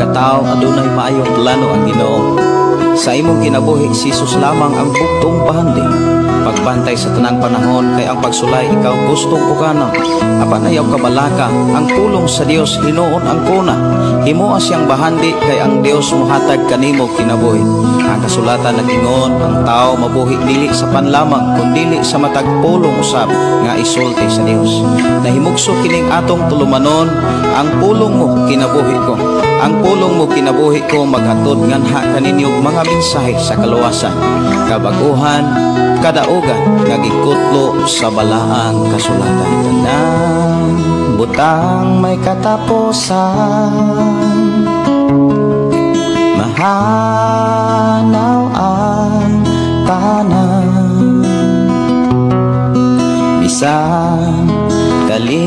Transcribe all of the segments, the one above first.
Pagkatao, adunay maayong plano ang Ginoo. Sa imong kinabuhi, si Jesus lamang ang bugtong bahandi. Pagbantay sa tanang panahon kay ang pagsulay ikaw gustong uganon. Apan ayaw kabalaka, ang pulong sa Dios hinuon ang kuna. Himoa siyang bahandi kay ang Dios mohatag kanimo kinabuhi. Ang kasulatan nag-ingon, ang tao mabuhi dili sa pan lamang kundili sa matag pulong usab nga isulti sa Dios. Nahimugso kining atong tulumanon, ang pulong mo kinabuhi ko. Ang pulong mo kinabuhi ko maghatod nganha kaninyo mga mensahe sa kaluwasan, kabaguhan, kadaugan nga gikutlo sa balaang kasulatan. Tanang butang may katapusan, mahanaw ang tanan, bisan kalibutan,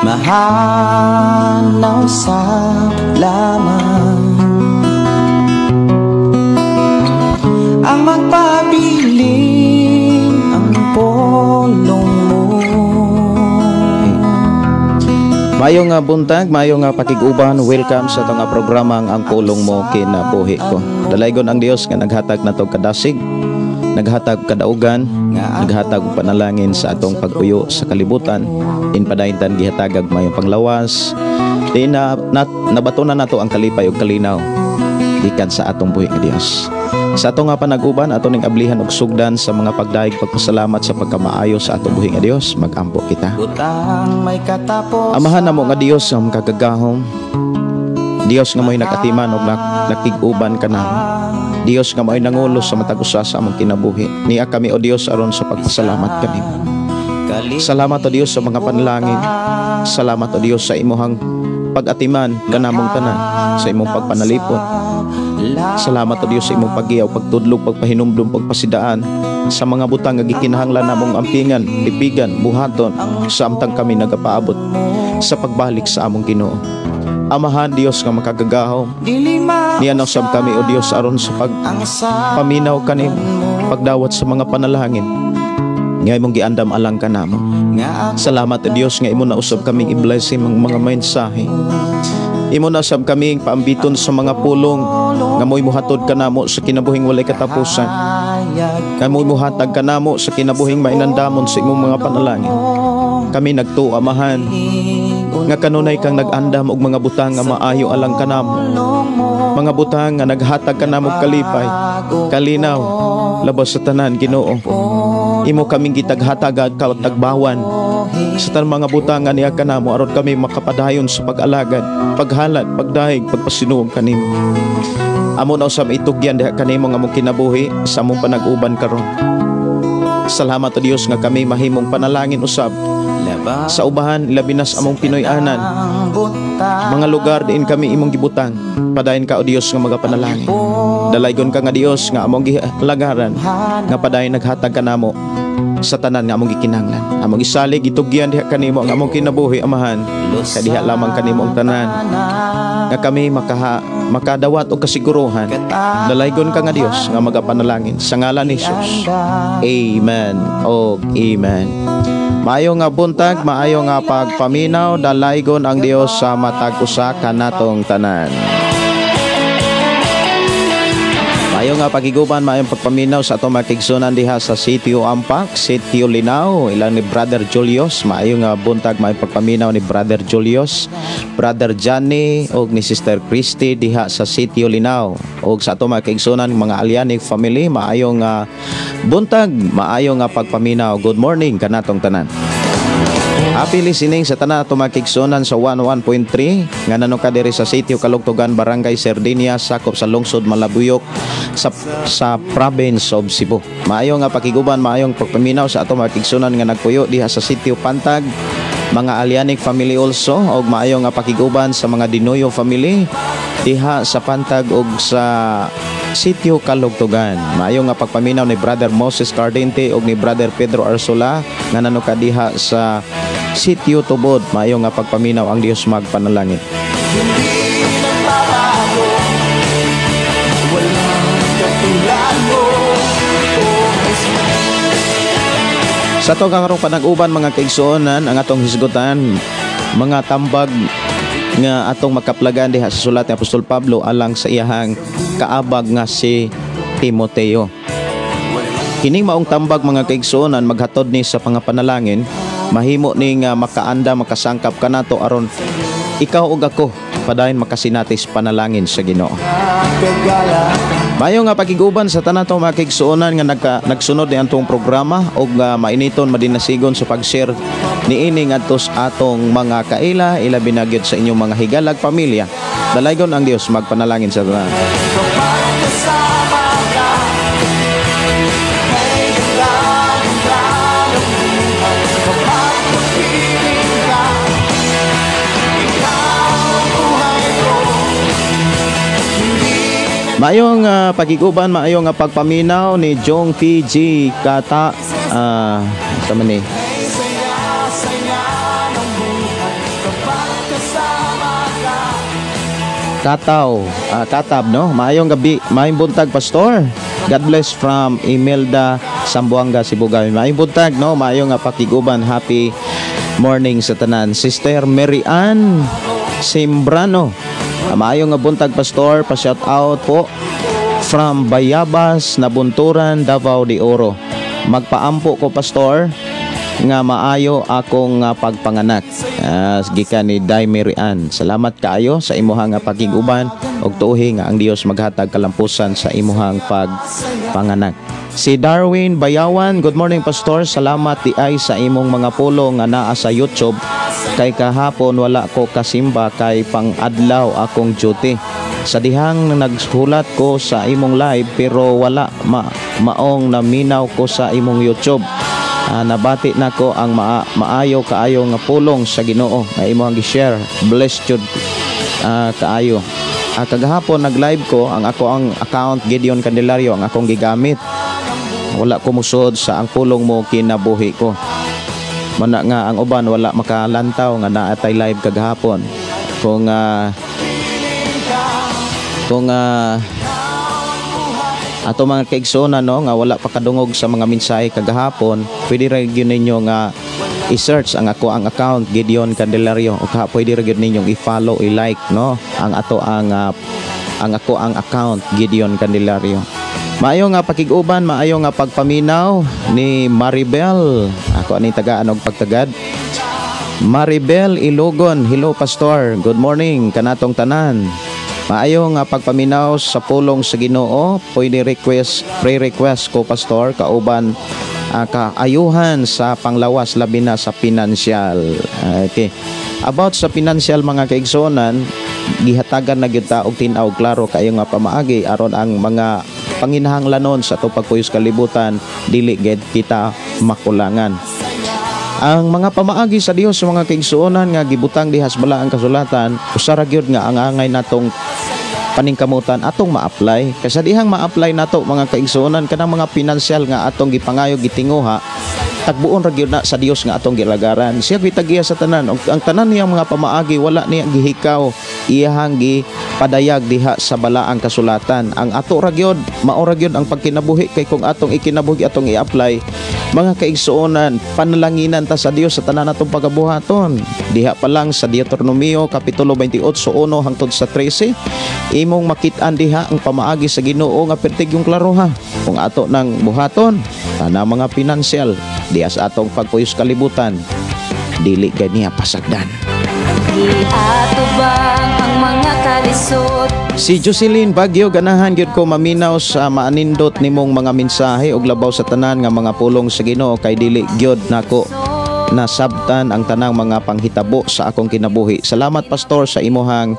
mahanaw sa laman. Ang magpabilin ang pulong mo. Maayong nga buntag, maayong nga pakig-uban, welcome sa atong nga programa Ang Pulong Mo Kinabuhi Ko. Dalaygon ang Dios nga naghatag nato kadasig, naghatag kadaugan, naghatag og panalangin sa atong pagpuyo sa kalibutan. In padayon gihatagag maayong panglawas, di na, na nabatonan nato ang kalipay ug kalinaw gikan sa atong buhi nga Dios. Sa atong nga panag-uban, ato ning ablihan og sugdan sa mga pagdayeg pagpasalamat sa pagkamaayo sa atong buhi nga Dios. Magampo kita. Butang may katapusan. Amahan namo nga Dios nga makagagahom, Dios nga mo'y nagatiman og nakig-uban kanamo, Dios nga mo'y nangulo sa matag usa sa among kinabuhi. Nia kami, o Dios, aron sa pagpasalamat kanimo. Salamat, o Dios, sa mga panalangin. Salamat, o Dios, sa imuhang pag-atiman kanamong tanan, sa imong pagpanalipon. Salamat, o Dios, sa imong paggiyaw, pagtudlog, pagpahinumdum, pagpasidaan sa mga butang nga gikinahanglan namong ampingan, lipigan, buhaton sa amtang kami nagapaabot sa pagbalik sa among Ginoo. Amahan Dios nga makagagahom, niya na usab kami, o Dios, aron sa pagpaminaw kanimo, pagdawat sa mga panalangin nga imong giandam alang kanamo. Salamat, o Dios, nga imo na usab kaming i-bless imong mga mensahe. Imo na usab kaming paambiton sa mga pulong nga mo'y muhatod kanamo sa kinabuhing walay katapusan. Nga mo'y muhatag kanamo sa kinabuhing mainandamon sa imong mga panalangin. Kami nagtuo, Amahan, nga kanunay kang nag-andam og mga butang nga maayo alang kanamo. Mga butang nga naghatag kanamo kalipay, kalinaw, labas sa tanan, Ginoo. Imo kaming gitaghatag katagbawan sa tanang mga butang nga niya kanamo aron kami makapadayon sa pag-alagad, paghalad, pagdahig, pagpasinuog kanimo. Amo na usab itugyan diha kanimo nga among kinabuhi sa among panag-uban karon. Salamat, o Dios, nga kami mahimong panalangin usab sa ubahan, labi na sa among Pinoy-anan, mga lugar diin kami imong gibutang. Padayon ka, o Dios, nga magapanalangin. Dalaygon ka nga Dios nga among gihalagaran, nga padayon naghatag kanamo sa tanan nga among gikinahanglan. Among isalig, itugyan diha kanimo ang among kinabuhi, Amahan, kay diha lamang kanimo ang tanan nga kami makadawat og kasiguruhan. Dalaygon ka nga Dios nga magapanalangin sa ngalan ni Jesus. Amen og amen. Maayo nga buntag, maayo nga pagpaminaw, dalaygon ang Dios sa matag usa kanatong tanan. Maayo nga pagiguban, maayong pagpaminaw sa atong makigsunan diha sa Sitio Ampak, Sitio Linao, ilang ni Brother Julius. Maayo nga buntag, maayong pagpaminaw ni Brother Julius, Brother Johnny og ni Sister Christy diha sa Sitio Linao. Og sa atong makigsunan mga Alianig family, maayo nga buntag, maayo nga pagpaminaw. Good morning kanatong tanan. Happy listening sa tanan ato makigsunan sa 11.3 nga nanuka diri sa Sitio Kalugtugan, Barangay Sardinia, sakop sa lungsod Malabuyok sa province of Cebu. Maayo nga pakiguban, maayong pagpaminaw sa ato makigsunan nga nagpuyo diha sa Sitio Pantag, mga Alianig family also, og maayo nga pakiguban sa mga Dinoyo family diha sa Pantag og sa Sitio Kalugtugan. Maayo nga pagpaminaw ni Brother Moses Cardente og ni Brother Pedro Arsola nga nanuka diha sa Sitio Tubod. Maayo nga pagpaminaw, ang Dios magpanalangin. Hindi nagbabago, walang katulad mo, oh Jesus. Sa atong karong panag-uban, mga kaigsuonan, ang atong hisgutan mga tambag nga atong makaplagan diha sa sulat ni Apostol Pablo alang sa iyahang kaabag nga si Timoteo. Kining maong tambag, mga kaigsuonan, maghatod ni sa pangapanalangin, mahimo ni nga makaanda, makasangkap kanato aron ikaw ug ako padayon makasinati sa panalangin sa Ginoo. Maayo nga pakiguban sa tanan to, mga kaigsuonan, nga nagsunod ni atong programa ug mainiton madinasigon sa pag-share niini ngadto sa atong mga kaila, ilabi na gyud sa inyong mga higalag pamilya. Dalaygon ang Dios, magpanalangin sa tanan. Kapag kasama ka, kay ganda ganda ng buhay. Kapag kapiling ka, ikaw ang buhay ko. Hindi Maayong pagiguban, maayong pagpaminaw ni Jong PG Kata sa man ni Saya saya ng buhay kapag kasama ka. Kataw, Katab, no? Maayong gabi, maayong buntag, Pastor. God bless from Imelda, Zamboanga, Sibugay. Maayong buntag, no? Maayong nga pakiguban, happy morning sa tanan. Sister Mary Ann Sembrano. Maayong nga buntag, Pastor, pa shout out po from Bayabas, Nabunturan, Davao de Oro. Magpaampo ko, Pastor, nga maayo akong pagpanganak. Gikan ni Day Mary Ann. Salamat kaayo sa imuhang pakig-uban ug tuohi nga ang Dios maghatag kalampusan sa imuhang pagpanganak. Si Darwin Bayawan, good morning, Pastor. Salamat di ay sa imong mga pulong nga naa sa YouTube. Kay kahapon wala ko kasimba kay pang-adlaw akong duty. Sa dihang naghulat ko sa imong live pero wala maong naminaw ko sa imong YouTube. Nabati nako ang maayo kaayo nga pulong sa Ginoo nga imong gi-share. Blessed jud kaayo. Kagahapon nag-live ko, ang ako ang account Gideon Candelario ang akong gigamit. Wala ko musod sa ang pulong mo kinabuhi ko. Mana nga ang uban wala makalantaw nga naa tay live kagahapon. Kung ato mga kaigsoona, no, nga wala pa kadungog sa mga mensahe kagahapon, pwede ra gyud ninyo nga i-search ang ako ang account Gideon Candelario o ka pwede ra gyud ninyong i-follow, i-like, no, ang ato ang ako ang account Gideon Candelario. Maayo nga pakig-uban, maayo nga pagpaminaw ni Maribel. Ako ani tagaan og pagtagad. Maribel Ilogon, hello, Pastor. Good morning kanatong tanan. Maayo nga pagpaminaw sa pulong sa Ginoo. Pwede request, pre-request ko, Pastor, kauban kaayuhan sa panglawas, labi na sa pinansyal. Okay. About sa pinansyal, mga kaigsuonan, gihatagan na gyud ta og tin-aw, klaro kayo nga pamaagi aron ang mga panginahanglanon sa atong pagpuyos kalibutan dili gid kita makulangan. Ang mga pamaagi sa Dios, sa mga kaigsuonan, nga gibutang diha sa balaang kasulatan, usa ra gyud nga ang angay natong paningkamutan atong ma-apply. Kay sa dihang ma-apply nato, mga kaigsuonan, kanang mga pinansyal nga atong gipangayo, gitinguha, tagbuon ra gyud na sa Dios nga atong gilagaran. Siya gitagiya sa tanan. Ug ang tanan niyang mga pamaagi wala niya gihikaw, iyahang gipadayag diha sa balaang kasulatan. Ang ato ra gyud, mao ra gyud ang pagkinabuhi, kay kung atong ikinabuhi, atong i-apply, mga kaigsuonan, panalanginan ta sa Dios sa tanan natong pagabuhaton. Diha pa lang sa Deuteronomio kapitulo 28:1 hangtod sa 13, imong makit-an diha ang pamaagi sa Ginoo nga pertig yung klaroha. Kung ato nang buhaton, tanang mga pinansyal diha sa atong pagpuyos kalibutan, dili ganiya pasagdan. Giatubang ang mga kalisod. Si Jocelyn Bagyo, ganahan gyud ko maminaw sa maanindot nimong mga mensahe ug labaw sa tanan nga mga pulong sa Ginoo kay dili gyud nako nasabtan ang tanang mga panghitabo sa akong kinabuhi. Salamat, Pastor, sa imuhang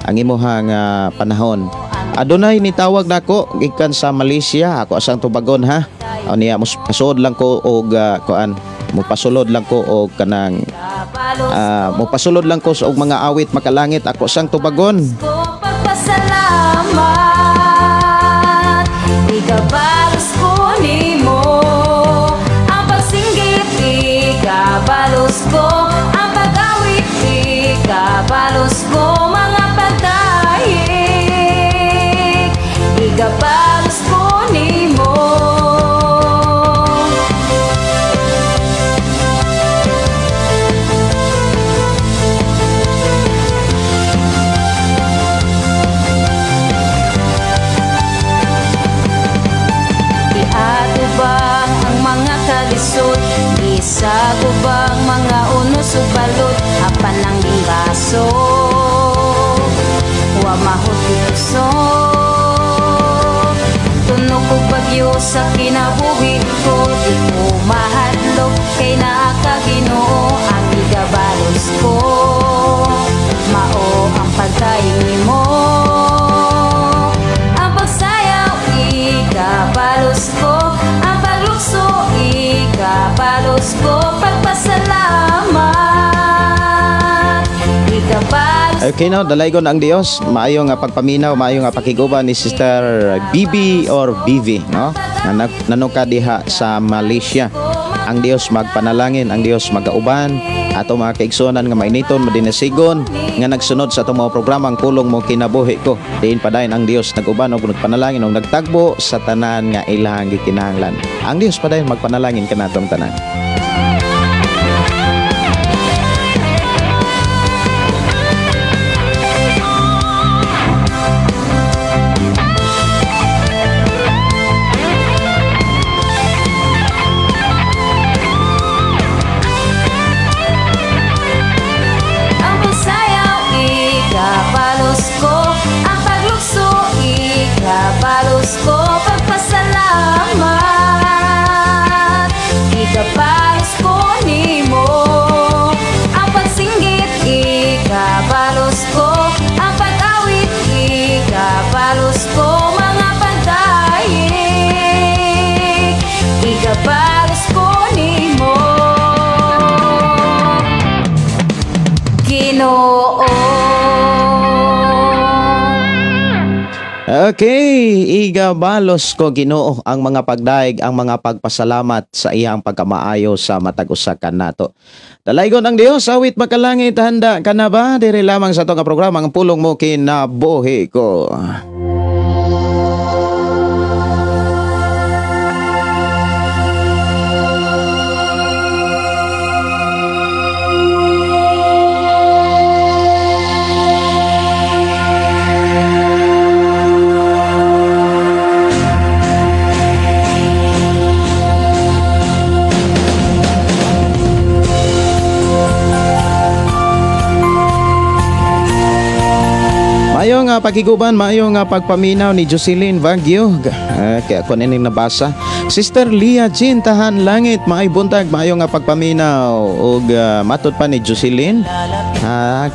ang imuhang panahon. Adunay nitawag nako gikan sa Malaysia, ako asang tubagon ha. O niya pasod lang ko og kuan, mopasulod lang ko og kanang mopasulod lang ko sa og mga awit makalangit, ako sang tubagon. Ko pagpasalamat, ikabalos ko nimo ang pagsinggit, ikabalos ko ang pag-awit, ikabalos ko mga pagdayeg, ikabalos ko nimo. Bisag ubang mga unos ug balot, apan ang baso wa mahot kusog. Tunog og bagyo sa kinabuhi ko, di ko mahadlok kay naa ka Ginoo. Ang igabalos ko mao ang pagdaig nimo. Ang pagsayaw igabalos ko, ang paglukso igabalos ko, pagpasalamat igabalos. Okay no, dalaygon ang Dios, maayo nga pagpaminaw, maayo nga pakiguban ni Sister Bibi or Bibi, no? Nanuka diha sa Malaysia. Ang Dios magpanalangin, ang Dios magauban ato mga kaigsuonan nga mainiton, madinasigon nga nagsunod sa atong mga programa ang Pulong Mo Kinabuhi Ko. Diin padayon ang Dios naguban og nagpanalangin og nagtagbo sa tanan nga ilang gikinahanglan. Ang Dios padayon magpanalangin kanatong tanan. Ang pagsayaw igabalos ko, ang paglukso igabalos ko, pagpasalamat igabalos ko nimo. Ang pagsinggit igabalos ko, ang pag-awit igabalos ko, mga pagdaig igabalos ko nimo, Ginoo. Okay, igabalos ko Ginoo ang mga pagdaig, ang mga pagpasalamat sa iyang pagkamaayo sa matag usa kanato. Dalaygon ang Dios, awit makalangit, handa ka na ba? Diri lamang sa atong programa ang Pulong Mo Kinabuhi Ko. Maayo nga pagkiguban, maayo nga pagpaminaw ni Jocelyn Baguio. Kaya ako nining nabasa. Sister Leah Jean Tahan Langit, maay buntag, maayo nga pagpaminaw. Ug matod pa ni Jocelyn.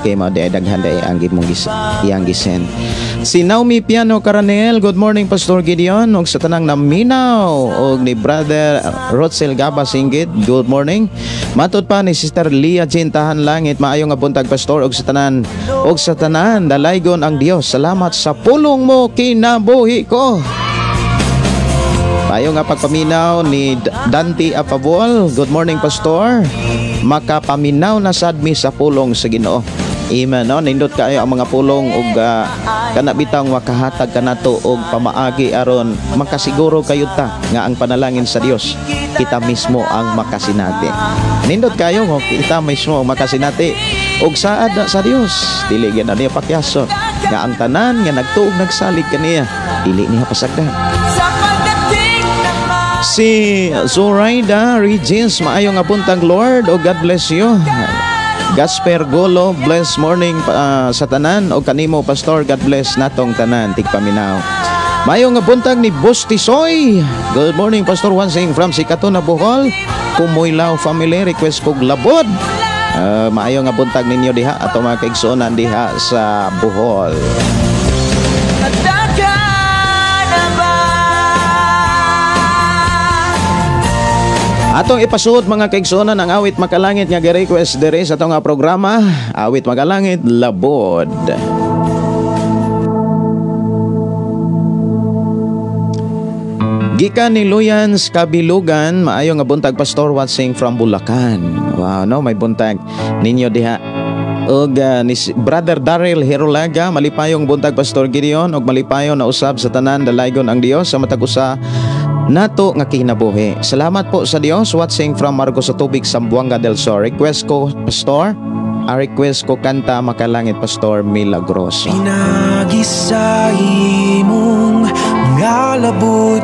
Kay mao di daghan di ang gimong iyang gisend. Si Naomi Piano Caranel, good morning Pastor Gideon ug sa tanang naminaw ug ni Brother Rotzel Gaba Singgit, good morning. Matod pa ni Sister Leah Jean Tahan Langit, maayo nga buntag Pastor ug sa tanan dalaygon ang Dios. Salamat sa pulong mo kinabuhi ko. Maayo nga pagpaminaw ni Dante Apabol, good morning Pastor. Makapaminaw na sad mi sa pulong sa Ginoo. Amen, no? Nindot kaayo ang mga pulong ug kana bitang makahatag kanato og pamaagi aron makasiguro kayo ta nga ang panalangin sa Dios kita mismo ang makasinati. Nindot kayo nga kita mismo ang makasinati og saad na sa Dios. Dili gyud na niya pakyason nga ang tanan nga nagtuog nagsalig kaniya dili niya pasagdan. Si Zoraida Regis, maayo nga buntag Lord o God bless you. Gasper Golo, bless morning sa tanan o kanimo Pastor, God bless natong tanan tigpaminaw. Maayo nga buntag ni Bustisoy. Good morning Pastor Wansing from Sikatuna, Bohol. Kumoylaw family, request kog labod. Maayo nga buntag ninyo diha ato mga kaigsuonan diha sa Bohol. Atong ipasuod mga kaigsuonan ang awit makalangit nga gi-request diri sa atong programa, Awit Makalangit Labod. Gikan ni Luyans Kabilugan, maayo nga buntag Pastor watching from Bulacan. Wow, no, may buntag ninyo diha. Og ni Brother Daryl Herolaga, malipayong buntag Pastor Gideon og malipayon na usab sa tanan dalaygon ang Dios sa matag usa nato nga kinabuhi. Salamat po sa Dios. Watching from Marcos sa Tubig, Zamboanga del Sur. Request ko Pastor, request ko kanta Makalangit Pastor Milagroso. Pinagi sa imong nga labot,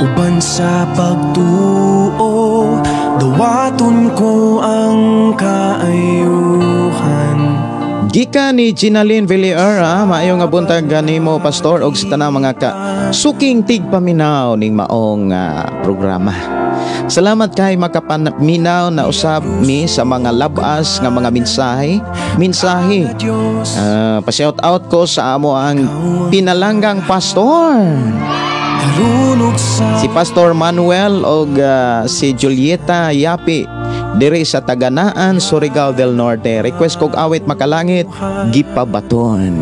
uban sa pagtuo Dawaton ko ang kaayuhan. Gikan ni Ginaline Villiera, maayo nga buntag kanimo, Pastor, og sa tanang mga ka suking tigpaminaw ning maong programa. Salamat kay makapaminaw na usab mi sa mga labas nga mga mensahe. Mensahe. Pa-shout out ko sa amo ang pinalanggang pastor. Si Pastor Manuel og si Julieta Yapi diri sa Taganaan, Surigao del Norte. Request kog awit Makalangit, Gipabaton.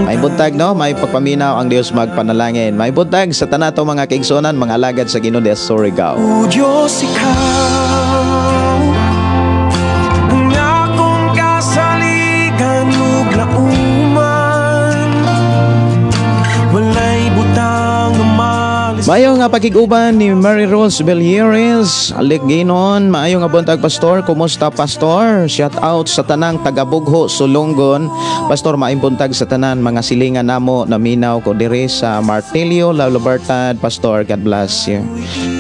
May buntag, no, may pagpaminaw, ang Dios magpanalangin. May buntag sa tanato mga kaigsuonan, mga alagad sa Ginoo de Surigao. O Diyos, ikaw ang akong kasaligan ug lauman. Walay butang nga malis. Maayo nga pakig-uban ni Mary Rose Belieres, Alik Ginon, maayo nga buntag, Pastor, kumusta, Pastor? Shout out sa tanang tagabugho Sulonggon. Pastor, maayong buntag sa tanan mga silingan namo, naminaw ko diri sa Martillo, La Libertad, Pastor, God bless you.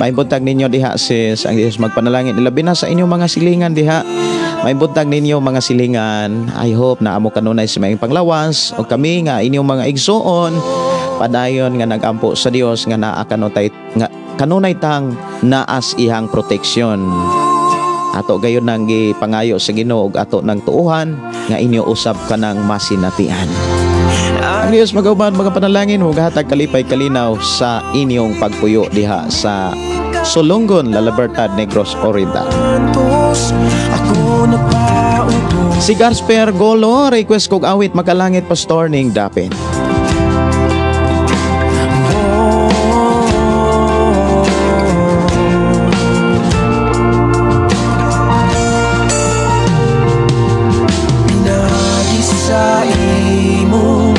Maayong buntag ninyo diha, sis, ang Diyos magpanalangin ilabi na sa inyong mga silingan diha. Maayong buntag ninyo mga silingan. I hope na amo kanunay sa maayong panglawas o kami nga inyong mga igsuon padayon nga nagampo sa Dios nga naa kanunay nga kanunay tang naas ihang proteksyon. Ato gayon nang gipangayo sa Ginoo ug ato nang tuuhan nga inyo usab kanang masinatian. Ang Dios magauban mga panalangin ug hatag kalipay kalinaw sa inyong pagpuyo diha sa Sulonggon, La Libertad, Negros Oriental. Ako nagpautos. Si Garsper Golo, request kog awit Makalangit, Pastor, ning dapin. Pinagi sa imong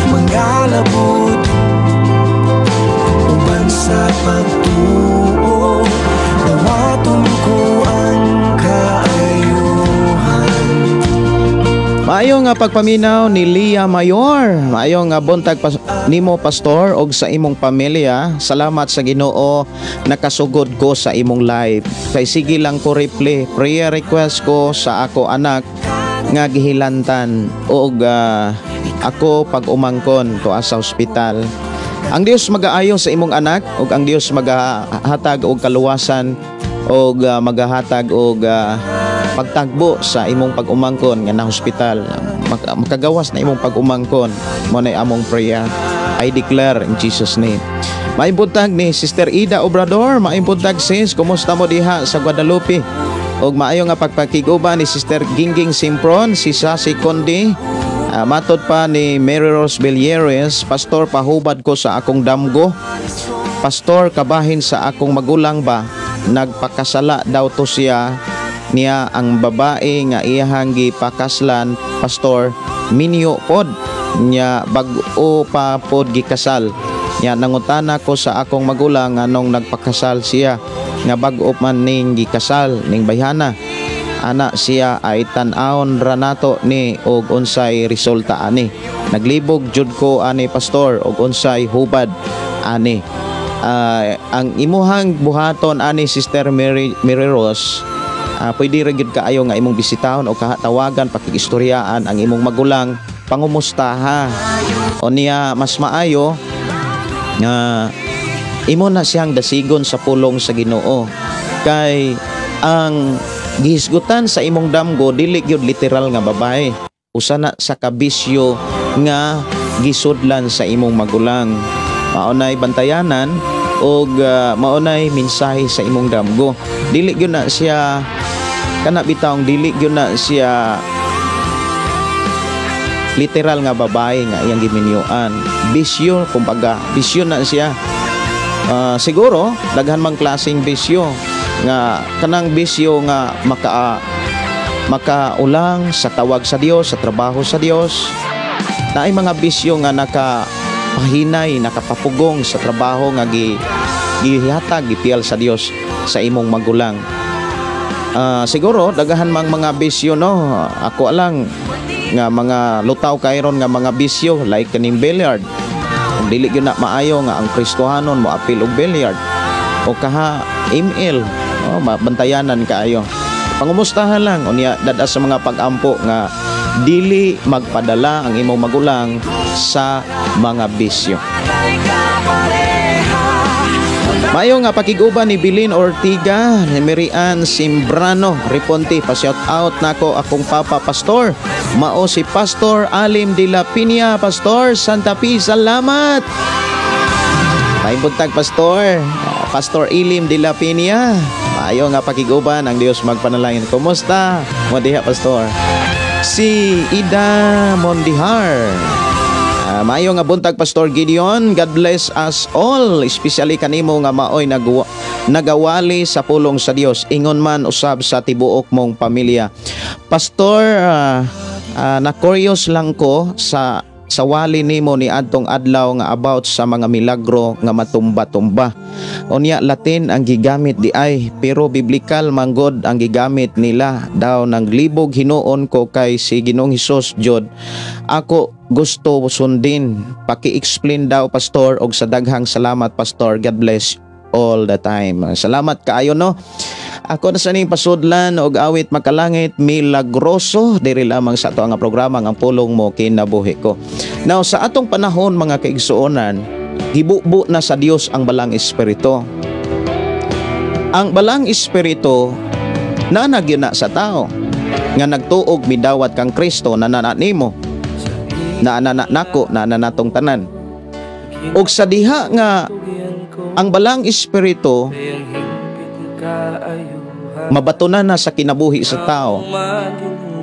mga labot, uban sa pagtuo, dawaton ko ang kaayuhan. Maayo nga pagpaminaw ni Lia Mayor. Maayo nga buntag nimo, Pastor, og sa imong pamilya. Salamat sa Ginoo nakasugod ko sa imong live. Kay sige lang ko replay. Prayer request ko sa ako anak nga gihilantan og ako pag-umangkon to sa ospital. Ang Dios magaayo sa imong anak og ang Dios magahatag og kaluwasan og magahatag og pagtagbo sa imong pag-umangkon nga na hospital. Makagawas na imong pag-umangkon. Mo nay among prayer. I declare in Jesus' name. Maayong ni Sister Ida Obrador, maayong buntag, sis, kumusta mo diha sa Guadalupe? Og maayo nga pagpakig-uban ni Sister Gingging Simpron, si Sasi Condi, matod pa ni Mary Rose Belieres, Pastor, pahubad ko sa akong damgo. Pastor, kabahin sa akong magulang ba, nagpakasala daw to siya niya ang babae nga iyahang gipakaslan, Pastor, minyo pod niya, bag-o pa pod gikasal niya. Nangutana ko sa akong magulang anong nagpakasal siya nga bag-o man ning gikasal ning bayhana ana siya ay tan-awon ra nato ni og unsay resulta ani. Naglibog jud ko ani, Pastor, og unsay hubad ani? Ang imuhang buhaton ani, Sister Mary, Mary Rose, pwede ra gyud kaayo nga imong bisitahon o tawagan, pakikistoryaan ang imong magulang, pangumustaha o niya. Mas maayo nga imo na siyang dasigon sa pulong sa Ginoo kay ang gihisgutan sa imong damgo dili gyud literal nga babae, usa na sa kabisyo nga gisudlan sa imong magulang. Mao nay bantayanan og mao nay mensahe sa imong damgo. Dili gyud na siya kana bitawng dili gyud na siya literal nga babae nga iyang giminyuan. Bisyo kumbaga, bisyo na siya. Siguro daghan mang klaseng bisyo nga kanang bisyo nga makaulang sa tawag sa Dios, sa trabaho sa Dios. Naay mga bisyo nga nakapahinay, nakapapugong sa trabaho nga gihatag, gipiyal sa Dios sa imong magulang. Siguro daghan mang mga bisyo, no. Ako lang nga mga lutaw kayron nga mga bisyo like kaning billiard. Kung dili gyud na maayo nga ang Kristohanon mo apil og billiard o kaha ML, Oh, mabantayanan kaayo. Pangumustahan lang unya dada sa mga pag-ampo nga dili magpadala ang imong magulang sa mga bisyo. Mayo nga pakig-uban ni Bilin Ortiga, ni Merian Simbrano, Riponti, pa-shout out nako akong papa pastor. Mao si Pastor Alim de la Piña, Pastor Santa Fe, salamat. May buntag, Pastor. Pastor Ilim de la Piña. Maayo nga pakig-uban, ang Dios magpanalangin. Kumusta? Mo diha, Pastor. Si Ida Mondihar. Maayo nga buntag, Pastor Gideon. God bless us all, especially kanimo nga maoy nagawali sa pulong sa Dios. Ingon man usab sa tibuok mong pamilya. Pastor, na-curious lang ko sa wali nimo ni adtong adlaw nga about sa mga milagro nga matumba-tumba. Unya Latin ang gigamit di ay, pero biblical manggod ang gigamit nila daw nang libog hinuon ko kay si Ginoong Hesus jud. Ako gusto sundin. Paki-explain daw, Pastor, og sa daghang salamat, Pastor. God bless all the time. Salamat kaayo, no. Ako na sa ning pasudlan og awit "Makalangit Milagroso" diri lamang sa ato nga programa nga Pulong Mo Kinabuhi Ko. Now, sa atong panahon, mga kaigsuonan, gibubo na sa Dios ang Balang Espiritu. Ang Balang Espiritu na na sa tao nga nagtuog midawat kang Kristo na nana nimo na nana nako na natong tanan. Og sa diha nga ang Balang Espiritu mabatunan na sa kinabuhi sa tao,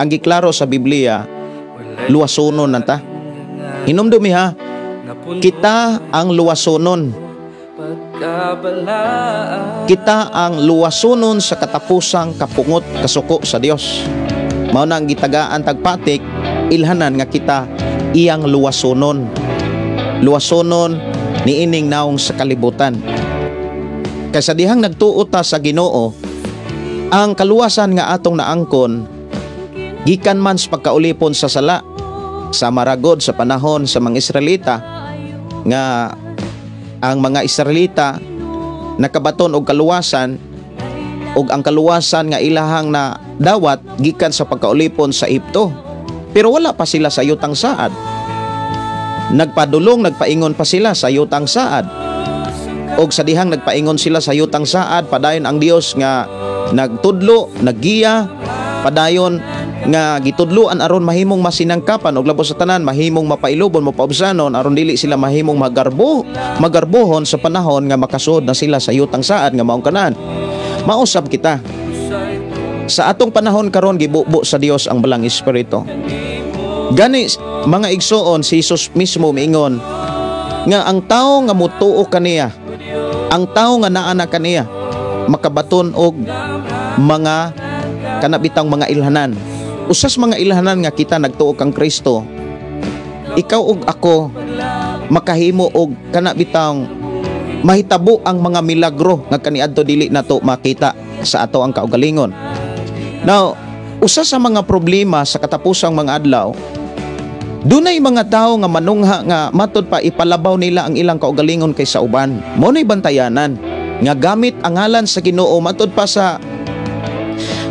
ang giklaro sa Biblia, luwasonon na ta. Hinumdumi ha, kita ang luwasonon. Kita ang luwasonon sa katapusang kapungot kasuko sa Dios. Mao na ang gitagaan tagpatik ilhanan nga kita iyang luwasonon. Luwasonon niining naong sa kalibutan. Kay sa dihang nagtuo ta sa Ginoo, ang kaluwasan nga atong naangkon gikan man sa pagkaulipon sa sala, sa maragod sa panahon sa mga Israelita nga ang mga Israelita nakabaton og kaluwasan, og ang kaluwasan nga ilahang na dawat gikan sa pagkaulipon sa Ehipto. Pero wala pa sila sa yutang saad. Nagpadulong, nagpaingon pa sila sa yutang saad. Og sa dihang nagpaingon sila sa yutang saad, padayon ang Dios nga nagtudlo, naggiya, padayon nga gitudloan aron mahimong masinangkapan og labos sa tanan mahimong mapailubon, mapaubsanon, aron dili sila mahimong magarbohon sa panahon nga makasuod na sila sa yutang saad nga maong Kanaan. Mausab kita. Sa atong panahon karon, gibubo sa Dios ang Balang Espiritu. Gani, mga igsoon, si Jesus mismo miingon nga ang tao nga mutuo kaniya, ang tao nga naa na kaniya, makabaton og mga kanabitang mga ilhanan. Usas mga ilhanan nga kita nagtuo kang Kristo, ikaw ug ako makahimo og kanabitang mahitabo ang mga milagro nga kaniadto dili nato makita sa ato ang kaugalingon. Now, usa sa mga problema sa katapusang mga adlaw, dunay mga tao nga manungha nga matud pa ipalabaw nila ang ilang kaugalingon kaysa uban. Mao nay bantayanan nga gamit ang ngalan sa Ginoo matud pa sa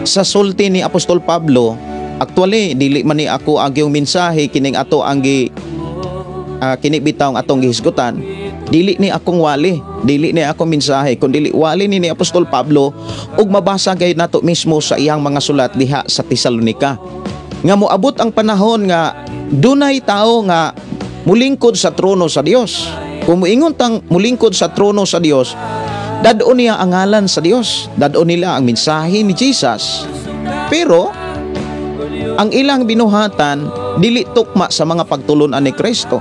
sulti ni Apostol Pablo. Actually, dili man ni ako agyong mensahe kining ato ang gi kini bitaw ang atong gihisgutan. Dili ni akong wali, dili ni akong mensahe, kun dili wali ni Apostol Pablo ug mabasa gayud nato mismo sa iyang mga sulat diha sa Tesalonika. Nga moabot ang panahon nga dunay tao nga mulingkod sa trono sa Dios. Kung moingon tang mulingkod sa trono sa Dios, dad-on niya ang ngalan sa Dios, dad-on nila ang mensahe ni Jesus. Pero ang ilang binuhatan dili tukma sa mga pagtulun-an ni Kristo.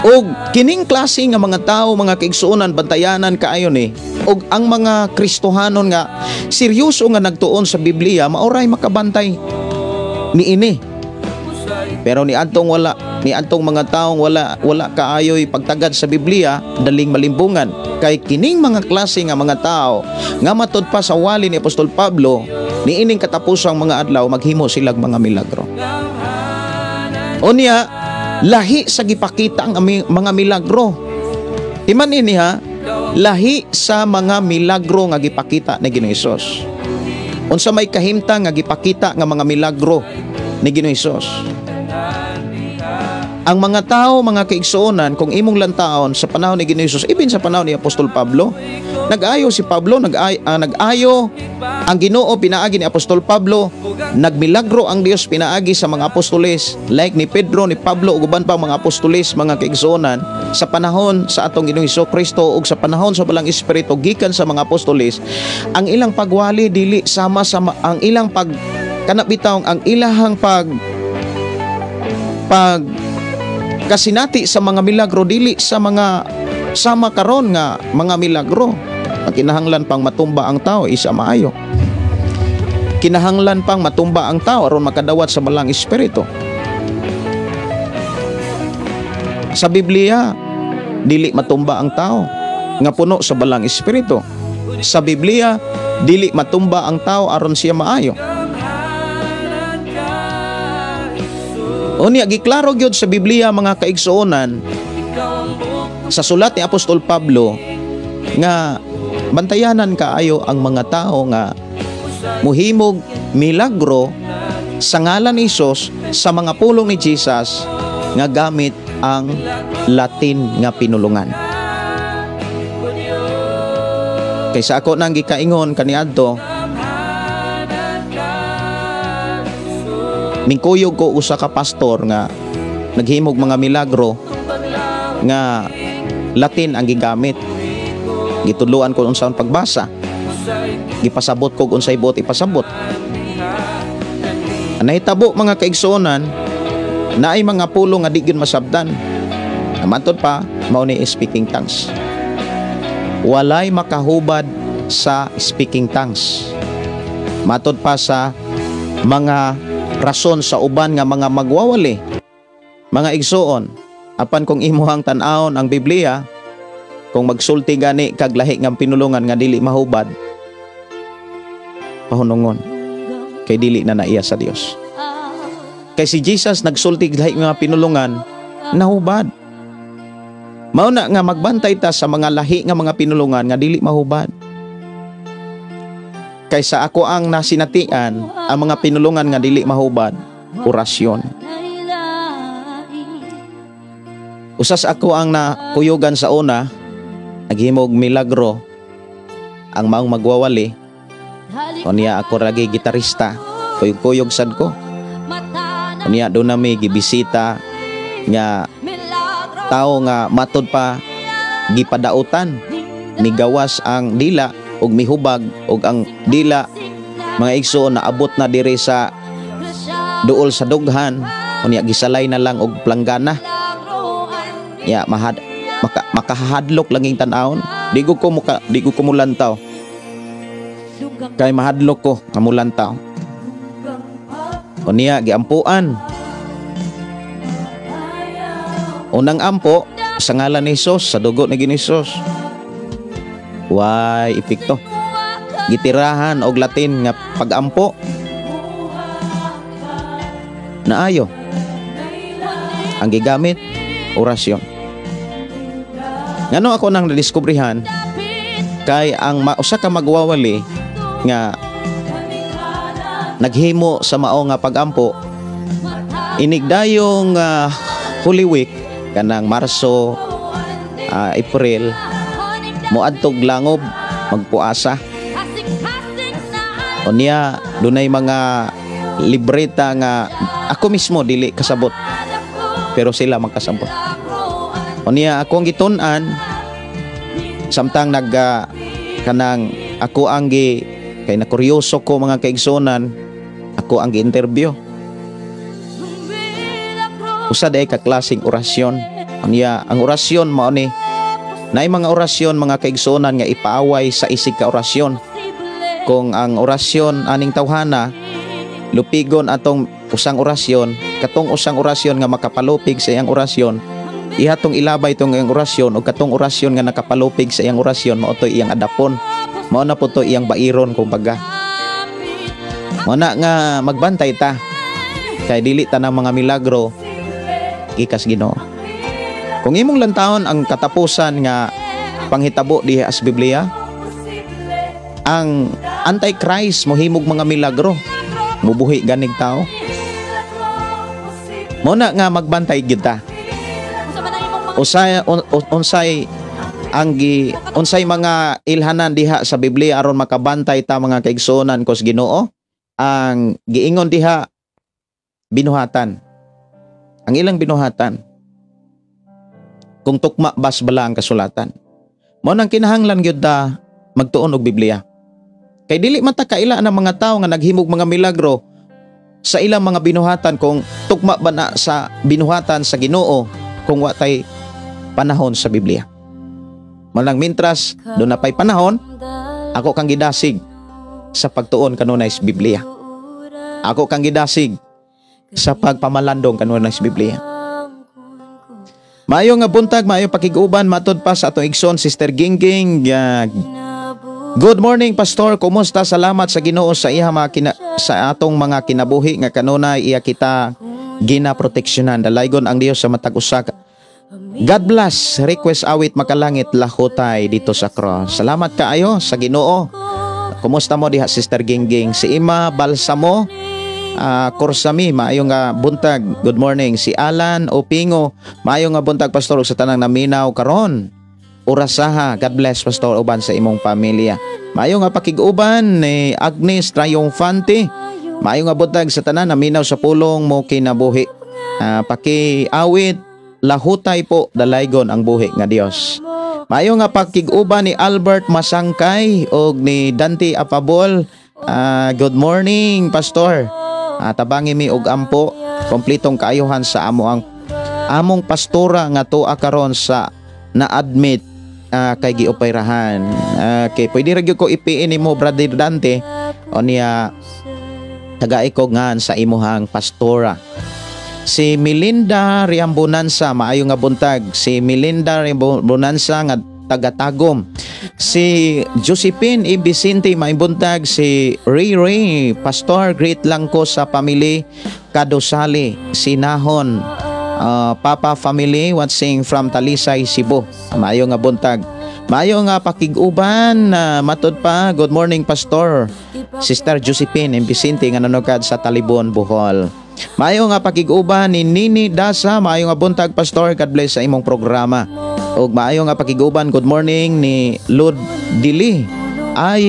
Og kining klase nga mga tao, mga kaigsuonan, bantayanan kaayo ni. Og ang mga Kristohanon nga seryoso nga nagtuon sa Biblia, maoray makabantay niini. Pero ni adtong wala, ni adtong mga taong wala kaayoy pagtagad sa Biblia, daling malimbungan. Kay kining mga klase nga mga tao nga matud pa sa wali ni Apostol Pablo, niining katapusang mga adlaw maghimo silag mga milagro. Unya, lahi sa gipakita ang mga milagro. Timan ini ha, Lahi sa mga milagro nga gipakita ni Ginoong Hesus. Unsa may kahimtang nga gipakita nga mga milagro ni Ginoong Hesus? Ang mga tao, mga kaigsuonan, kung imong lantaon sa panahon ni Ginoong Hesus, even sa panahon ni Apostol Pablo, nag-ayo si Pablo, nag-ayo ang Ginoo pinaagi ni Apostol Pablo, nagmilagro ang Dios pinaagi sa mga apostoles, like ni Pedro, ni Pablo ug uban pang mga apostoles, mga kaigsuonan, sa panahon sa atong Ginoong Hesus Kristo ug sa panahon sa Balang Espiritu gikan sa mga apostoles, ang ilang pagwali dili sama sa ang ilang pag kana bitaw ang ilahang pag pag kasinati sa mga milagro dili sa mga sama karon nga mga milagro. Ang kinahanglan pang matumba ang tao isa maayo. Kinahanglan pang matumba ang tao aron makadawat sa Balang Espiritu. Sa Biblia, dili matumba ang tao nga puno sa Balang Espiritu. Sa Biblia, dili matumba ang tao aron siya maayo. Unya giklaro gyud sa Biblia, mga kaigsuonan, sa sulat ni Apostol Pablo nga bantayanan kaayo ang mga tao nga muhimog milagro sa ngalan ni Hesus, sa mga pulong ni Jesus nga gamit ang Latin nga pinulungan. Kaysa ako nang gikaingon kaniadto, mingkuyog ko usa ka pastor nga naghimog mga milagro nga Latin ang gigamit. Gitudloan ko unsa ang pagbasa. Gipasabot ko unsay buot ipasabot. Nahitabo, mga kaigsuonan, naay mga pulong nga di gyud masabtan. Matod pa, mao ni speaking tongues. Walay makahubad sa speaking tongues. Matod pa sa mga rason sa uban nga mga magwawali, mga igsuon, apan kung imuhang tan-awon ang Biblia, kung magsulti gani kag lahi nga pinulungan nga dili mahubad, pahunungon kay dili na naiya sa Dios. Kay si Jesus nagsulti lahi nga pinulungan, nahubad. Mao na nga magbantay ta sa mga lahi nga mga pinulungan nga dili mahubad. Kaysa ako ang nasinatian, ang mga pinulungan nga dili mahubad, orasyon. Usas ako ang nakuyugan sa una, naghimog milagro, ang maong magwawali. Unya ako ragi gitarista, kuyog-kuyog sad ko. Unya doon nami gibisita nga tao nga matod pa gipadautan, migawas ang dila og mihubag og ang dila, mga igsoon, naabot na diri sa duol sa dughan. Unya gisalay na lang og planggana. Ya makahadlok langing tan-awon. Di ko mulantaw. Kay mahadlok ko nga mulantaw. Unya giampuan. Unang ampo sa ngalan ni Hesus, sa dugo ni Ginoong Hesus. Way epekto. Gitirahan og Latin nga pagampo. Naayo. Ang gigamit, orasyon. Ngano ako nang nadiskubrihan kay ang usa ka magwawali nga naghimo sa mao nga pagampo inigdayong Holy Week kanang Marso, April, moadtog langob magpuasa. Unya dunay mga libreta nga ako mismo dili kasabot, pero sila magkasabot. Unya ako ang gitun-an samtang nag kanang ako ang gi kay nakuryoso ko, mga kaigsunan, ako ang gi-interview. Usa day ka klaseng orasyon. Unya ang orasyon mao ni naay mga orasyon, mga kaigsuonan, nga ipaaway sa isig ka orasyon. Kung ang orasyon aning tawhana lupigon atong usang orasyon, katong usang orasyon nga makapalupig sa iyang orasyon, ihatong ilabay tong iyang orasyon o katong orasyon nga nakapalupig sa iyang orasyon, mao to iyang adapon, mao na po to iyang bairon kumbaga. Mao na nga magbantay ta kay dili ta ng mga milagro gikas Ginoo. Kung imong lantawon ang katapusan nga panghitabo diha sa Biblia. Ang Antichrist mohimog mga milagro, mubuhi ganig tao. Mao na nga magbantay gyud ta. Usay unsay ang gi unsay mga ilhanan diha sa Biblia aron makabantay ta, mga kaigsuonan ko sa Ginoo? Ang giingon diha, binuhatan, ang ilang binuhatan, kung tukma bas bala ang kasulatan. Mao nang kinahanglan gyud ta magtuon og Biblia kay dili man ta kaila ng mga tao nga naghimog mga milagro sa ilang mga binuhatan kung tukma ba na sa binuhatan sa Ginoo kung wa tay panahon sa Biblia. Malang mintras do na pay panahon, ako kang gidasig sa pagtuon kanunay sa Biblia. Ako kang gidasig sa pagpamalandong kanunay sa Biblia. Maayo nga buntag, maayo pakig-uban, matod pa sa atong igsoon, Sister Gingging. Good morning, Pastor. Kumusta? Salamat sa Ginoo sa iya mga sa atong mga kinabuhi nga kanunay iya kita ginaproteksyonan. Dalaygon ang Dios sa matag usa. God bless. Request awit "Makalangit", "Lahutay Didto sa Cross." Salamat kaayo sa Ginoo. Kumusta mo diha, Sister Gingging? Si Ima Balsamo Korsami, maayo nga buntag. Good morning. Si Alan Opingo, maayo nga buntag, Pastor, ug sa tanang naminaw karon. Orasaha, God bless, Pastor, uban sa imong pamilya. Maayo nga pakig-uban ni Agnes Triumphante. Maayo nga buntag sa tanan naminaw sa pulong mo kinabuhi. Pakiawit "Lahutay" po, dalaygon ang buhi nga Dios. Maayo nga pakig-uban ni Albert Masangkay og ni Dante Apabol. Good morning, Pastor. Tabangi mi og ampo kompletong kaayuhan sa amo ang among pastora nga tuwa karon sa na-admit kay gioperahan. Okay, pwede ra gyud ko ipiin nimo, Brother Dante, o niya tagai ko ngan sa imuhang pastora. Si Melinda Riambonanza, maayo nga buntag. Si Melinda Riambonanza nga taga-Tagum. Si Josephine E. Vicente, maayong buntag. Si Ray Ray, Pastor, greet lang ko sa family Kadosali, Sinahon, Papa family watching from Talisay, Cebu. Maayo nga buntag. Maayo nga pakig-uban, matod pa, good morning, Pastor. Sister Josephine M. Vicente nga nanugad sa Talibon, Bohol. Maayo nga pakig-uban ni Nini Dasa, maayo nga buntag, Pastor, God bless sa imong programa. Ug maayo nga pakig-uban, good morning ni Lud Dili. Ay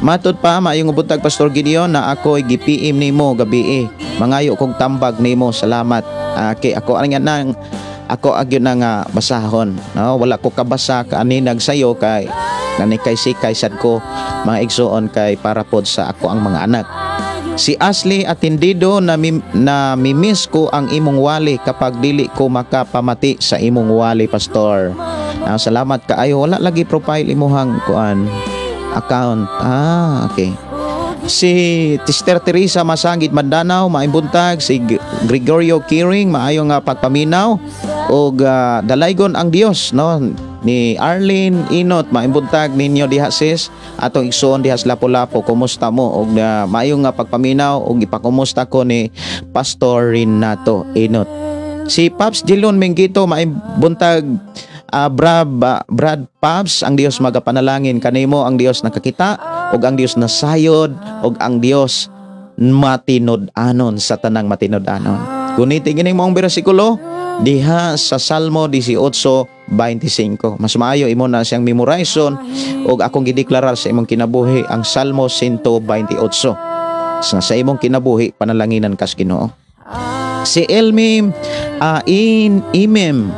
matod pa, maayo nga buntag, Pastor Gideon, na ako'y gi-PM nimo gabi. Mangayo kog tambag nimo, salamat. Okay, ako ang nang ako agyo na nga basahon. No, wala ko kabasa kaaninag sayo kay nani kay sikay sad ko, mga igsuon, kay para pod sa ako ang mga anak. Si Ashley Atendido na, na mimiss ko ang imong wali kapag dili ko makapamati sa imong wali, Pastor. Salamat kaayo. Wala lagi profile imuhang kuan account. Ah, okay. Si Sister Teresa Masangit Mandanao, maayong buntag. Si Gregorio Kiring, maayo nga pagpaminaw. Og dalaygon ang Dios, no? Ni Arlene Inot, maayong buntag ninyo diha, sis. Atong igsuon diha sa Lapu-Lapu, kumusta mo? Og maayo nga pagpaminaw og ipakumusta ko ni Pastor Renato Inot. Si Paps Jilon Mengito, maayong buntag, Brad Paps, ang Dios magapanalangin kanimo, ang Dios nakakita ug ang Dios nasayod ug ang Dios matinud-anon sa tanang matinud-anon. Guniti gini mo ang bersikulo diha sa Salmo 18:25. Mas maayo imo na siyang memorizon ug akong gideklarar sa imong kinabuhi ang Salmo 128. Sa imong kinabuhi panalanginan kas Ginoo. Si Elmi In Imim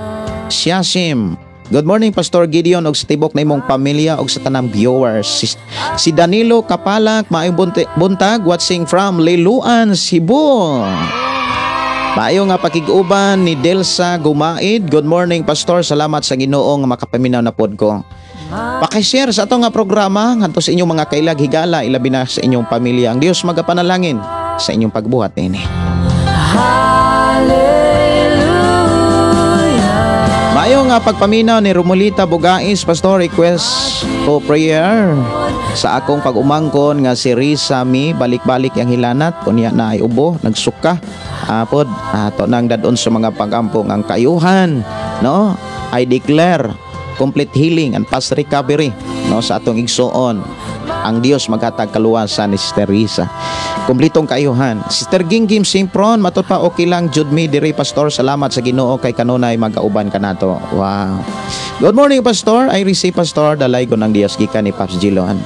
Siasim. Good morning, Pastor Gideon, og sa tibok na imong pamilya og sa tanang viewers. Si Danilo Kapalak, maayong buntag, watching from Liloan, Cebu. Maayo nga pakig-uban ni Delsa Gumaid. Good morning, Pastor. Salamat sa Ginoo nga makapaminaw na pod ko. Pakishare sa ato nga programa ngadto sa inyong mga kailag higala, ilabi na sa inyong pamilya. Ang Dios magapanalangin sa inyong pagbuhat niini. Hallelujah. Maayo nga pagpaminaw ni Romolita Bugais, Pastor, request ko prayer sa akong pag-umangkon nga si Risa Mi, balik-balik yang hilanat, unya na ay ubo, nagsuka. Apod ato nang dadon sa mga pag-ampong ang kayuhan, no? I declare Complete healing and fast recovery, no, sa atong igsuon. Ang Dios maghatag kaluwasan ni Sister Risa. Kumplitong kaayuhan. Sister Ginggim Simpron, matud pa okay lang jud mi diri, Pastor. Salamat sa Ginoo kay kanunay magauban kanato. Wow. Good morning, Pastor. I receive, Pastor, dalaygon ang Dios, gikan ni Pops Giloan.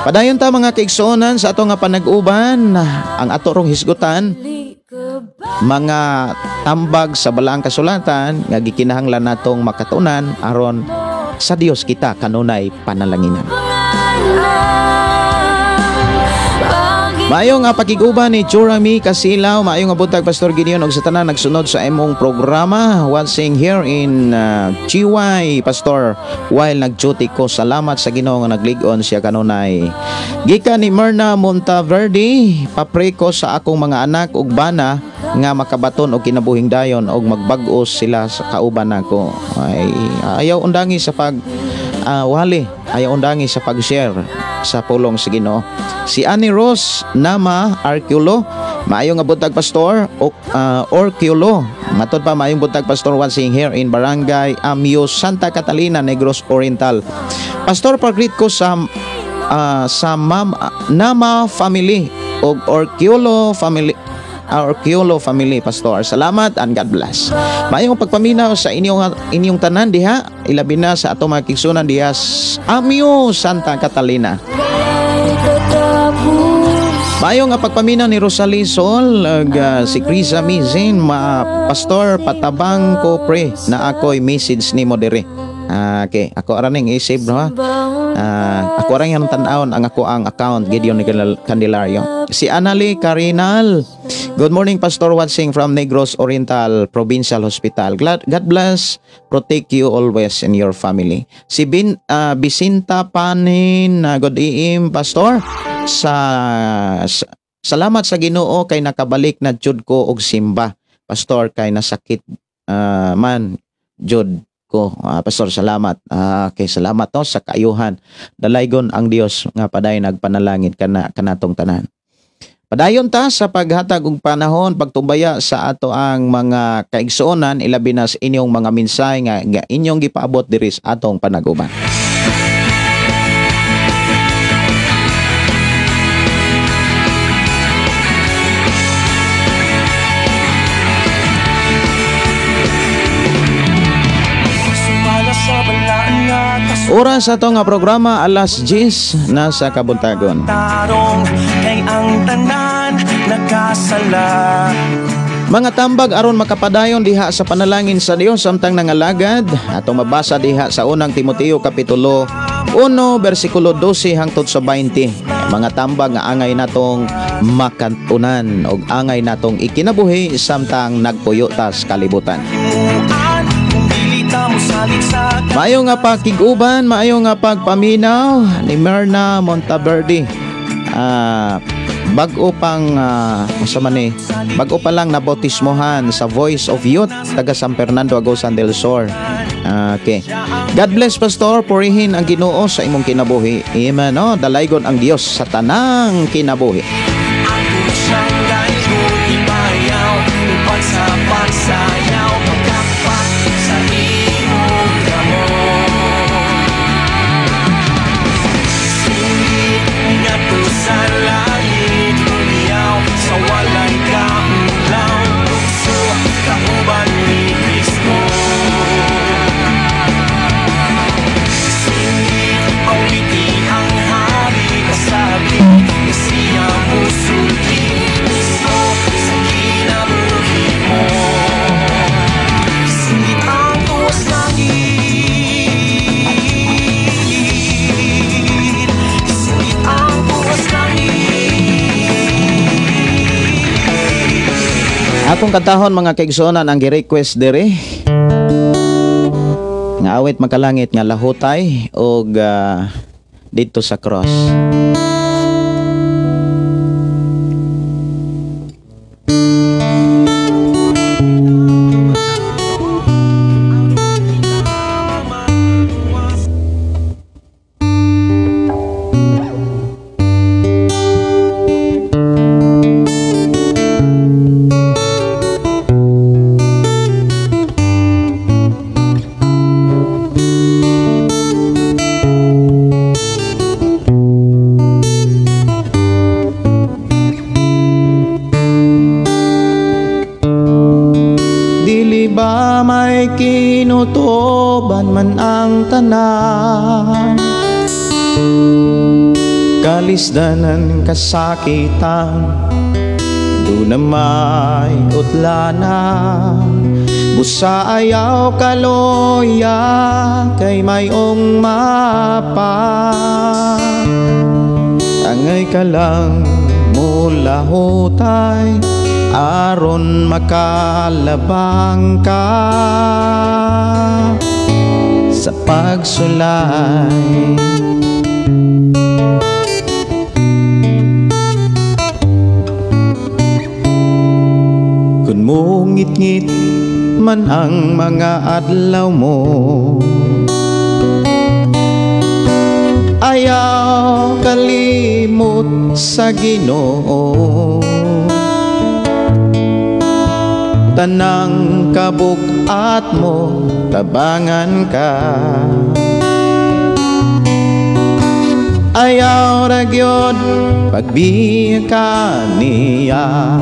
Padayon ta, mga kaigsuonan, sa ato nga panag-uban. Ang ato rong hisgutan, mga tambag sa balaang kasulatan nga gikinahanglan natong makatunan aron sa Dios kita kanunay panalanginan. Maayo nga pakig-uban ni Churami Kasilaw. Maayo nga buntag, Pastor Gideon, ug sa tanan nagsunod sa imong programa. Watching here in Chiway, Pastor, while nag-duty ko. Salamat sa Ginoo nga naglig-on siya kanunay. Gikan ni Myrna Monteverde, pa-pray ko sa akong mga anak ug bana nga makabaton og kinabuhing dayon og magbag-o sila sa kauban nako. Ay, ayaw undangi sa pag wali, ayaw undangi sa pag-share sa pulong sa Ginoo. Si Annie Rose Nama Arculo, maayo nga buntag, Pastor o Orculo. Matod pa, maayong buntag, Pastor, watching here in Barangay Amio, Santa Catalina, Negros Oriental. Pastor, pag-greet ko sa Ma'am Nama family og Orculo family, Orculo family, Pastor. Salamat and God bless. Maayong pagpaminaw sa inyong tanan diha, ilabi na sa atong mga kaigsuonan diha sa Amio, Santa Catalina. Maayo nga pagpaminaw ni Rosalie Sol ug si Krisa Mizin, ma Pastor, patabang ko pre na ako'y message nimo diri. Okay, ako ara ning i-save, no, ha. Ako ra yung tan-awon ang ako ang account, Gideon Candelario. Si Anali Carinal. Good morning, Pastor, watching from Negros Oriental Provincial Hospital. Glad, God bless, protect you always and your family. Si Bisinta Panin, good AM, Pastor. Sa salamat sa Ginoo kay nakabalik na jud ko og simba. Pastor, kay nasakit man jud ko. Pastor, salamat. Okay, salamat, no, sa kaayuhan. Dalaygon ang Dios nga paday nagpanalangin kana kanatong tanan. Padayon ta sa paghatag og panahon pagtumbaya sa ato ang mga kaigsuonan, ilabi na sa inyong mga mensahe nga inyong gipaabot diri sa atong panaguban. Sumala sa balaan nga Oras sa ato nga programa, alas 10 na sa kabuntagon. Tarong kay ang tanan nakasala. Mga tambag aron makapadayon diha sa panalangin sa Dios samtang nangalagad, atong mabasa diha sa Unang Timoteo kapitulo 1 bersikulo 12 hangtod sa 20. Mga tambag nga angay natong makantunan og angay natong ikinabuhi samtang nagpuyo ta sa kalibutan. Himuan kung dili ta mosalig sa Maayo nga pakig-uban, maayo nga pagpaminaw ni Myrna Monteverde. Bag-o pang unsa man ni? Bag-o pa lang nabautismohan sa Voice of Youth taga San Fernando, Agusan del Sur. Okay. God bless, Pastor, purihin ang Ginoo sa imong kinabuhi. Amen. No? Dalaygon ang Dios sa tanang kinabuhi. Ako siyang daygon ibayaw uban sa pagsayaw pagkapak sa imong kamot. Singit ngadto sa langit, hunyaw sa walay kaulaw, lukso kauban ni Kristo. Singit awiti ang hari, kasabi nga siya musulti mismo sa kinabuhi mo. Singit ang tuwas langit. Singit ang tuwas langit. Atong kantahon, mga kaigsuonan, ang gi-request diri nga Awit Makalangit nga Lahutay og Didto sa Cross. may kinutuban man ang tanan? Kalisdanan kasakitan, do na may utlanan. Busa ayaw kaloya, kay mayong mapa. Angay ka lang mulahutay, aron makalabang ka sa pagsulay. Kun mungit-ngit man ang mga adlaw mo, ayaw kalimot sa Ginoo. Tanang kabug-at mo, tabangan ka. Ayaw ra gyud pagbiya ka niya.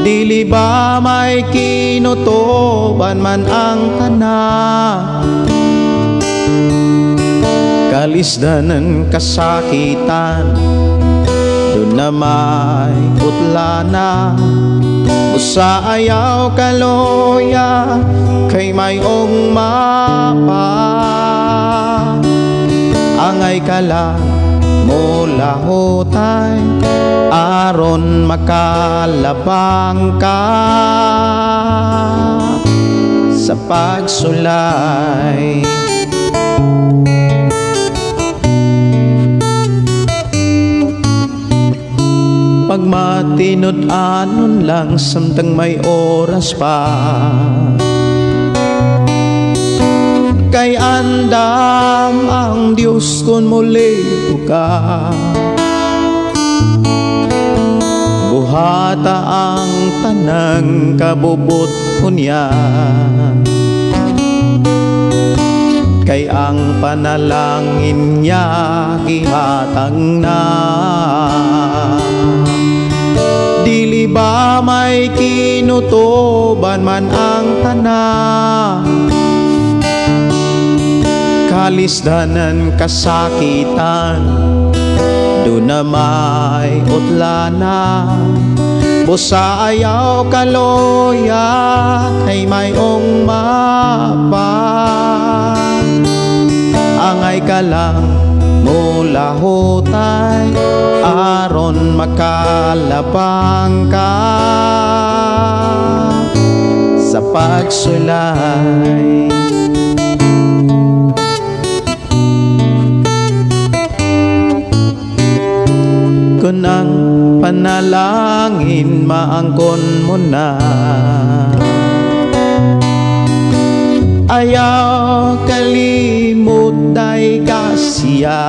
Dili ba may kinutuban man ang tanan? Kalisdanan kasakitan, doon na may utlana. Busa ayaw kaloya, kay mayong mapa. Angay ka lang mulahutay, aron makalabang ka sa pagsulay. Pagmatinud-anon lang samtang may oras pa, kay andam ang Diyos kung muli ka. Buhata ang tanang kabubot unya, kay ang panalangin niya gihatag na. Dili ba may kinutuban man ang tanan? Kalisdanan kasakitan, do na may utlana. Busa ayaw kaloya, kay mayong mapa. Angay ka lang mulahutay, aron makalabang ka sa pagsulay. Kun ang panalangin maangkon mo na, ayaw kalimot ay kasiya.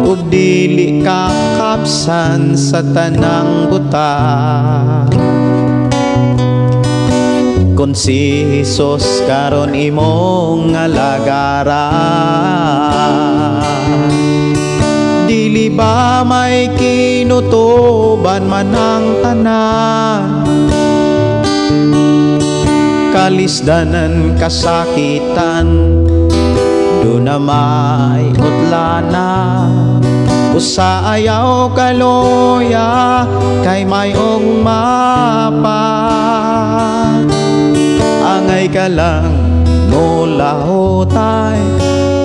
Ug dili ka kapsan sa tanang buta, kun si Jesus karon imong alagaran. Dili ba may kinutuban man ang tanan? Kalisdanan kasakitan, do na may utlana. Busa ayaw kaloya, kay mayong mapa. Angay ka lang mulahutay,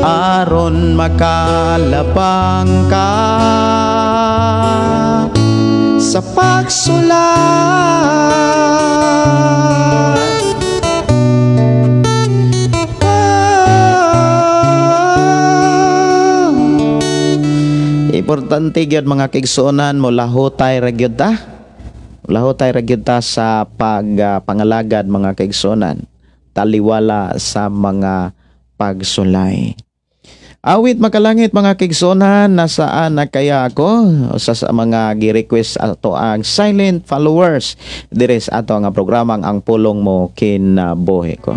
aron makalabang ka sa pagsulay. Importante gyud mga kaigsuonan, mo lahutay ra gyud ta. Lahutay ra gyud ta sa pagpangalagad mga kaigsuonan, taliwala sa mga pagsulay. Awit makalangit mga kaigsuonan, nasaan na kaya ako? Usa sa mga gi-request ato ang silent followers diri sa ato nga programang Ang Pulong Mo Kinabuhi Ko.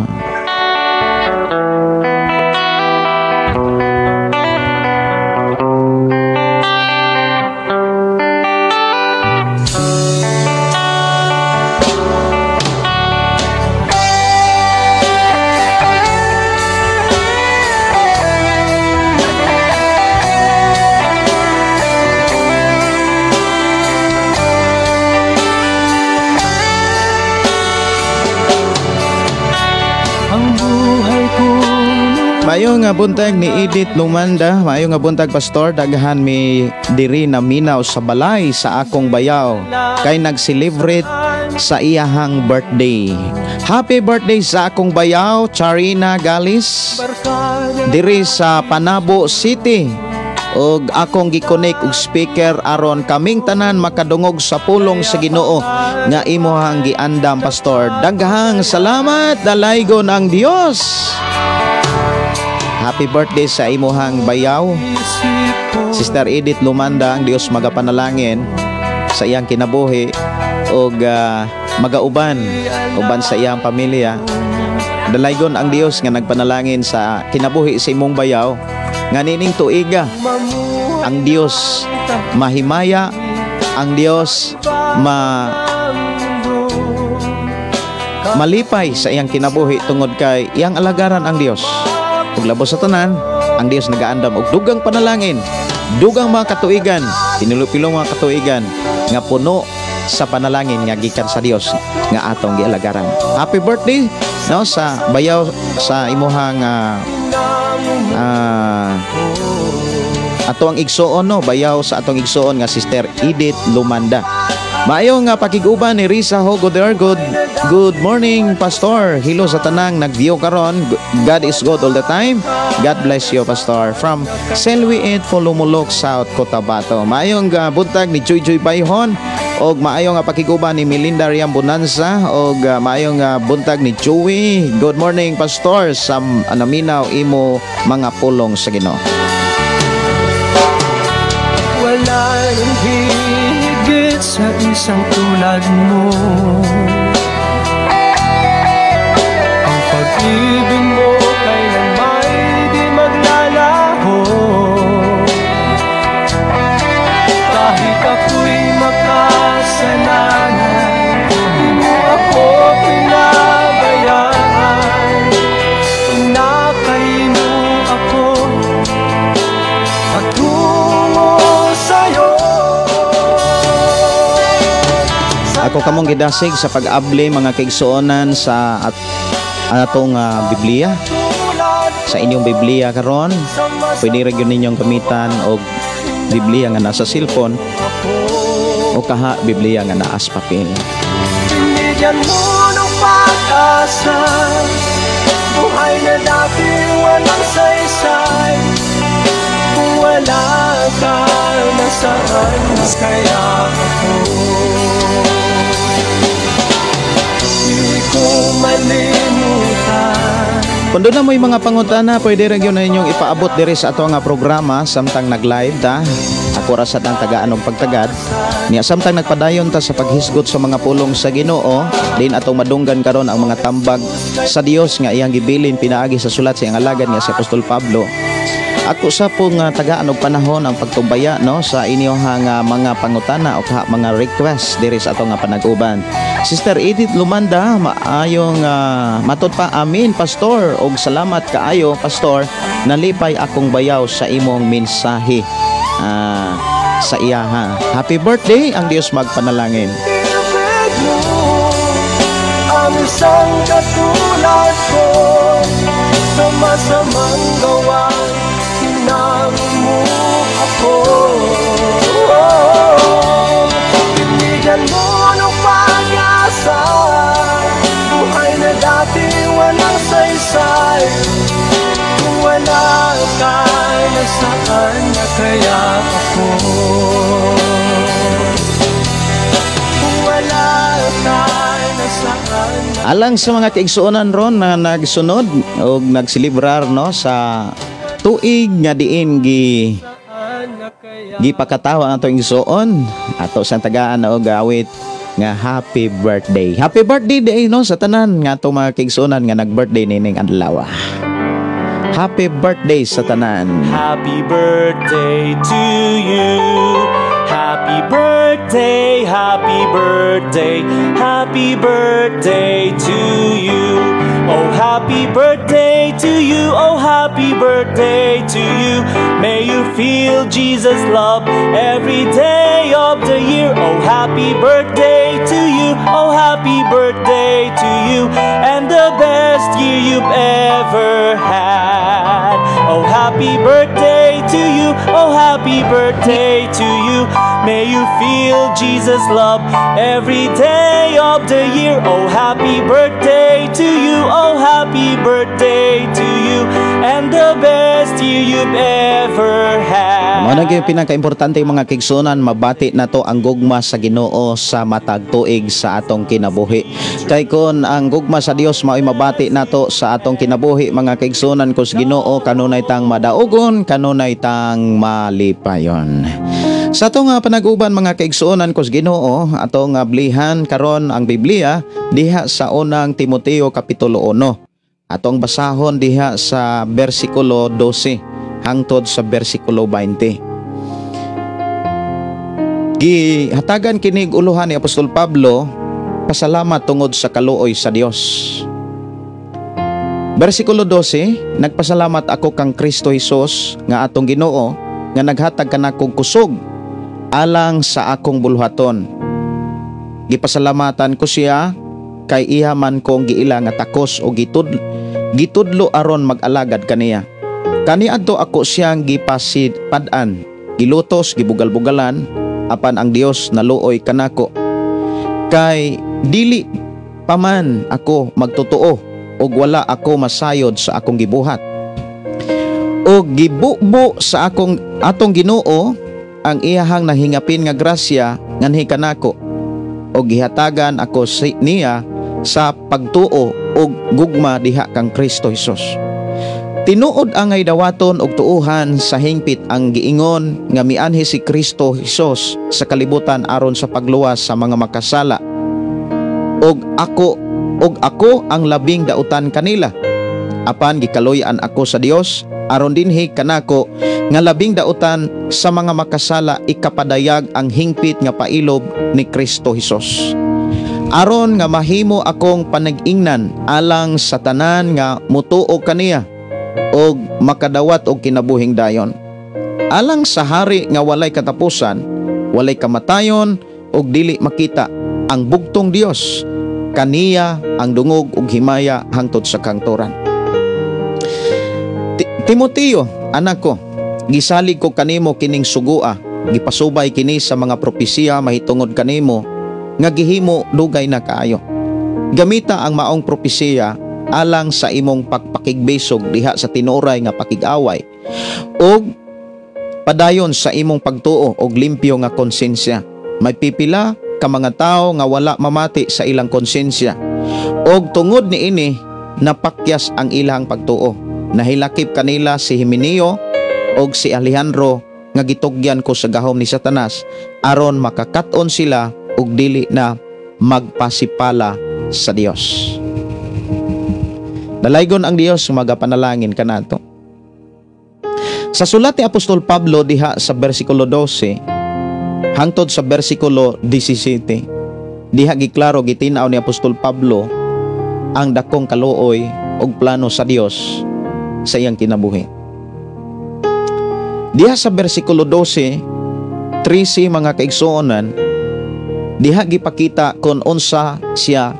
Maayong nga buntag ni Edith Lumanda. Maayong nga buntag, Pastor. Daghan mi diri na minaw sa balay sa akong bayaw kay nag-celebrate sa iyahang birthday. Happy birthday sa akong bayaw, Charina Galis, diri sa Panabo City. Og akong gi-connect og speaker aron kaming tanan makadungog sa pulong sa Ginoo nga imuhang giandam, Pastor. Daghang salamat, dalaygon ang Dios. Happy birthday sa imuhang bayaw, Sister Edith Lumanda. Ang Dios magapanalangin sa iyang kinabuhi og magauban uban sa iyang pamilya. Dalaygon ang Dios nga nagpanalangin sa kinabuhi sa imong bayaw nga nining tuiga ang Dios mahimaya, ang Dios malipay sa iyang kinabuhi tungod kay iyang alagaran ang Dios. Ug labos sa tanan, ang Dios nagaandam og dugang panalangin, dugang mga katuigan, pinilo-pilo mga katuigan nga puno sa panalangin nga gikan sa Dios nga atong gialagaran. Happy birthday, no, sa bayaw sa imuhang ato ang igsuon, no, bayaw sa atong igsuon nga Sister Edith Lumanda. Maayo nga pakig-uban ni Risa Hogoder. Good good morning, Pastor. Hello sa tanang nag-view karon. God is good all the time. God bless you, Pastor. From Selwi 8 Polomolok, South Cotabato. Maayong buntag ni Joy Joy Bayhon og maayong nga pakig-uban ni Melinda Riam Bonanza og maayong buntag ni Joey. Good morning, Pastor, sa naminaw imo mga pulong sa Ginoo. Wala nang higit sa isang tulad mo. Ang pag-ibig mo kailanma'y di maglalaho. Kahit ako'y makasalanan, di mo ako pinabayaan. Inakay mo ako patungo sa'yo. Ako kamong gidasig sa pag-abli, mga kaigsuonan, sa atong Biblia. Sa inyong Biblia karon, pwede ra gyud ninyong gamitan og Biblia nga nasa cellphone o kaha Biblia nga naas papel. Binigyan mo ng pag-asa, buhay na dati walang saysay. Kung wala ka, nasaan kaya ako? Di ko malimutan. Kung doon na mo'y mga pangutana, pwede rin yun na inyong ipaabot diri sa ato nga programa samtang nag-live ta. Ako ra sad ang tagaan og pagtagad. Niya samtang nagpadayon ta sa paghisgot sa mga pulong sa Ginoo, din atong madunggan karon ang mga tambag sa Dios nga iyang gibilin pinaagi sa sulat sa iyang alagad nga si Apostol Pablo. Ako sa pong tagaan og panahon ang pagtumbaya, no, sa inyong nga mga pangutana o kaha mga request diri sa atong nga panag-uban. Sister Edith Lumanda, maayong matod pa, amin, Pastor, og salamat kaayo, Pastor, nalipay akong bayaw sa imong mensahe sa iyaha. Happy birthday, ang Dios magpanalangin. Ibig mo ang isang katulad ko. Sa masamang gawa, tinango mo ako. Binigyan mo ng pag-asa, buhay na dati walang saysay. Kung wala ka, nasaan na kaya ako? Kung wala ka, nasaan na Alang sa mga kaigsuonan ron na nagsunod og nagselebrar, no, sa tuig nga diin na kaya gipakatawa ang atong igsuon, ato sa tagaan og awit nga happy birthday. Happy birthday day, no, sa tanan nga atong mga kaigsuonan nga nag-birthday nining adlaw. Happy birthday sa tanan. Happy birthday to you. Happy birthday, happy birthday, happy birthday to you. Oh, happy birthday to you. Oh, happy birthday to you. May you feel Jesus' love every day of the year. Oh, happy birthday to you. Oh, happy birthday to you. And the best year you've ever had. Happy birthday to you. Oh, happy birthday to you. May you feel Jesus' love every day of the year. Oh, happy birthday to you. Oh, happy birthday to you. And the best year you've ever had. Mao na gyud pinakaimportante, mga kaigsuonan, mabati nato ang gugma sa Ginoo sa matag tuig sa atong kinabuhi. Kay kon ang gugma sa Dios mao'y mabati nato sa atong kinabuhi, mga kaigsuonan ko sa Ginoo, kanunay tang madaugon, kanunay tang malipayon. Sa atong panag-uban, mga kaigsuonan ko sa Ginoo, atong ablihan karon ang Biblia diha sa Unang Timoteo kapitulo 1. Atong basahon diha sa bersikulo 12 hangtod sa bersikulo 20. Gihatagan kinig uluhan ni Apostol Pablo, "Pasalamat tungod sa kaluoy sa Dios." Bersikulo 12, "Nagpasalamat ako kang Kristo Hesus nga atong Ginoo nga naghatag kanakong kusog alang sa akong buluhaton. Gipasalamatan ko siya kay iya man kong giila nga takos o gitudlo aron mag-alagad kaniya. Kaniadto ako siyang gipasidpad-an, gilutos, gibugal-bugalan, apan ang Dios naluoy kanako. Kay dili paman ako magtotoo ug wala ako masayod sa akong gibuhat. Og gibubo sa akong atong Ginoo ang iyahang nahingapin nga grasya nganhi kanako og gihatagan ako niya sa pagtuo og gugma diha kang Kristo Hesus. Tinuod angay dawaton og tuuhan sa hingpit ang giingon nga mianhi si Kristo Hesus sa kalibutan aron sa pagluwas sa mga makasala. Og ako ang labing dautan kanila. Apan gikaluy-an ako sa Dios aron dinhi kanako nga labing dautan sa mga makasala ikapadayag ang hingpit nga pailob ni Kristo Hesus. Aron nga mahimo akong panag-ingnan alang sa tanan nga mutuo kaniya og makadawat og kinabuhing dayon. Alang sa hari nga walay katapusan, walay kamatayon ug dili makita, ang bugtong Dios, kaniya ang dungog ug himaya hangtod sa kangturan." Timoteo, anak ko, gisalig ko kanimo kining sugua, gipasubay kini sa mga propesiya mahitungod kanimo nga gihimo dugay na kaayo. Gamita ang maong propesiya alang sa imong pagpakigbisog diha sa tinuray nga pakig-away ug padayon sa imong pagtuo og limpyo nga konsensya. May pipila ka mga tawo nga wala mamati sa ilang konsensya og tungod niini napakyas ang ilang pagtuo. Nahilakip kanila si Himeneo og si Alejandro nga gitugyan ko sa gahom ni Satanas aron makakat-on sila ug dili na magpasipala sa Dios. Dalaygon ang Dios, magapanalangin kanato. Sa sulat ni Apostol Pablo diha sa bersikulo 12 hangtod sa bersikulo 17, diha giklaro, gitin-aw ni Apostol Pablo ang dakong kaluoy ug plano sa Dios sa iyang kinabuhi. Diha sa bersikulo 12, 13, mga kaigsuonan, diha gipakita kon unsa siya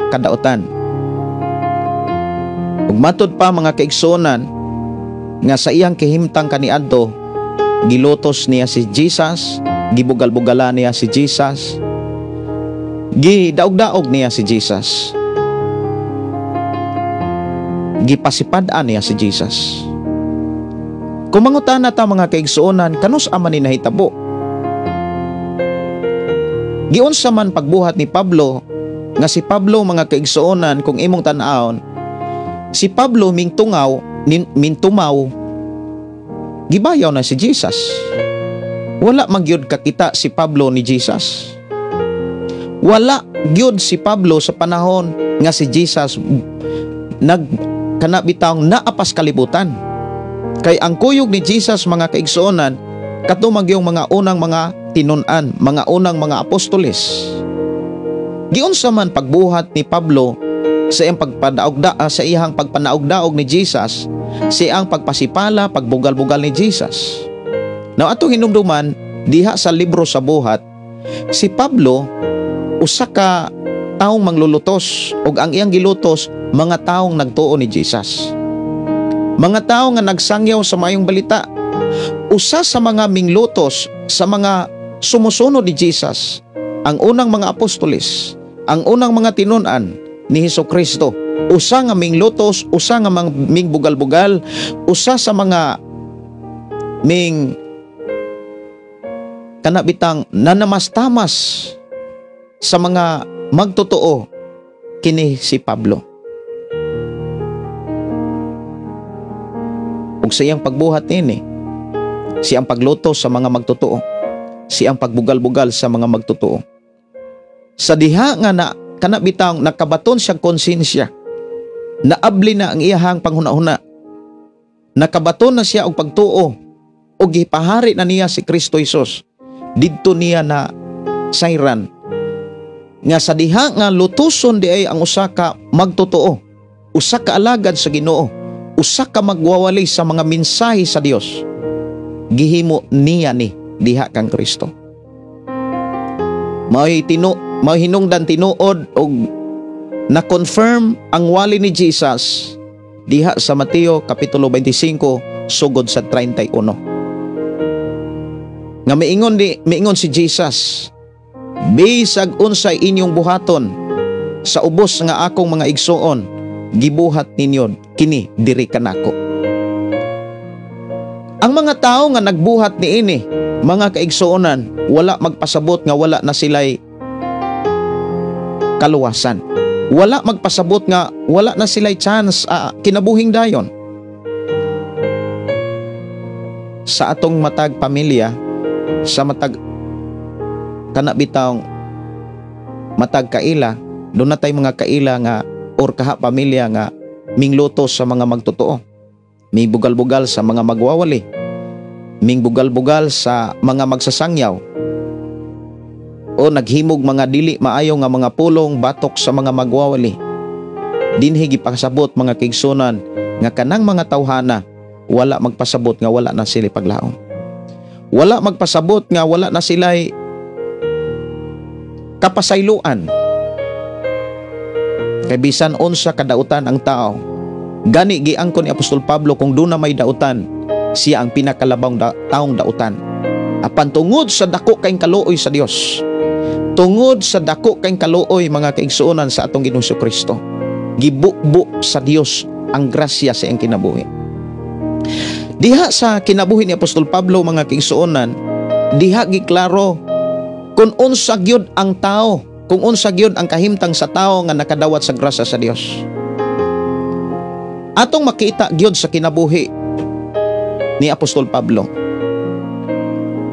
kadautan. Ug matud pa, mga kaigsuonan, nga sa iyang kahimtang kaniadto, gilutos niya si Jesus, gibugal-bugala niya si Jesus, gidaog-daog niya si Jesus, gipasipad-an niya si Jesus. Kung mangutana ta, mga kaigsuonan, kanus-a man ni nahitabo? Giunsa man pagbuhat ni Pablo nga si Pablo, mga kaigsuonan, kung imong tan-awon, si Pablo mingtungaw, mintumaw, gibayaw na si Jesus. Wala magyud kakita si Pablo ni Jesus. Wala gyud si Pablo sa panahon nga si Jesus nag kana bitawng naapas kalibutan. Kay ang kuyog ni Jesus, mga kaigsuonan, kato magyong mga unang mga tinun-an, mga unang mga apostoles. Giunsa man pagbuhat ni Pablo sa iyang pagpanaogdaog ni Jesus, sa iyang pagpasipala, pagbugal-bugal ni Jesus? Now, atong hinumduman diha sa libro sa Buhat, si Pablo usa ka taong manglulutos ug ang iyang gilutos mga taong nagtuo ni Jesus. Mga tao nga nagsangyaw sa maayong balita. Usa sa mga minglutos sa mga sumusunod ni Jesus, ang unang mga apostoles, ang unang mga tinun-an ni Hesus Kristo, usa nga minglutos, usa nga mingbugal-bugal, usa sa mga ming kanabitang nanamastamas sa mga magtotoo, kini si Pablo. Ug sa iyang pagbuhat niini, siyang paglutos sa mga magtotoo, siyang pagbugal-bugal sa mga magtotoo. Sa diha nga na kanabitang nakabaton siyang konsensya, naabli na ang iyahang panghuna-huna, nakabaton na siya og pagtuo og gipahari na niya si Kristo Hesus. Didto niya na sayran nga sa diha nga lutuson di ay ang usa ka magtotoo, usa ka alagad sa Ginoo, usa ka magwawali sa mga mensahe sa Dios, gihimo niya ni diha kang Kristo. Mao'y hinungdan tinuod og na-confirm ang wali ni Jesus diha sa Mateo Kapitulo 25 sugod sa 31. Nga miingon si Jesus, bisag unsay inyong buhaton sa ubos nga akong mga igsuon, gibuhat ninyo kini diri kanako. Ang mga tao nga nagbuhat niini, mga kaigsuonan, wala magpasabot nga wala na sila'y kaluwasan. Wala magpasabot nga wala na sila'y chance kinabuhing dayon. Sa atong matag pamilya, sa matag kanabitang matag kaila, doon na tayo mga kaila nga or kaha pamilya nga minglutos sa mga magtotoo, may bugal-bugal sa mga magwawali, ming bugal-bugal sa mga magsasangyaw, o naghimog mga dili maayo nga mga pulong batok sa mga magwawali. Dinhi gipasabot mga kaigsunan nga kanang mga tawhana wala magpasabot nga wala na sila paglaom. Wala magpasabot nga wala na sila'y kapasayloan. Kay bisan unsa kadautan ang tao, gani giangkon ni Apostol Pablo kung doon na may dautan, siya ang pinakalabang taong dautan. Apan tungod sa dako kayong kaluoy sa Dios, tungod sa dako kayong kaluoy mga kaigsuonan sa atong Ginoong Kristo, gibukbo sa Dios ang grasya sa iyang kinabuhi. Diha sa kinabuhi ni Apostol Pablo mga kaigsuonan, diha giklaro kung unsa gyud ang tao, kung unsa gyud ang kahimtang sa tao nga nakadawat sa grasya sa Dios. Atong makita gyud sa kinabuhi ni Apostol Pablo.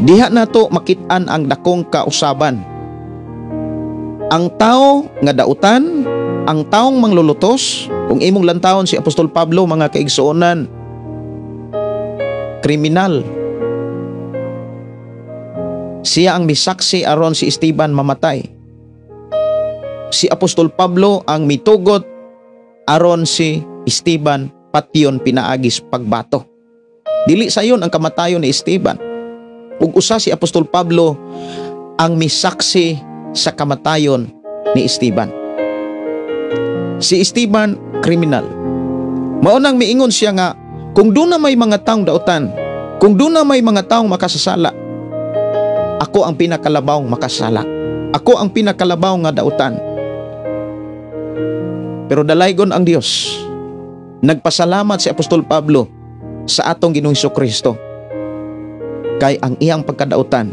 Diha nato makit-an ang dakong kausaban. Ang tao nga dautan, ang taong manglulutos, kung imong lantawon si Apostol Pablo mga kaigsuonan, kriminal. Siya ang misaksi aron si Esteban mamatay. Si Apostol Pablo ang mitugot aron si Esteban patyon pinaagis pagbato. Dili sayon ang kamatayon ni Esteban. Ug usa si Apostol Pablo ang misaksi sa kamatayon ni Esteban. Si Esteban kriminal. Mao nang miingon siya nga kung doon na may mga taong dautan, kung doon na may mga taong makasasala, ako ang pinakalabawng makasala. Ako ang pinakalabaw nga dautan. Pero dalaygon ang Dios. Nagpasalamat si Apostol Pablo sa atong Ginoong Kristo kay ang iyang pagkadautan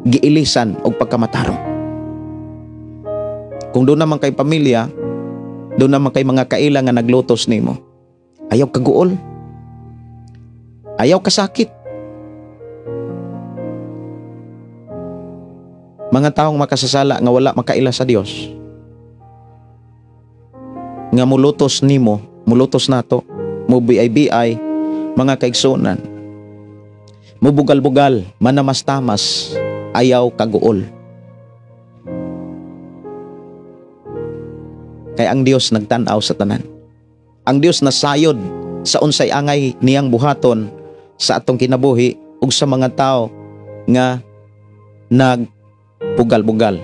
giilisan og pagkamatarong. Kung doon naman kay pamilya, doon naman kay mga kaila nga naglutos nimo, ayaw kaguol, ayaw kasakit. Mga taong makasasala nga wala makaila sa Dios, nga mulutos nimo, mulutos nato, mo BIBI, mga kaigsunan, mubugal-bugal, manamastamas, ayaw kaguol. Kay ang Dios nagtan-aw sa tanan. Ang Dios nasayod sa unsay angay niyang buhaton sa atong kinabuhi ug sa mga tao nga nagbugal-bugal.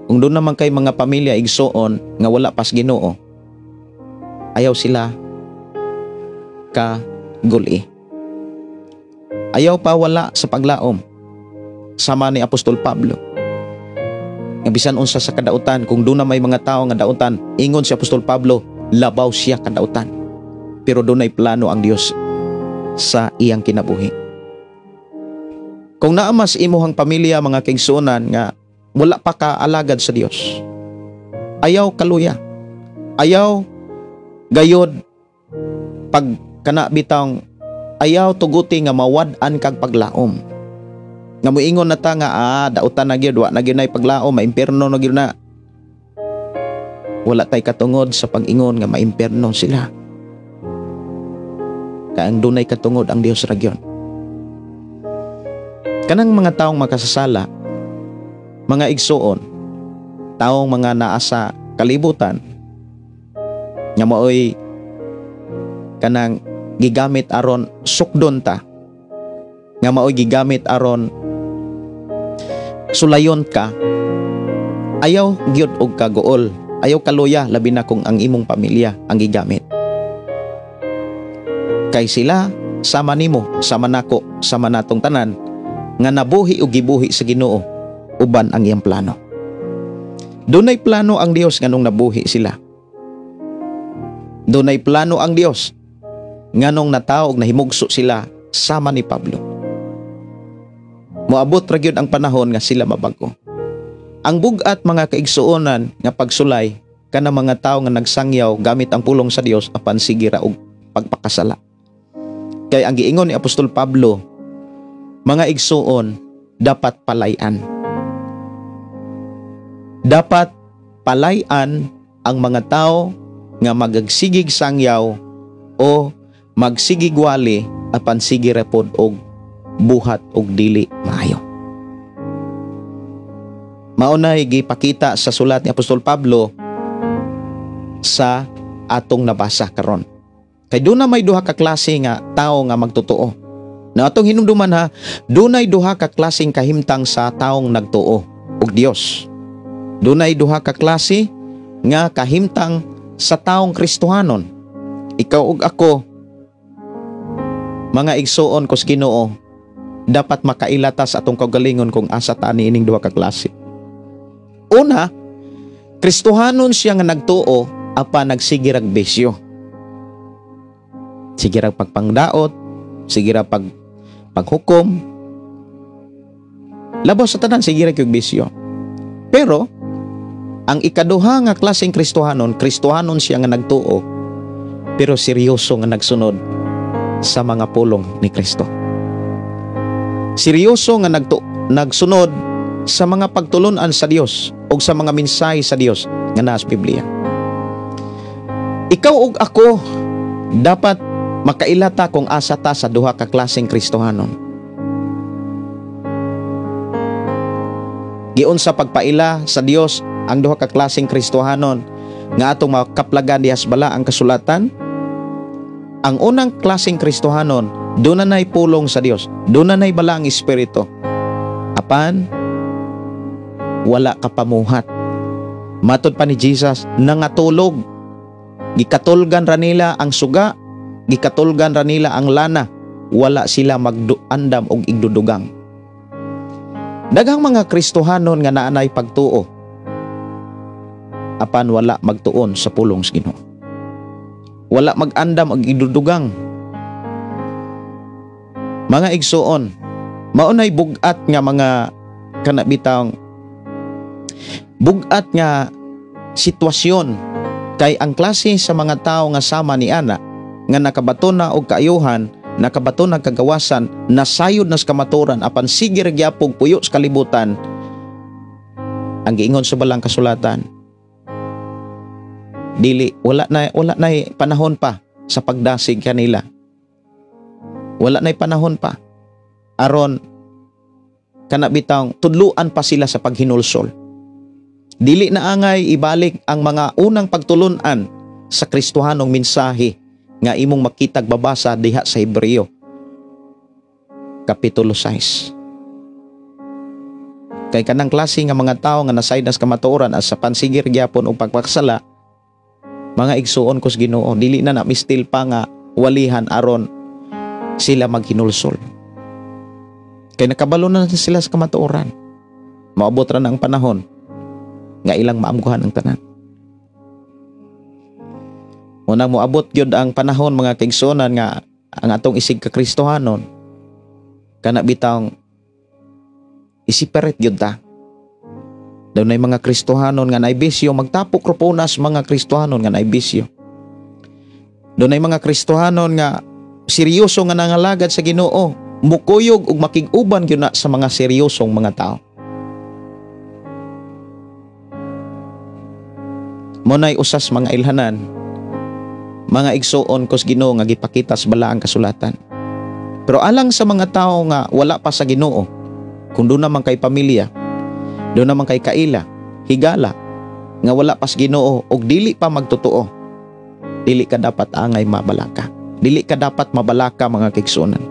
Kung Kung duna man kay mga pamilya, igsoon, nga wala pas Ginoo, ayaw sila ka guli. Ayaw pa wala sa paglaom. Sama ni Apostol Pablo. Nga bisan unsa sa kadautan, kung duna may mga tao nga dautan, ingon si Apostol Pablo, labaw siya kadautan. Pero dunay plano ang Dios sa iyang kinabuhi. Kung naa mas imuhang pamilya, mga kaigsuonan, nga wala pa ka alagad sa Dios, ayaw kaluya. Ayaw gayod pag kana bitang ayaw tuguti nga mawad-an kag paglaom. Nga moingon na ta nga dautan na gyud, wa na gyud nay paglaom, maimpierno na gyud na. Wala tay katungod sa pag-ingon nga maimpierno sila. Kay ang dunay katungod ang Dios ra gyud. Kanang mga taong makasasala, mga igsuon, taong mga naa sa kalibutan, nga maoy kanang gigamit aron sukdon ta, nga maoy gigamit aron sulayon ka, ayaw gyud og kaguol, ayaw kaluya, labi na kung ang imong pamilya ang gigamit. Kay sila sama nimo, sama nako, sama natong tanan nga nabuhi o gibuhi sa Ginoo uban ang iyang plano. Dunay plano ang Dios nganong nabuhi sila. Dunay plano ang Dios nganong natawo og nahimugso sila sama ni Pablo. Moabot ra gyud ang panahon nga sila mabago. Ang bug-at, mga kaigsuonan, nga pagsulay kana mga tawo nga nagsangyaw gamit ang pulong sa Dios apan sige ra og pagpakasala. Kay ang giingon ni Apostol Pablo, mga igsuon, dapat palayan. Dapat palayan ang mga tao nga magsigig sangyaw o magsigig wali apan sige ra pod og buhat og dili maayo. Mao na gipakita sa sulat ni Apostol Pablo sa atong nabasa karon. Kay duna may duha ka klase nga tao nga magtotoo. Na atong hinumduman ha, dunay duha ka klaseng kahimtang sa taong nagtuo og Dios. Dunay duha ka klase nga kahimtang sa taong Kristohanon. Ikaw ug ako, mga igsuon ko sa Ginoo, dapat makaila ta sa atong kaugalingon kung asa ta niining duha ka klase. Una, Kristohanon siya nga nagtuo apan nagsige rag bisyo. Sige rag pagpangdaot, sige ra paghukom. Labaw sa tanan, sige ra gyud bisyo. Pero ang ikaduha nga klaseng Kristohanon, Kristohanon siya nga nagtuo pero seryoso nga nagsunod sa mga pulong ni Kristo. Seryoso nga nagsunod sa mga pagtulunan sa Dios o sa mga mensahe sa Dios nga naa sa Biblia. Ikaw ug ako dapat makaila ta kung asa ta sa duha ka klaseng Kristohanon. Giunsa pagpaila sa Dios ang duha ka klaseng Kristohanon nga atong makaplagan dihas bala ang kasulatan? Ang unang klaseng Kristohanon, doon na pulong sa Dios, doon na bala ang Espiritu. Apan wala ka pamuhat. Matod pa ni Jesus, nangatulog. Gikatulgan ra nila ang suga, gikatulgan ra nila ang lana, wala sila magandam og igdudugang. Daghang mga Kristohanon nga naanay pagtuo, apan wala magtuon sa pulong sa Ginoo. Wala magandam og igdudugang. Mga igsuon, maunay bug-at nga mga kanabitang bug-at nga sitwasyon kay ang klase sa mga tao nga sama ni ana nga nakabato na og kaayuhan, nakabato na kagawasan, nasayod na sa kamaturan apan sige ra gyapog puyo sa kalibutan. Ang giingon sa balang kasulatan, dili wala na panahon pa sa pagdasig kanila. Wala na'y panahon pa aron kana bitang tudluan pa sila sa paghinulsol. Dili na angay ibalik ang mga unang pagtulunan sa Kristohanong mensahe nga imong makitag babasa diha sa Hebreo Kapitulo 6. Kay kanang klase nga mga tawo nga nasayod na sa kamatuoran as sa pansigir gyapon og pagpakasala, mga igsuon ko sa Ginoo, dili na na mistil pa nga walihan aron sila maghinulsol. Kay nakabalo na sila sa kamatuoran. Maabot ra na ang panahon nga ilang maamguhan ang tanan. Unang moabot gyud ang panahon, mga kaigsuonan, nga ang atong isig ka Kristohanon kana bitawng i-separate gyud ta. Dunay mga Kristohanon nga naay bisyo, magtapok rupunas mga Kristohanon nga naay bisyo. Dunay mga Kristohanon nga seryoso nga nangalagad sa Ginoo, mukuyog ug makig-uban gyud na sa mga seryosong mga tao. Monay usas mga ilhanan, mga igsuon kos Ginoo nga gipakita sa balaang kasulatan. Pero alang sa mga tao nga wala pa sa Ginoo, kung doon naman kay pamilya, doon naman kay kaila, higala, nga wala pa sa Ginoo og dili pa magtotoo, dili ka dapat angay mabalaka. Dili ka dapat mabalaka, mga kaigsuonan.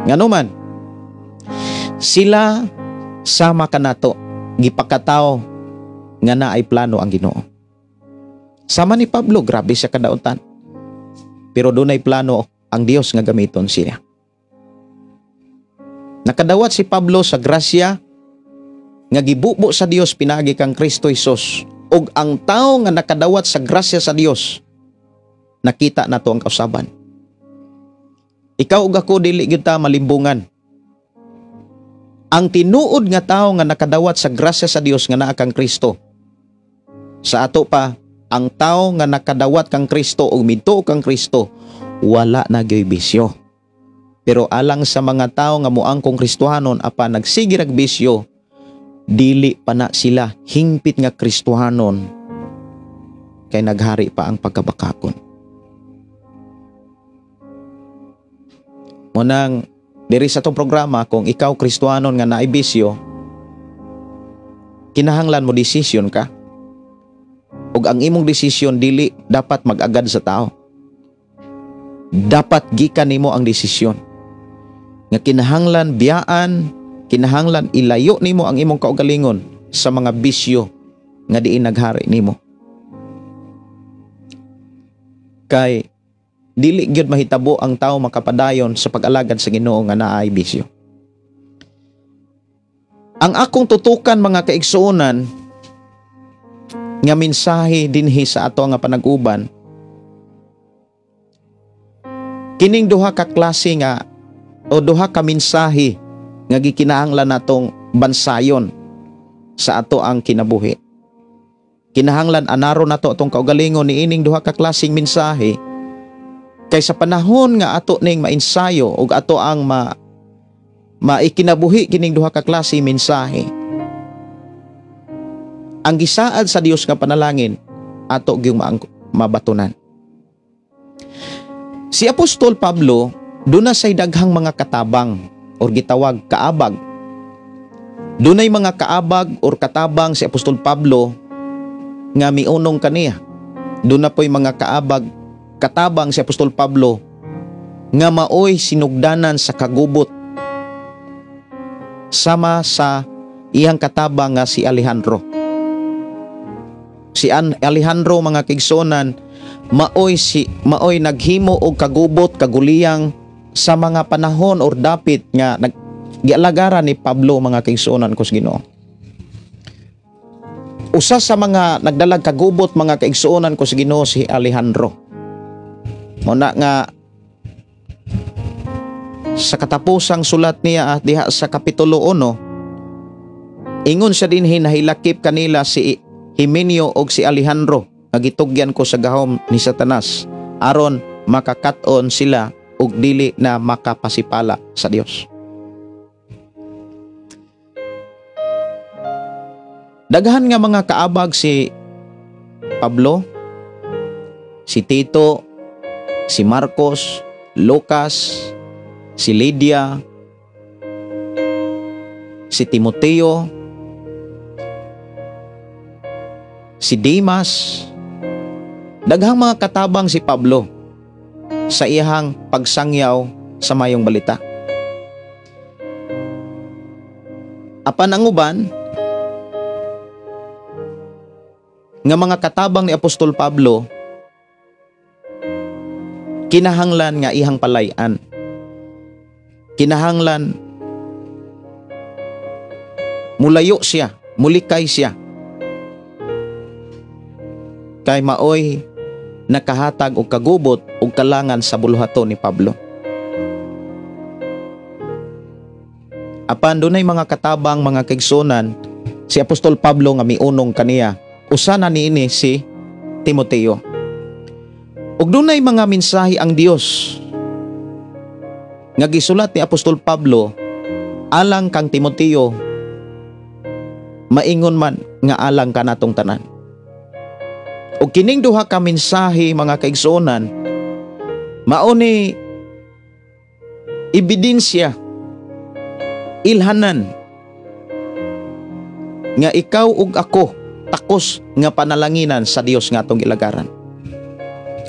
Ngano man, sila sama kanato gipakatao nga naay plano ang Ginoo. Sama ni Pablo, grabe siya kadautan. Pero dunay plano ang Dios nga gamiton siya. Nakadawat si Pablo sa grasya nga gibubo sa Dios pinaagi kang Kristo Hesus, ug ang tawo nga nakadawat sa grasya sa Dios, nakita nato ang kausaban. Ikaw ug ako dili gyud ta malimbungan. Ang tinuod nga tawo nga nakadawat sa grasya sa Dios nga naa kang Kristo. Sa ato pa, ang tawo nga nakadawat kang Kristo ug mituo kang Kristo, wala na gyoy bisyo. Pero alang sa mga tawo nga moangkong Kristohanon apan nagsige rag bisyo, dili pa na sila hingpit nga Kristohanon kay naghari pa ang pagkabakakon. Munang diri sa atong programa, kung ikaw Kristohanon nga naay bisyo, kinahanglan mo desisyon ka. Ug ang imong desisyon dili dapat mag-agad sa tao. Dapat gikan nimo ang desisyon. Nga kinahanglan biyaan, kinahanglan ilayo nimo ang imong kaugalingon sa mga bisyo nga diin naghari nimo. Kay dili gyud mahitabo ang tao makapadayon sa pag-alagad sa Ginoo nga naay bisyo. Ang akong tutukan, mga kaigsuonan, nga mensahe dinhi sa ato nga panag-uban, kining duha ka klase nga o duha ka mensahe nga gikinahanglan natong bansayon sa ato ang kinabuhi. Kinahanglan anaro nato atong kaugalingon niining duha ka klaseng mensahe, kay sa panahon nga ato ning mainsayo ug ato ang maikinabuhi kining duha ka klase mensahe, ang gisaad sa Dios nga panalangin ato gyung mabatunan. Si Apostol Pablo duna say daghang mga katabang or gitawag kaabag. Dunay mga kaabag or katabang si Apostol Pablo nga miunong kaniya. Duna po'y mga kaabag katabang si Apostol Pablo nga maoy sinugdanan sa kagubot sama sa iyang katabang nga si Alejandro. Si Alejandro, mga kaigsuonan, maoy naghimo og kagubot kaguliyang sa mga panahon or dapit nga gialagaran ni Pablo, mga kaigsuonan ko sa Ginoo. Usa sa mga nagdalag kagubot, mga kaigsuonan ko sa Ginoo, si Alejandro. Muna nga sa katapusang sulat niya diha sa Kapitulo 1, ingon siya dinhi, nahilakip kanila si Himeneo og si Alejandro nga gitugyan ko sa gahom ni Satanas aron makakat-on sila og dili na makapasipala sa Dios. Daghan nga mga kaabag si Pablo, si Tito, si Marcos, Lucas, si Lydia, si Timoteo, si Demas. Daghang mga katabang si Pablo sa iyahang pagsangyaw sa mayong balita. Apan ang uban, Nga mga katabang ni Apostol Pablo kinahanglan nga ihang palayan. Kinahanglan mulayo siya, mulikay siya. Kay maoy nakahatag og kagubot og kalangan sa buluhaton ni Pablo. Apan dunay mga katabang, mga kaigsunan, si Apostol Pablo nga miunong kaniya. Usa na niini si Timoteo. Ug dunay mga mensahe ang Dios nga gisulat ni Apostol Pablo alang kang Timoteo, maingon man nga alang kanatong tanan. Ug kining duha ka mensahe, mga kaigsuonan, mao ni ebidensya, ilhanan nga ikaw ug ako takos nga panalanginan sa Dios nga atong gilagaran.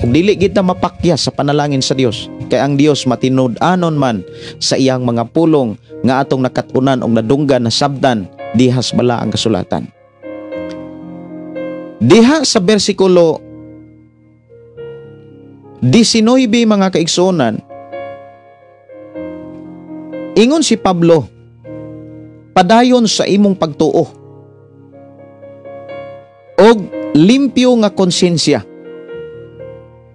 Ug dili kita mapakya sa panalangin sa Dios, kay ang Dios matinud-anon man sa iyang mga pulong nga atong nakat-unan og nadunggan na sabdan dihas bala ang kasulatan. Diha sa bersikulo 19, mga kaigsuonan, ingon si Pablo, padayon sa imong pagtuo og limpyo nga konsensya.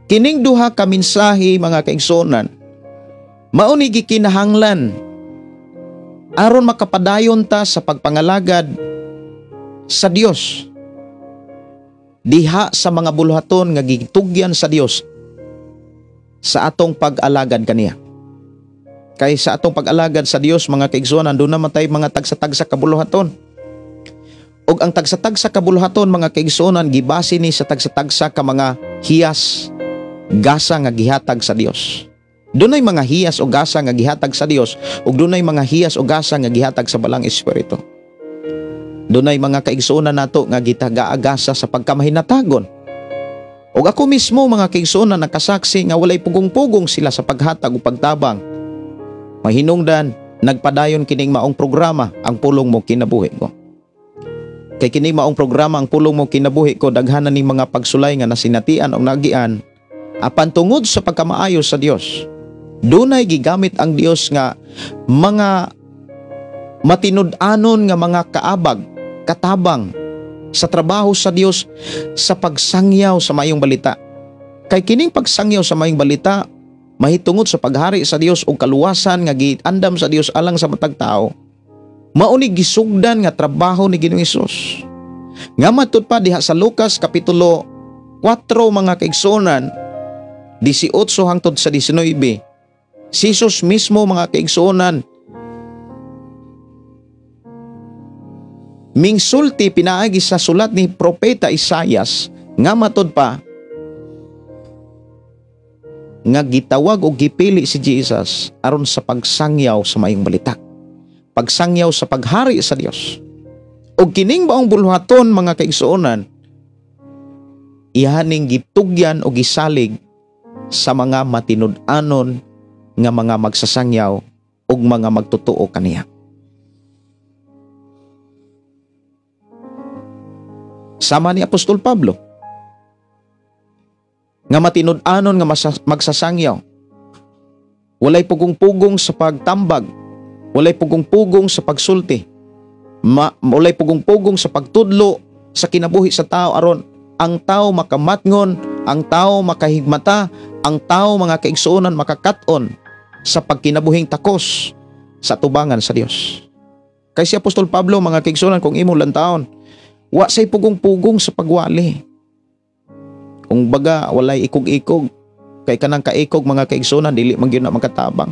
Kining duha ka mensahe, mga kaigsuonan, mao ni gikinahanglan aron makapadayon ta sa pagpangalagad sa Dios diha sa mga buluhaton nga gitugyan sa Dios sa atong pag-alagad kaniya. Kay sa atong pag-alagad sa Dios, mga kaigsuonan, doon naman tayo mga tagsa-tagsa kabuluhaton. Og ang tagsa-tagsa kabuluhaton, mga kaigsuonan, gibase ni sa tagsa-tagsa ka mga hiyas, gasa nga gihatag sa Dios. Dunay mga hiyas o gasa nga gihatag sa Dios, ug dunay mga hiyas o gasa nga gihatag sa Balang Espiritu. Dunay mga kaigsuonan nato nga gitagaagasa sa pagkamahinatagon. Ug ako mismo, mga kaigsuonan, nakasaksi nga walay pugong-pugong sila sa paghatag o pagtabang. Mahinungdan, nagpadayon kining maong programa, Ang Pulong Mo Kinabuhi Ko. Kay kining maong programa, Ang Pulong Mo Kinabuhi Ko, daghanan ning mga pagsulay nga nasinatian o nagian, apan tungod sa pagkamaayo sa Dios, dunay gigamit ang Dios nga mga matinud-anon nga mga kaabag, katabang sa trabaho sa Dios sa pagsangyaw sa mayong balita. Kay kining pagsangyaw sa mayong balita mahitungod sa paghari sa Dios o kaluwasan nga giandam sa Dios alang sa matag tao, mao ni gisugdan nga trabaho ni Ginoong Hesus. Nga matud pa diha sa Lucas kapitulo 4, mga kaigsuonan, 18 hangtod sa 19, si Jesus mismo, mga kaigsuonan, mingsulti pinaagi sa sulat ni Propeta Isayas nga matud pa nga gitawag o gipili si Jesus aron sa pagsangyaw sa maayong balita, pagsangyaw sa paghari sa Dios. Og kining baong buluhaton, mga kaigsuonan, ihaning gitugyan o gisalig sa mga matinud-anon nga mga magsasangyaw og mga magtotoo kaniya. Sama ni Apostol Pablo nga matinud-anon nga magsasangyaw, walay pugong-pugong sa pagtambag, walay pugong-pugong sa pagsulti, walay pugong-pugong sa pagtudlo sa kinabuhi sa tao aron ang tao makamatngon, ang tao makahigmata, ang tao, mga kaigsuonan, makakat-on sa pagkinabuhing takos sa tubangan sa Dios. Kay si Apostol Pablo, mga kaigsuonan, kung imo lantaon, wa say pugong-pugong sa pagwali. Kung baga walay ikog-ikog, kay kanang kaikog, mga kaigsuonan, dili man gyud na makatabang.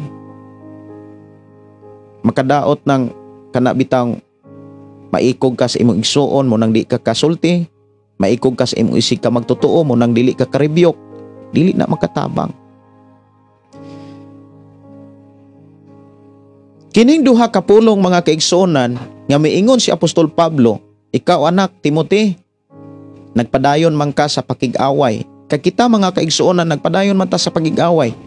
Makadaot ng kana bitang maikog ka sa imong igsuon mo nang di ka kasulti, maikog ka sa imong isig ka magtotoo mo nang dili ka karibyok, dili na makatabang. Kining duha ka pulong, mga kaigsuonan, nga miingon si Apostol Pablo, ikaw anak Timothy, nagpadayon man ka sa pakig-away. Kay kita, mga kaigsuonan, nagpadayon man ta sa pakig-away.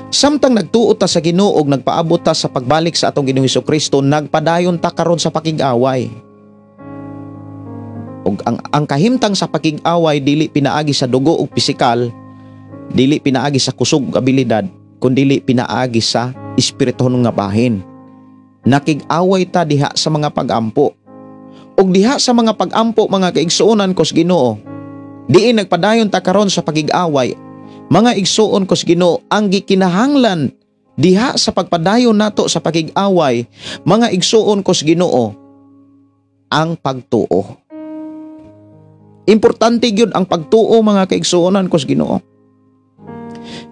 Samtang nagtuo ta sa Ginoo og nagpaabot ta sa pagbalik sa atong Ginoong Hesukristo, nagpadayon ta karon sa pakig-away. Ug ang kahimtang sa pakig-away dili pinaagi sa dugo ug pisikal, dili pinaagi sa kusog ug abilidad, kundili pinaagi sa espirituhon nga bahin. Nakig-away ta diha sa mga pag-ampo. Ug diha sa mga pag-ampo, mga kaigsuonan kos Ginoo, diin nagpadayon ta karon sa pakig-away, mga igsuon kos Ginoo, ang gikinahanglan diha sa pagpadayon nato sa pakig-away, mga igsuon kos Ginoo, ang pagtuo. Importante gyud ang pagtuo, mga kaigsuonan kos Ginoo.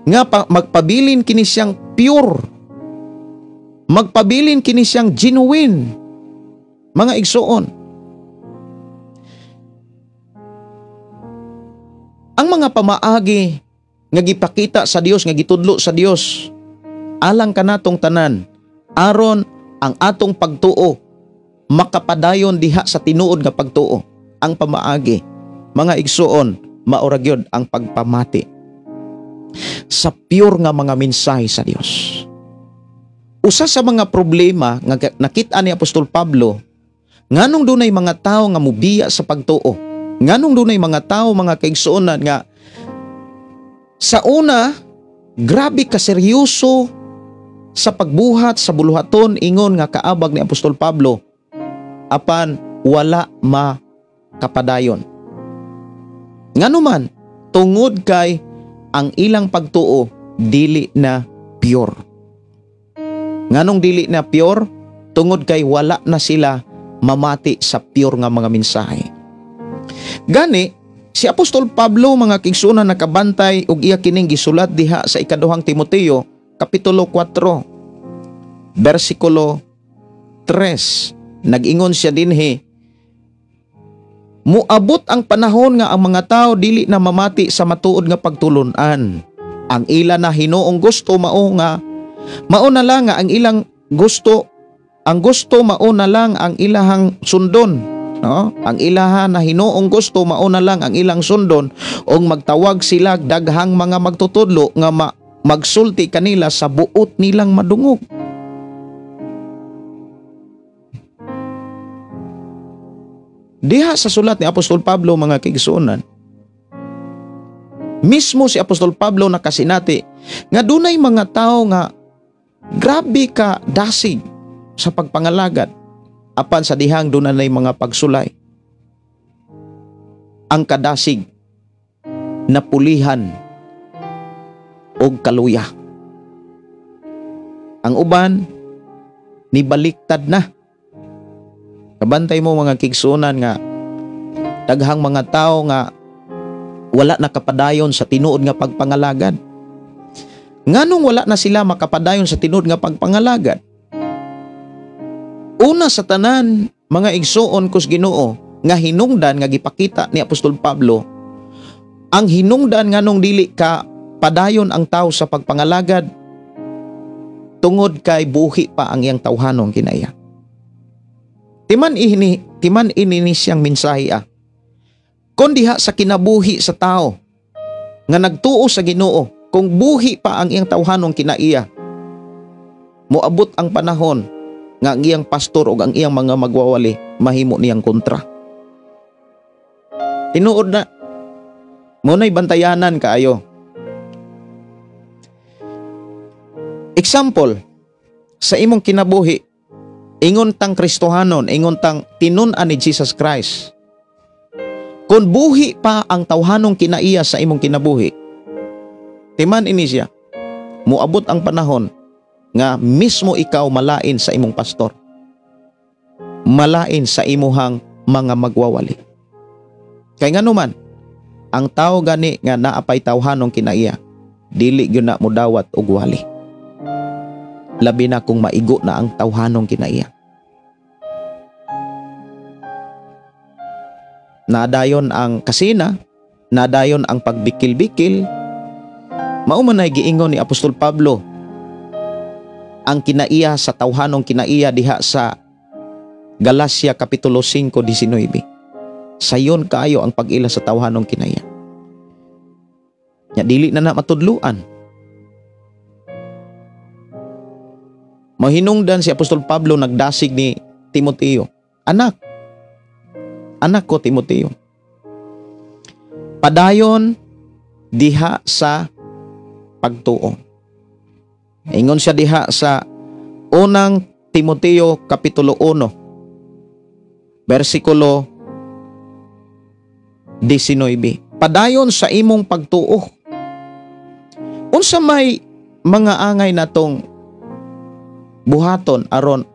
Nga magpabilin kini siyang pure, magpabilin kini siyang genuine, mga igsuon. Ang mga pamaagi nga gipakita sa Dios, nga gitudlo sa Dios, alang kanatong tanan, aron ang atong pagtuo makapadayon diha sa tinuod nga pagtuo. Ang pamaagi, mga igsuon, maura gyud ang pagpamati sa pure nga mga mensahe sa Dios. Usa sa mga problema nga nakita ni Apostol Pablo, nganong dunay mga tawo nga mubiya sa pagtuo, nganong dunay mga tawo, mga kaigsuonan, nga sa una grabe ka seryoso sa pagbuhat sa buluhaton ingon nga kaabag ni Apostol Pablo, apan wala makapadayon. Nganuman, tungod kay ang ilang pagtuo dili na pure. Nganong dili na pure? Tungod kay wala na sila mamati sa pure nga mga mensahe. Gani si Apostol Pablo, mga kaigsuonan, nakabantay og iya kining gisulat diha sa ikaduhang Timoteo kapitulo 4 bersikulo 3. Nag-ingon siya dinhi, muabot ang panahon nga ang mga tao dili na mamati sa matuod nga pagtulun-an. Ang ila na hinuong gusto mao nga mao na lang nga ang ilang gusto, ang gusto mao na lang ang ilahang sundon. No? Ang ilaha na hinuong gusto mao na lang ang ilang sundon, og magtawag sila daghang mga magtutudlo nga magsulti kanila sa buot nilang madungog. Diha sa sulat ni Apostol Pablo, mga kaigsuonan, mismo si Apostol Pablo nakasinati nga dunay mga tao nga grabe ka dasig sa pagpangalagad, apan sa dihang dunay mga pagsulay. Ang kadasig napulihan og kaluya. Ang uban nibaliktad na. Kabantay mo, mga kigsunan, nga daghang mga tao nga wala nakapadayon sa tinuod nga pagpangalagad. Nganong wala na sila makapadayon sa tinuod nga pagpangalagad? Una sa tanan, mga igsuon kus Ginoo, nga hinungdan nga gipakita ni Apostol Pablo, ang hinungdan nganong dili ka padayon ang tao sa pagpangalagad, tungod kay buhi pa ang iyang tawhanong kinaya. Timan ini siyang mensahe ah. Kon diha sa kinabuhi sa tao nga nagtuo sa Ginoo, kung buhi pa ang iyang tawhanong kinaiya, moabot ang panahon nga ang iyang pastor o ang iyang mga magwawali mahimo niyang kontra. Tinuod na muna'y bantayanan kaayo. Example, sa imong kinabuhi, ingon tang Kristohanon, ingon tang tinun-an ni Jesus Christ. Kung buhi pa ang tawhanong kinaiya sa imong kinabuhi, timan ini siya, muabot ang panahon nga mismo ikaw malain sa imong pastor, malain sa imuhang mga magwawali. Kay nganuman, ang tao gani nga naapay tawhanong kinaiya, dili gyud na modawat og wali. Labi na kung maigo na ang tawhanong kinaiya. Nadayon ang kasina, nadayon ang pagbikil-bikil. Mao man ay giingon ni Apostol Pablo ang kinaiya sa tawhanong kinaiya diha sa Galacia Kapitulo 5:19. Sayon kaayo ang pag-ila sa tawhanong kinaiya. Nya dili na na matudluan. Mahinungdan si Apostol Pablo nagdasig ni Timoteo, anak, Anak ko Timoteo, padayon diha sa pagtuo. Ingon siya diha sa unang Timoteo kapitulo 1 bersikulo 19. Padayon sa imong pagtuo. Unsa may mga angay natong buhaton aron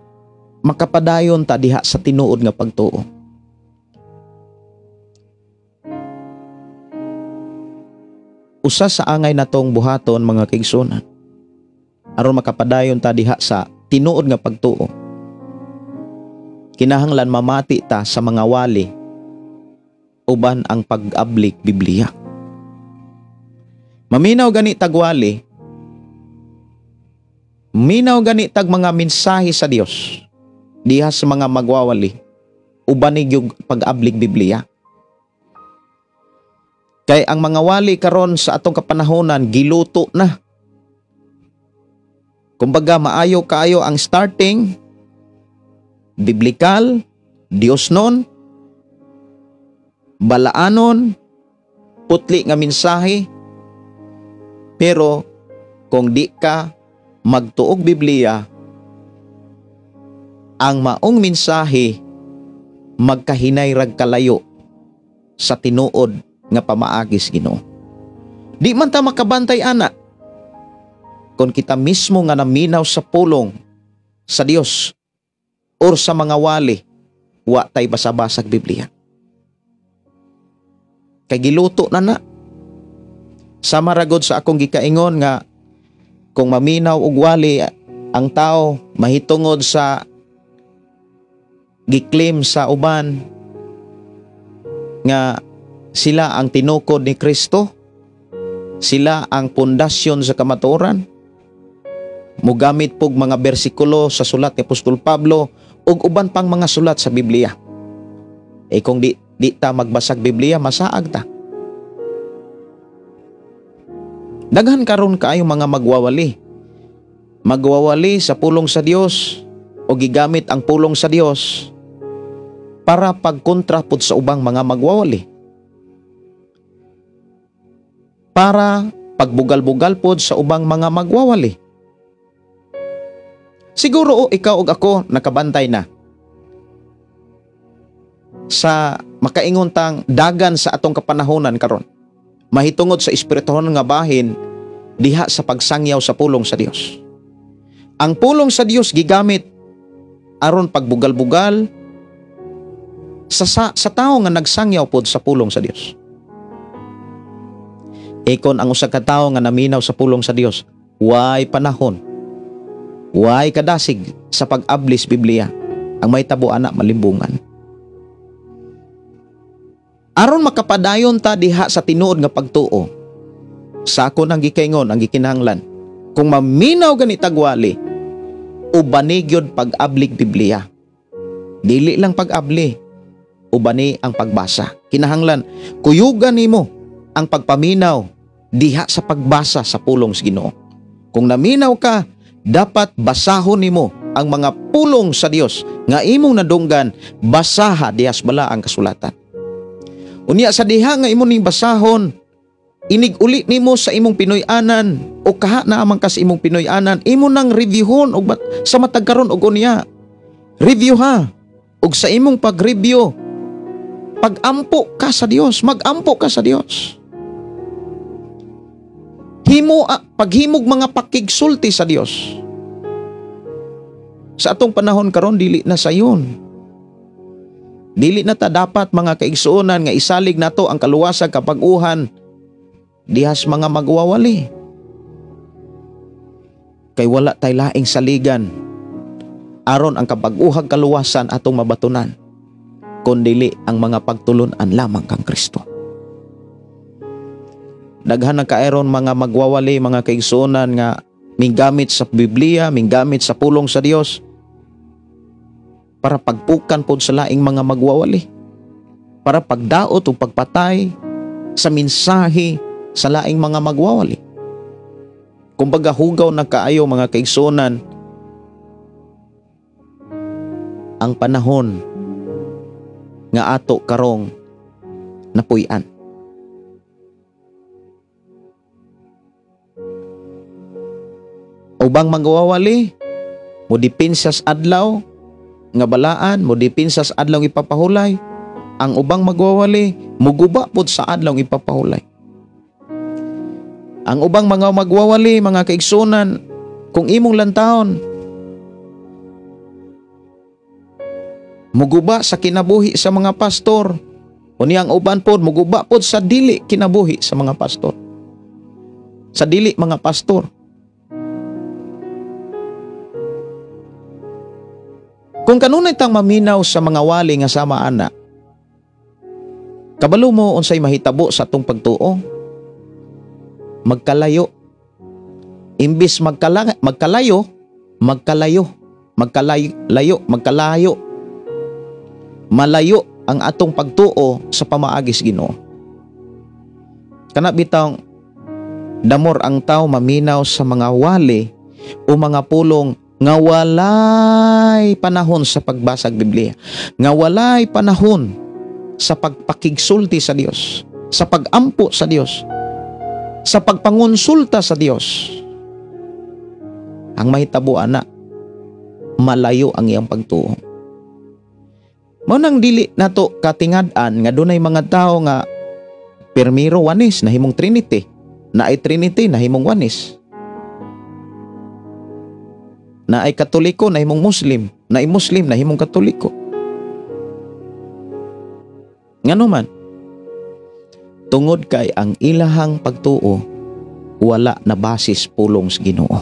makapadayon ta diha sa tinuod nga pagtuo? Usa sa angay natong buhaton, mga kaigsunan, aron makapadayon ta diha sa tinuod nga pagtuo, kinahanglan mamati ta sa mga wali uban ang pag-ablik Biblia. Maminaw gani tagwali, minaw gani tag mga mensahe sa Dios diha sa mga magwawali uban ni gyud pag-ablik Biblia. Kay ang mga wali karon sa atong kapanahonan giluto na. Kumbaga maayo kaayo ang starting, biblikal, Dios nun, balaanon, putli nga mensahe, pero kung di ka magtuog Biblia, ang maong mensahe magkahinay rag kalayo sa tinuod nga pamaagis Ginoo. Di man ta makabantay ana kung kita mismo nga naminaw sa pulong sa Dios or sa mga wali, wa tay basa-basag Biblia. Kay giluto na na. Sama ragod sa akong gikaingon nga kung maminaw og wali ang tao mahitungod sa giklaim sa uban nga sila ang tinukod ni Kristo, sila ang pundasyon sa kamatuoran, mugamit pog mga bersikulo sa sulat ni Apostol Pablo ug uban pang mga sulat sa Biblia. E kung di ta magbasag Biblia, masaag ta. Daghan karon kaayo mga magwawali. Magwawali sa pulong sa Dios o gigamit ang pulong sa Dios para pagkontra pud sa ubang mga magwawali. Para pagbugal-bugal pod sa ubang mga magwawali. Siguro o ikaw ug ako nakabantay na sa makaingon tang dagan sa atong kapanahonan karon mahitungod sa espirituhon nga bahin diha sa pagsangyaw sa pulong sa Dios. Ang pulong sa Dios gigamit aron pagbugal-bugal sa tawo nga nagsangyaw pod sa pulong sa Dios. Ikon ang usa ka tawo nga naminaw sa pulong sa Dios, way panahon, way kadasig sa pag-ablis Biblia, ang may tabo ana malimbungan. Aron makapadayon ta diha sa tinuod nga pagtuo, sa ako nang gikaingon ang gikinahanglan, kung maminaw gani tagwali, ubani gyud pag-ablig Biblia. Dili lang pag-abli, ubani ang pagbasa. Kinahanglan kuyugan nimo ang pagpaminaw diha sa pagbasa sa pulong sa Ginoo. Kung naminaw ka, dapat basahon nimo ang mga pulong sa Dios nga imong nadunggan, basaha diha sa balaang kasulatan. Unya sa diha nga imong ning basahon, inig-uli nimo sa imong Pinoy-anan o kaha na amang ka sa imong Pinoy-anan, imo nang reviewhon og sa matag karon og unya. Review ha. Og sa imong pag-review, pag-ampo ka sa Dios, mag-ampo ka sa Dios. Himo paghimog mga pakigsulti sa Dios. Sa atong panahon karon dili na sayon. Dili na ta dapat mga kaigsuonan nga isalig nato ang kaluwasag kapag-uhan dihas mga magwawali. Kay wala tay laing saligan aron ang kapag-uhag kaluwasan atong mabatunan, kun dili ang mga pagtulun-an lamang kang Kristo. Daghan na kaeron mga magwawali, mga kaigsuonan nga minggamit sa Biblia, minggamit sa pulong sa Dios para pagpukan pod sa laing mga magwawali, para pagdaot o pagpatay sa mensahe sa laing mga magwawali. Kumbaga hugaw na kaayo mga kaigsuonan ang panahon nga ato karong napuy-an. Ubang magwawali, modipensa sa adlaw nga balaan, modipensa sa adlaw ipapahulay. Ang ubang magwawali, muguba pod sa adlaw ipapahulay. Ang ubang mga magwawali, mga kaigsunan, kung imong lantahon, muguba sa kinabuhi sa mga pastor. Unya ang uban pod, muguba pod sa dili kinabuhi sa mga pastor. Sa dili mga pastor. Kung kanunay tang maminaw sa mga wali nga sama ana, kabalo mo unsay mahitabo sa atong pagtuo? Magkalayo. Imbis magkalayo, magkalayo, magkalayo, magkalayo. Malayo ang atong pagtuo sa pamaagis Ginoo. Kana bitawng damor ang tao maminaw sa mga wali o mga pulong nga walay panahon sa pagbasag Biblia, nga walay panahon sa pagpakigsulti sa Dios, sa pagampo sa Dios, sa pagpangonsulta sa Dios. Ang mahitabo ana, malayo ang iyang pagtuo. Mao nang dili nato katingad-an nga dunay mga tawo nga pirmiro wanis nahimong Trinity, naay Trinity nahimong wanis, naay Katoliko nahimong Muslim, naay Muslim nahimong Katoliko. Ngano man? Tungod kay ang ilahang pagtuo wala na basis pulong sa Ginoo.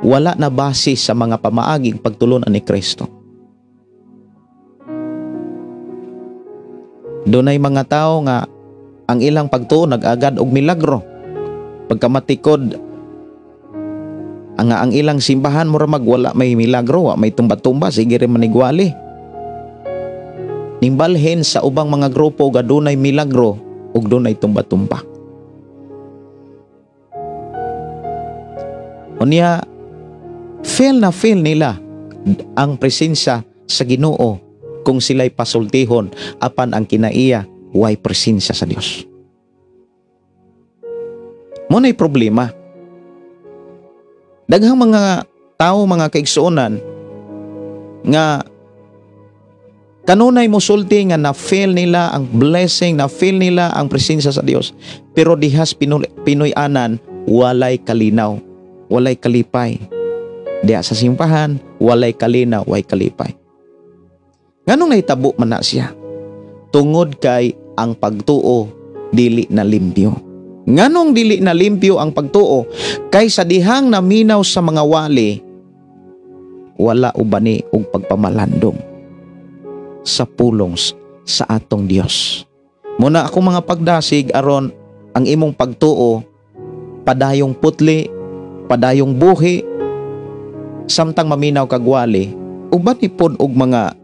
Wala na basis sa mga pamaaging pagtulunan ni Kristo. Dunay mga tao nga ang ilang pagtuo nag-agad og milagro. Pagkamatikod ang ilang simbahan mura magwala may milagro, wa may tumba-tumba, sige rin manigwali. Nimbalhin sa ubang mga grupo ga dunay milagro ug dunay tumba-tumba. Unya feel na feel nila ang presensya sa Ginoo kung sila'y pasultihon, apan ang kinaiya way presensya sa Dios. Mo na'y problema. Daghang mga tao, mga kaigsuonan, nga kanunay mosulti nga na-feel nila ang blessing, na-feel nila ang presensya sa Dios, pero dihas Pinoy-anan, walay kalinaw, walay kalipay. Diha sa simbahan, walay kalinaw, walay kalipay. Nganong nahitabo man na siya? Tungod kay ang pagtuo dili na limpyo. Nganong dili na limpyo ang pagtuo? Kay sa dihang naminaw sa mga wali, wala ubani og pagpamalandong sa pulong sa atong Dios. Muna ako mga pagdasig aron ang imong pagtuo padayong putli, padayong buhi, samtang maminaw kag wali, uban ipon og mga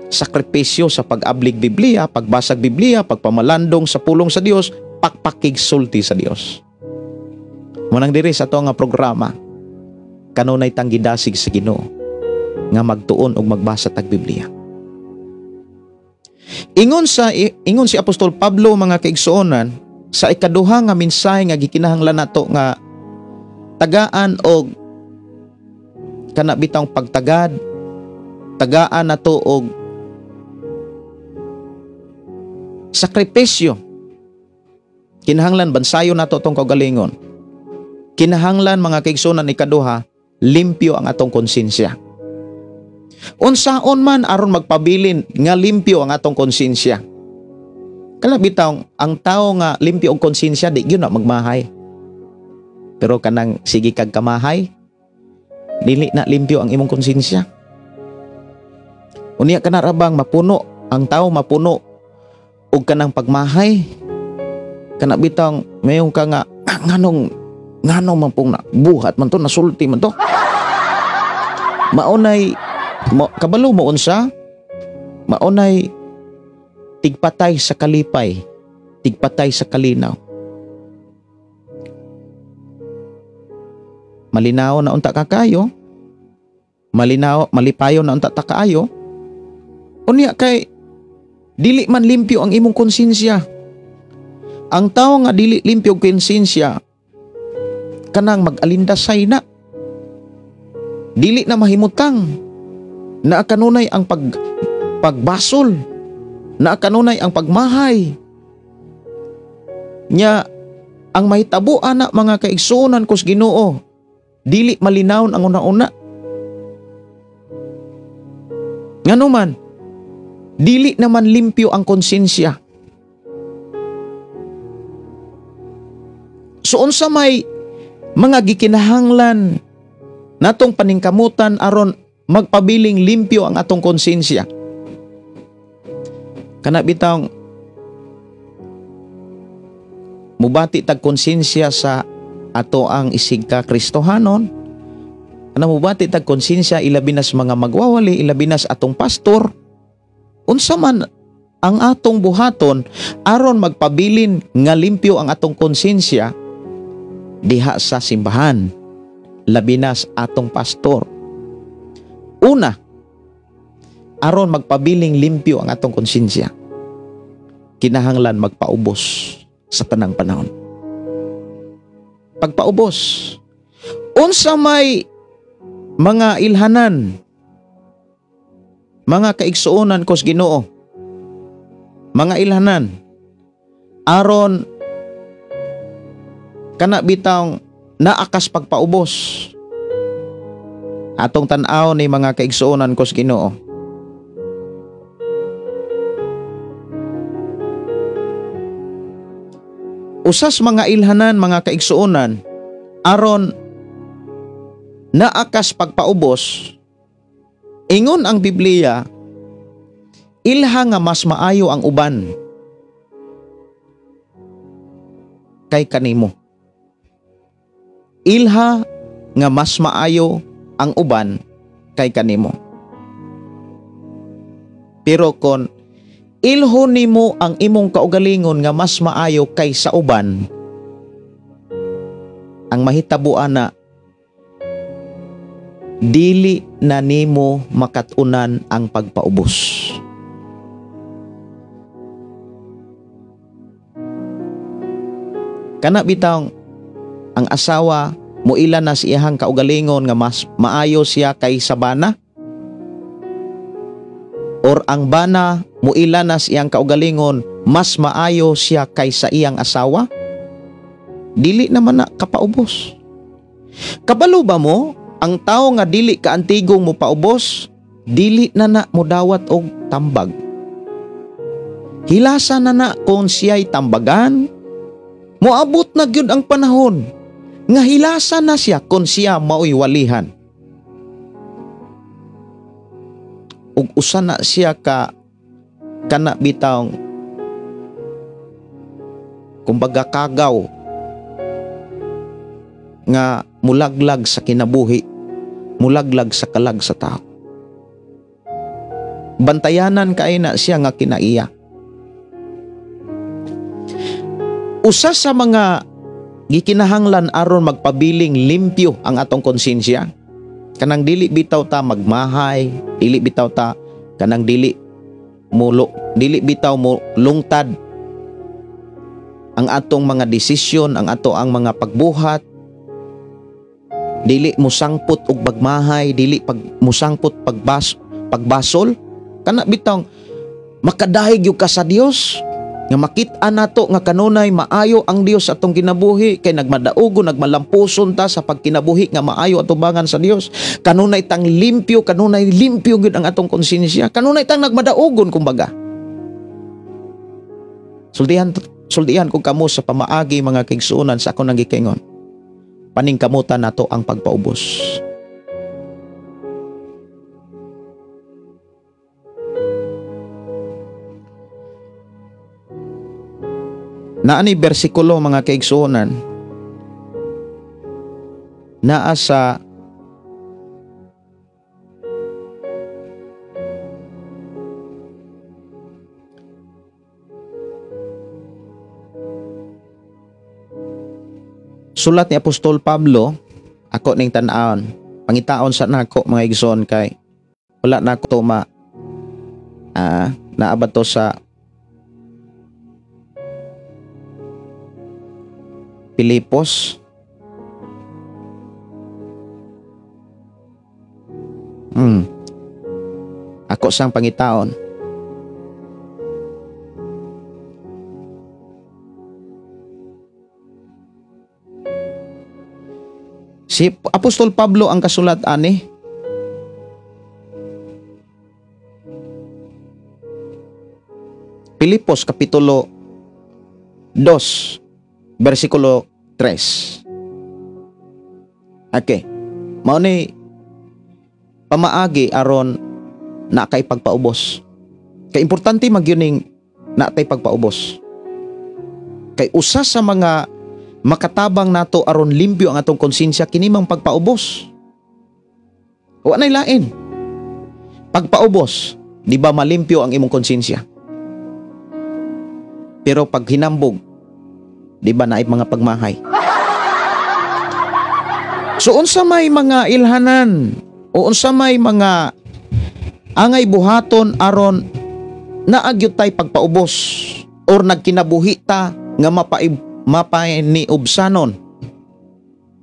sakripisyo sa pag-ablig Biblia, pagbasag Biblia, pagpamalandong sa pulong sa Dios, pagpakigsulti sa Dios. Munang diri sa ato nga programa, kanunay tang gidasig sa Ginoo nga magtuon og magbasa tag Biblia. Ingon si Apostol Pablo, mga kaigsuonan, sa ikaduha nga mensahe nga gikinahanglan nato nga tagaan og kana bitawng pagtagad, tagaan nato og sakripisyo. Kinahanglan bansayo nato tong kaugalingon. Kinahanglan, mga kaigsuonan, ikaduha, limpyo ang atong konsensya. Unsaon man aron magpabilin nga limpyo ang atong konsensya? Kana bitaw ang tawo nga limpyo og konsensya di gyud na magmahay. Pero kanang sige kag kamahay, dili na limpyo ang imong konsensya. Unya kana ra bang mapuno ang tawo, mapuno og kanang pagmahay? Kana bitang mayon ka nga nganong man pong na buhat man to, nasulti man to. Maunay kabalo mo unsa? Maunay tigpatay sa kalipay, tigpatay sa kalinaw. Malinaw na unta kakayo, malinaw, malipayo na unta ta kaayo, Unya kay dili man limpyo ang imong konsensya. Ang tawo nga dili limpyo og konsensya kanang mag-alindasay na. Dili na mahimutang. Naa kanunay ang pagbasol. Naa kanunay ang pagmahay. Nya ang mahitabo ana mga kaigsuonan kus Ginoo, dili malinawon ang una-una. Ngano man, dili naman limpyo ang konsensya. So unsa may mga gikinahanglan natong paningkamutan aron magpabiling limpyo ang atong konsensya? Kana bitawng mubati tag konsensya sa ato ang isig ka Kristohanon. Kana mubati tag konsensya ilabi na sa mga magwawali, ilabi na sa atong pastor. Unsa man ang atong buhaton aron magpabilin nga limpyo ang atong konsensya diha sa simbahan, labi na sa atong pastor. Una, aron magpabiling limpyo ang atong konsensya, kinahanglan magpaubos sa tanang panahon. Pagpaubos, unsa may mga ilhanan, mga kaigsuonan kos Ginoo, mga ilhanan aron kana bitawng naakas pagpaubos. Atong tan-aw ni mga kaigsuonan kos Ginoo. Usas mga ilhanan, mga kaigsuonan, aron naakas pagpaubos, ingon ang Biblia, ilha nga mas maayo ang uban kay kanimo. Ilha nga mas maayo ang uban kay kanimo. Pero kon ilho nimo ang imong kaugalingon nga mas maayo kaysa uban, ang mahitabo ana, dili na nimo makat-unan ang pagpaubos. Kana bitawng ang asawa muila na sa iyahang kaugalingon nga mas maayo siya kaysa bana, or ang bana muila na sa iyang kaugalingon mas maayo siya kaysa iyang asawa, dili naman na kapaubos. Kabalo ba mo ang tawo nga dili kaantigong mopaubos, dili na na modawat og tambag. Hilasa na na kung siya'y tambagan, moabot na gyud ang panahon nga hilasa na siya kung siya maoy walihan. Ug usa na siya ka kana bitawng kumbaga kagaw nga mulaglag sa kinabuhi, mulaglag sa kalag sa tao. Bantayanan kay na siya nga kinaiya. Usa sa mga gikinahanglan aron magpabiling limpyo ang atong konsensya, kanang dili bitaw ta magmahay, dili bitaw ta kanang dili mulo, dili bitaw mo lungtad ang atong mga desisyon, ang ato ang mga pagbuhat, dili musangpot og bagmahay, dili pag musangpot pagbasol. Kana bitaw makadahig gyud ka sa Dios, nga makit-an nato nga kanunay maayo ang Dios atong kinabuhi, kay nagmadaugo, nagmalampuson ta sa pagkinabuhi nga maayo atubangan sa Dios. Kanunay tang limpyo, kanunay limpyo gyud ang atong konsensya, kanunay tang nagmadaugon kumbaga. Sultihan ko kamo sa pamaagi mga kaigsuonan sa akong nanggikingon. Paningkamutan nato ang pagpaubos. Naa ni bersikulo mga kaigsuonan, naa sa sulat ni Apostol Pablo, ako ning tan-awon, pangitaon sa nako mga igsoon kay wala nako tuma Naa ba to sa Pilipos? Ako sang pangitaon. Si Apostol Pablo ang kasulat ani. Pilipos Kapitulo 2, versikulo 3. Okay. Mao ni pamaagi aron na kay pagpaubos. Kay importante magyuning na tay pagpaubos. Kay usa sa mga makatabang nato aron limpyo ang atong konsensya kini mang pagpaubos. Wa nay lain. Pagpaubos, di ba malimpyo ang imong konsensya? Pero pag hinambog, di ba naay mga pagmahay? So unsa may mga ilhanan o unsa may mga angay buhaton aron naagyod tay pagpaubos or nagkinabuhi ta nga mapainiubsanon?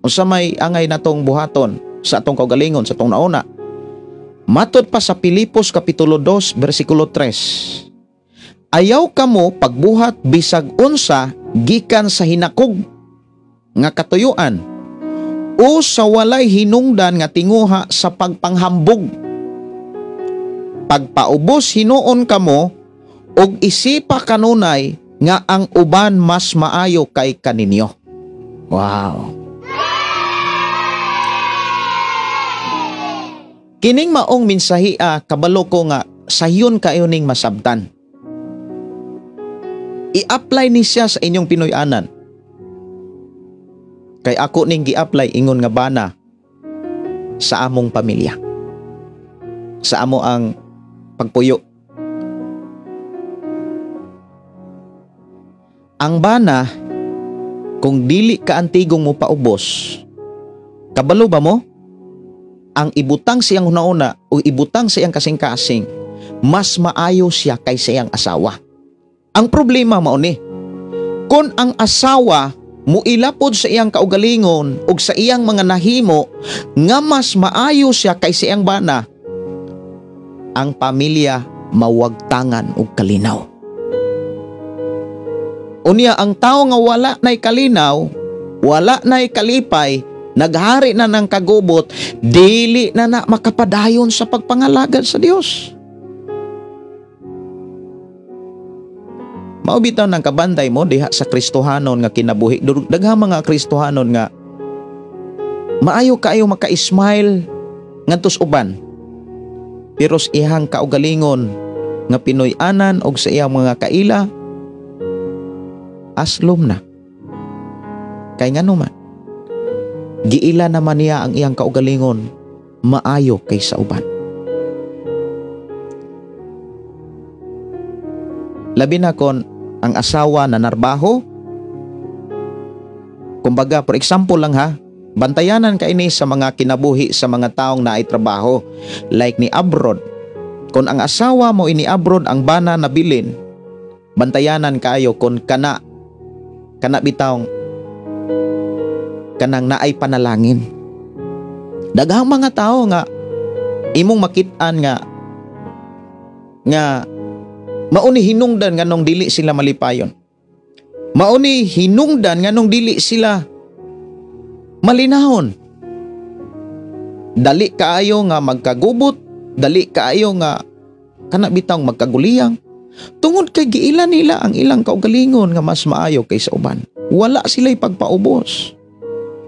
Unsa may angay natong buhaton sa atong kaugalingon, sa atong nauna? Matod pa sa Pilipos Kapitulo 2 versikulo 3. Ayaw kamo pagbuhat bisag unsa gikan sa hinakog nga katuyuan o sa walay hinungdan nga tinguha sa pagpanghambog. Pagpaubos hinuon kamo og isipa kanunay nga ang uban mas maayo kay kaninyo. Wow. Kining maong mensahia kabalo ko nga sayon kayo ning masabtan. I-apply ni siya sa inyong Pinoy-anan. Kay ako ning gi-apply ingon nga bana sa among pamilya. Sa amo ang pagpuyo. Ang bana, kung dili ka antigong mo paubos, kabalo ba mo? Ang ibutang siyang hunauna o ibutang siyang kasing-kasing, mas maayo siya kaysa iyang asawa. Ang problema mao ni, kung ang asawa muilapod sa iyang kaugalingon ug sa iyang mga nahimo nga mas maayo siya kaysa iyang bana, ang pamilya mawagtangan og kalinaw. Unya ang tao nga wala na'y kalinaw, wala na'y kalipay, naghari na ng kagubot, dili na na makapadayon sa pagpangalagad sa Dios. Mao bitaw ng kabanday mo diha sa Kristohanon nga kinabuhi. Daghang mga Kristohanon nga maayo kaayo maka-smile ngadto sa uban. Pero sa iyang kaugalingon nga Pinoy-anan og sa iyang mga kaila, aslom na. Kay ngano man, giila naman niya ang iyang kaugalingon maayo kaysa uban. Labi na kon ang asawa na narbaho. Kumbaga, for example lang ha, bantayanan ka ini sa mga kinabuhi sa mga taong naay trabaho. Like ni abroad. Kung ang asawa mo ini abroad ang bana na bilin, bantayanan kayo kung kana bitawng kanang naay panalangin. Daghang mga tao nga imong makit-an nga mauni hinungdan nganong dili sila malipayon. Mauni hinungdan nganong dili sila malinahon. Dali kaayo nga magkagubot, dali kaayo nga kana bitawng magkaguliyang. Tungod kay giila nila ang ilang kaugalingon nga mas maayo kaysa uban. Wala sila'y pagpaubos.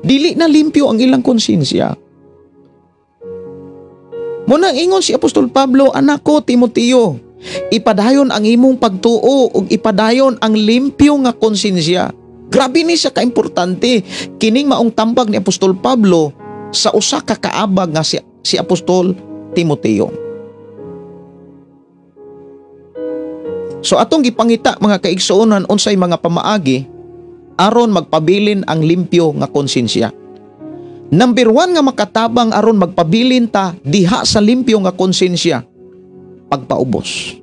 Dili na limpyo ang ilang konsensya. Munang ingon si Apostol Pablo, anak ko Timoteo, ipadayon ang imong pagtuo ug ipadayon ang limpyo nga konsensya. Grabe ni siya kaimportante kining maong tambag ni Apostol Pablo sa usa ka kaabag nga si Apostol Timoteo. So atong gipangita mga kaigsuonan unsay mga pamaagi aron magpabilin ang limpyo nga konsensya. Number 1 nga makatabang aron magpabilin ta diha sa limpyo nga konsensya, pagpaubos.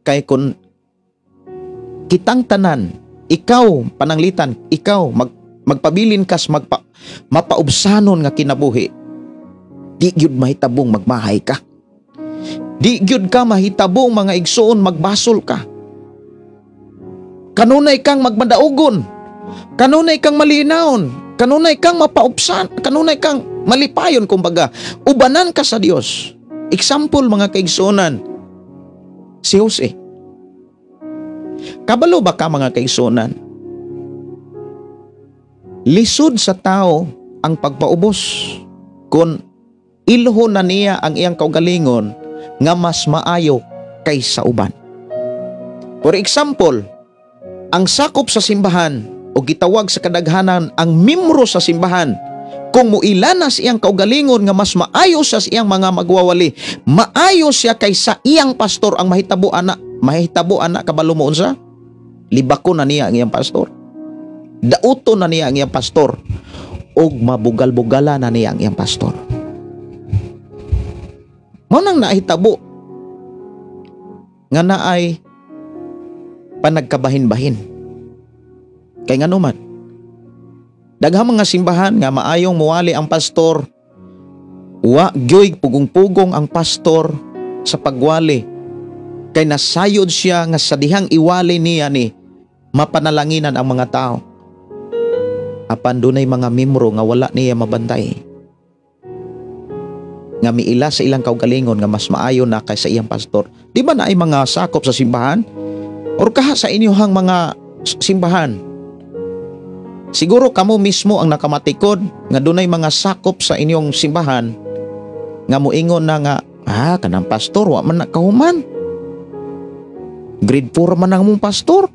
Kay kun kitang tanan, ikaw pananglitan, ikaw magpabilin kas mapaubsanon nga kinabuhi, di gyud mahitabong magmahay ka. Di gyud ka mahitabong mga igsoon magbasol ka. Kanunay kang magmadaugon, kanunay kang malinawon, kanunay kang mapaubsan, kanunay kang malipayon kumbaga. Ubanan ka sa Dios. Example mga kaigsuonan, si Jose. Kabalo ba ka mga kaigsuonan? Lisod sa tao ang pagpaubos kung ilho na niya ang iyang kaugalingon nga mas maayo kaysa uban. For example, ang sakop sa simbahan o gitawag sa kadaghanan ang miyembro sa simbahan, kung muilana sa iyang kaugalingon nga mas maayo sa iyang mga magwawali, maayo siya kaysa iyang pastor, ang mahitabo ana, kabalo mo unsa? Libako na niya ang iyang pastor. Dauto na niya ang iyang pastor. Og mabugal-bugala na niya ang iyang pastor. Mao nang nahitabo nga naay panagkabahin-bahin. Kay ngano man, daghang mga simbahan nga maayong muwali ang pastor, wa gyoy pugong-pugong ang pastor sa pagwali, kay nasayod siya nga sa dihang iwali niya ni mapanalanginan ang mga tao. Apan dunay mga miyembro nga wala niya mabantay, nga miila sa ilang kaugalingon nga mas maayo na kaysa iyang pastor. Di ba naay mga sakop sa simbahan? Or kaha sa inyohang mga simbahan? Siguro kamo mismo ang nakamatikod nga dunay mga sakop sa inyong simbahan nga moingon na nga, kanang pastor wa man nakahuman. Grade 4 man ang mong pastor.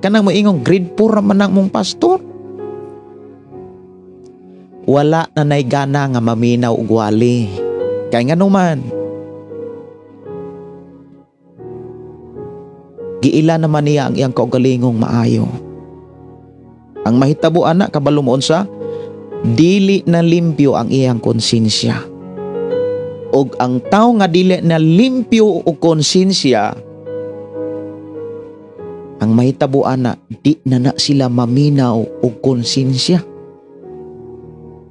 Kanang moingon grade 4 man ang mong pastor. Wala na nay gana nga maminaw og wali. Kay ngano man, giila naman niya ang iyang kaugalingong maayo. Ang mahitabo ana kabalo mo unsa, dili na limpyo ang iyang konsensya. Og ang tawo nga dili na limpyo og konsensya, ang mahitabo ana di na na sila maminaw og konsensya.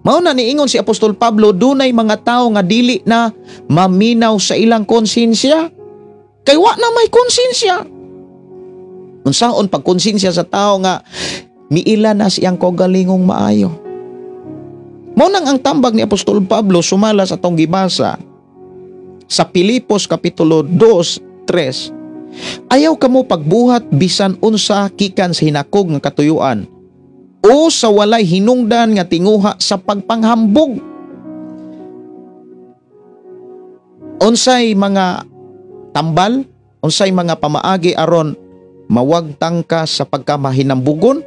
Mao na niingon si Apostol Pablo, dunay mga tawo nga dili na maminaw sa ilang konsensya. Kay wa na may konsensya. Unsaon pagkonsensya sa tawo nga miila na siyang kaugalingong maayo. Mao nang ang tambag ni Apostol Pablo sumala sa atong gibasa sa Pilipos Kapitulo 2:3. Ayaw kamo pagbuhat bisan unsa gikan sa hinakog nga katuyuan o sa walay hinungdan nga tinguha sa pagpanghambog. Unsay mga tambal, unsay mga pamaagi aron mawagtang ka sa pagkamahinambugon?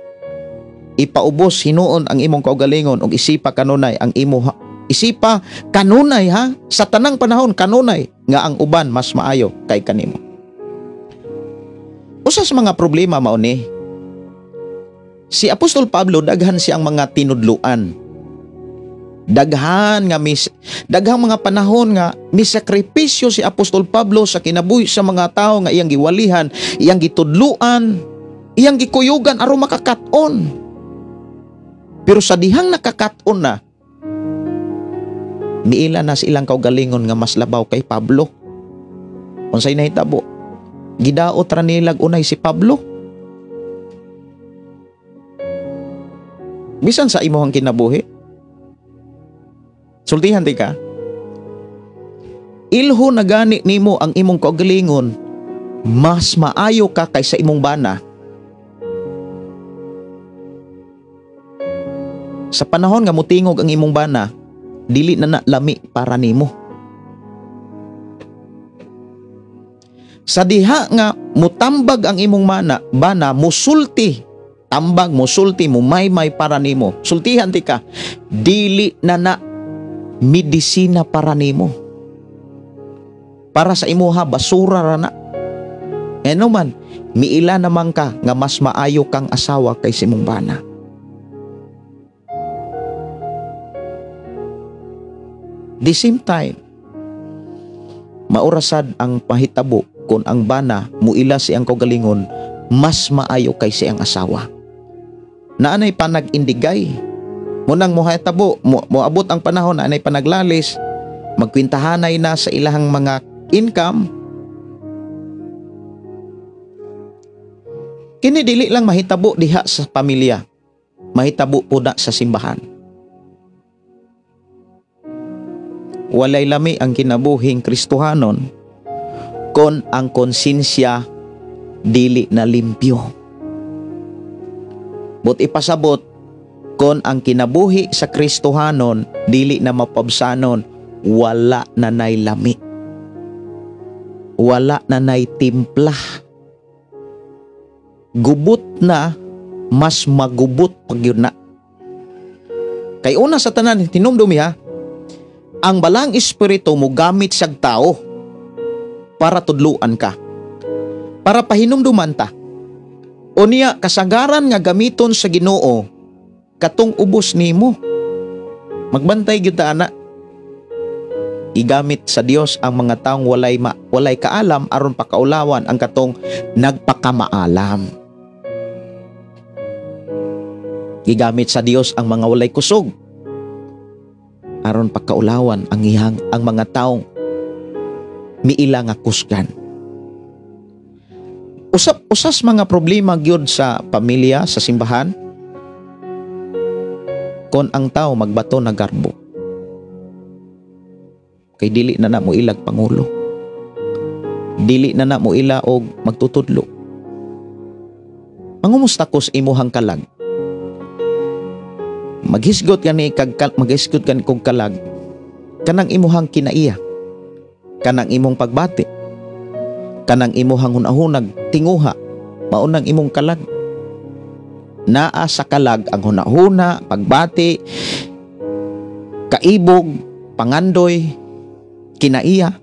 Ipaubos hinuon ang imong kaugalingon og isipa kanunay ang imo, isipa kanunay ha, sa tanang panahon kanunay nga ang uban mas maayo kay kanimo. Usa sa mga problema mao ni si Apostol Pablo, daghan siyang mga tinudluan. Daghan nga daghang mga panahon nga misakripisyo si Apostol Pablo sa kinabuhi sa mga tawo nga iyang giwalihan, iyang gitudluan, iyang gikuyugan aron makakat-on. Pero sa dihang nakakat-on na, miila na sa ilang kaugalingon nga mas labaw kay Pablo. Unsay nahitabo? Gidaot ra nilag unay si Pablo. Bisan sa imong kinabuhi, sultihan di ka, ilho na gani nimo ang imong kaugalingon, mas maayo ka kaysa imong bana. Sa panahon nga mutingog ang imong bana, dili na na lami para nimo. Sa diha nga mutambag ang imong bana, musulti, tambag, musulti, mumaymay para nimo. Sultihan ti ka, dili na na medisina para nimo. Para sa imuha, basura ra na. Ngano man, miila naman ka nga mas maayo kang asawa kaysa imong bana. The same time, maurasad ang pahitabo kung ang bana muila siyang kaugalingon mas maayo kay siyang asawa. Naanay panag-indigay. Munang muhatabo, moabot ang panahon naanay panaglalis, magkwintahanay na sa ilahang mga income. Kini dili lang mahitabo diha sa pamilya, mahitabo po na sa simbahan. Walay lami ang kinabuhing Kristohanon kon ang konsensya dili na limpyo. But ipasabot kon ang kinabuhi sa Kristohanon dili na mapabsanon, wala na nay lami. Wala na nay timpla. Gubot na, mas magubot pag yun na. Kay una sa tanan, tinumdumi ha, ang balang espiritu mo gamit siyag tao para tudluan ka, para pahinumduman ta. O niya, kasagaran nga gamiton sa Ginoo katong ubos nimo. Magbantay gyud ta ana. Igamit sa Dios ang mga taong walay kaalam aron pakaulawan ang katong nagpakamaalam. Gigamit sa Dios ang mga walay kusog aron pakaulawan ang ihang ang mga taong miila nga kusgan. Usas mga problema gyud sa pamilya, sa simbahan, kon ang tao magbato na garbo. Kay dili na na mo ilag pangulo. Dili na na mo ila og magtutudlo. Mangumusta ko sa imuhang kalag? Maghisgot kani kag maghisgot kani kog kalag kanang imuhang kinaiya, kanang imong pagbati, kanang imuhang hunahunag tinguha, maunang imong kalag. Naa sa kalag ang hunahuna, pagbati, kaibog, pangandoy, kinaiya,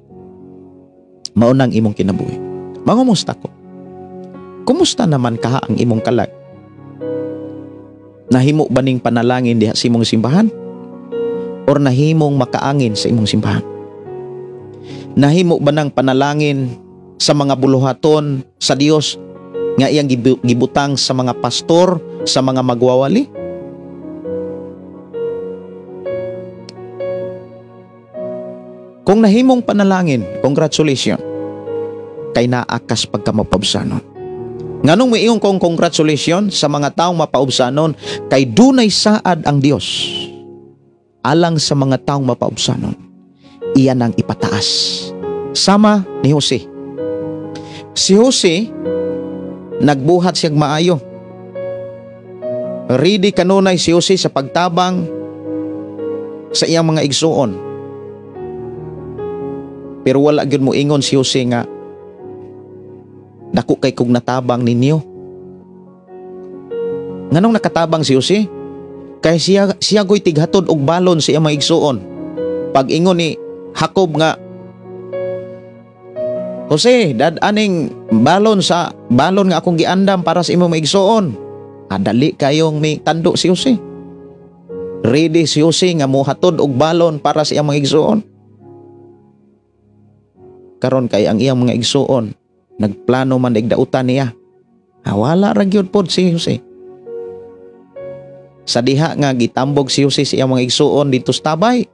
maunang imong kinabuhi. Mangumusta ko? Kumusta naman kaha ang imong kalag? Nahimo ba ning panalangin diha sa imong simbahan? Or nahimong makaangin sa imong simbahan? Nahimo ba nang panalangin sa mga buluhaton sa Dios nga iyang gibutang sa mga pastor, sa mga magwawali? Kung nahimong panalangin, congratulations, kay naakas pagkamapabsanon. Nganong miingon kong congratulations sa mga taong mapaubsanon, kay dunay saad ang Dios alang sa mga taong mapaubsanon, iyan ang ipataas. Sama ni Jose. Si Jose, nagbuhat siyang maayo. Ready kanunay si Jose sa pagtabang sa iyang mga igsuon. Pero wala gyud mo ingon si Jose nga dako kay kog natabang ninyo. Nganong nakatabang si Jose? Kay siya goy tighatod og balon sa iyang mga igsuon. Pag ingon ni Jacob nga, Jose, dad aning balon sa balon nga akong giandam para sa imong mga igsuon. Adali kayong may tando si Jose. Ready si Jose nga mohatod og balon para sa iyang mga igsuon. Karon kay ang iyang mga igsuon nagplano man igdautan niya. Wala ra gyud pod si Jose. Sa diha nga gitambog si Jose sa iyang mga igsuon didto sa tabay.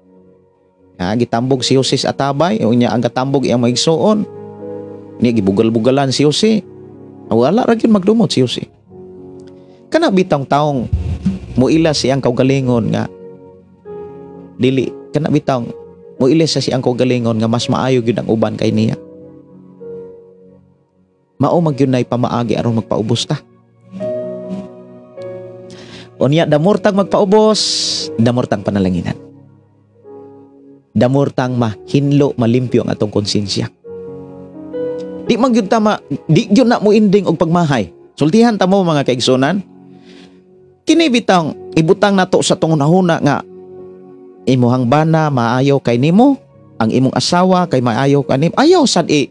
Gitambog si Jose sa tabay, unya ang katambog iyang mga igsuon. Niya gibugal-bugalan si Jose. Wala ra gyud magdumot si Jose. Kana bitang taong muila siyang kaugalingon nga dili, kana bitang muila sa siyang kaugalingon nga mas maayo gyud ang uban kay niya. Mao magyud nay pamaagi aron magpaubos ta. Unya damor tang magpaubos, damor tang panalanginan. Damor tang mahinlo, malimpyo ang atong konsensya. Di man gyud tama, di gyud na mo ending og pagmahay. Sultihan ta mo mga kaigsunan. Kini bitang ibutang nato sa tungunahuna nga imuhang bana maayo kay nimo, ang imong asawa kay maayo kanimo. Ayaw sad i.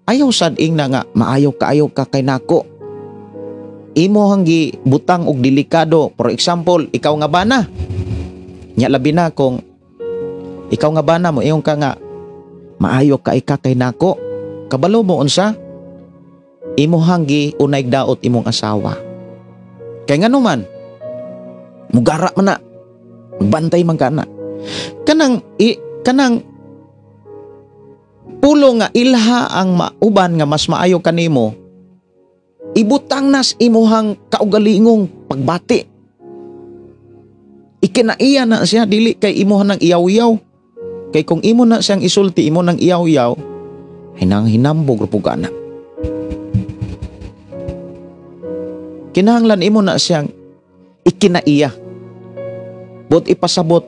Ayaw sad ing na nga maayo kaayo ka kay nako. Imo hang gibutang og delikado. For example, ikaw nga bana. Nya labi na kung ikaw nga bana mo iyong ka nga maayo kay ka kay nako. Kabalo mo unsa? Imuhang giunay daot imong asawa. Kay ngano man, mugara man na, magbantay man ka na. Kanang pulo nga ilha ang mauban nga mas maayo kanimo, ibutang nas imuhang kaugalingong pagbati. Ikinaiya na siya, dili kay imuha ng iyaw-iyaw. Kay kung imo na siyang isulti, imo ng iyaw-iyaw, ay nang hinambog ra pug ana. Kinahanglan imo na siyang ikinaiya. But ipasabot,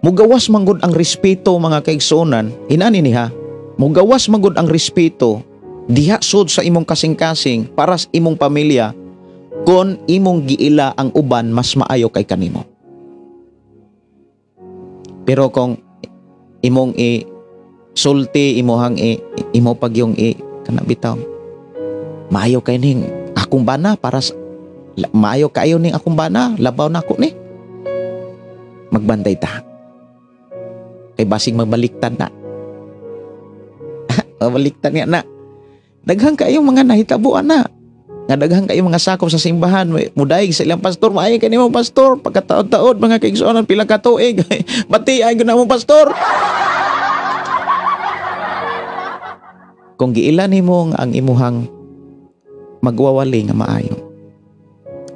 mugawas manggod ang respeto mga kaigsuonan, hinani niha, mugawas manggod ang respeto diha sud sa imong kasing-kasing para sa imong pamilya kon imong giila ang uban mas maayo kay kanimo. Pero kung imong i sulti, imuhang i, imo pagyong i kana bitaw, maayo kay ning akong bana para sa, maayo kayo ning akong bana, labaw na ako ni. Magbantay ta. Kay basing magbaliktad na. Magbaliktad nga na. Daghang kayo mga nahitabuan na. Nga daghang kayo mga sakop sa simbahan, mudayeg sa ilang pastor, maayo kay nimo pastor, pagkataod-taod mga kaigsuonan pila ka tuig. Bati ay guna mo pastor. Kung giila nimo ang imuhang magwawali nga maayo,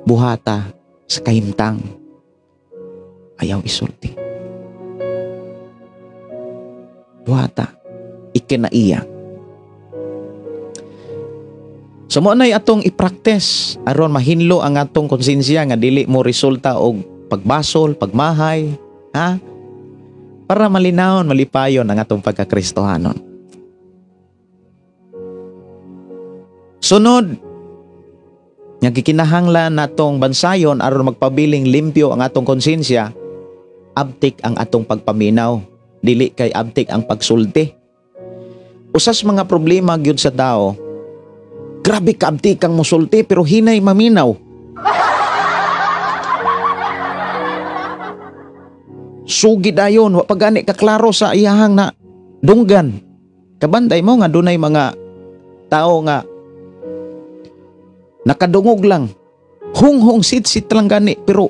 buhata sa kahimtang, ayaw isulti. Buhata, ikinaiya. So mo nay atong i-practice aron mahinlo ang atong konsensya nga dili mo resulta og pagbasol, pagmahay, ha? Para malinawon, malipayon ang atong pagkakristohanon. Sunod, nga gikinahanglan natong bansayon aron magpabiling limpyo ang atong konsensya, abtik ang atong pagpaminaw, dili kay abtik ang pagsulti. Usas mga problema gyud sa tao, grabe kaabtik kang musulti pero hinay maminaw. Sugi dayon, wa pa gani kaklaro sa iyahang na dunggan. Kabantay mo nga dunay mga tao nga nakadungog lang, hunghong sit-sit lang gani pero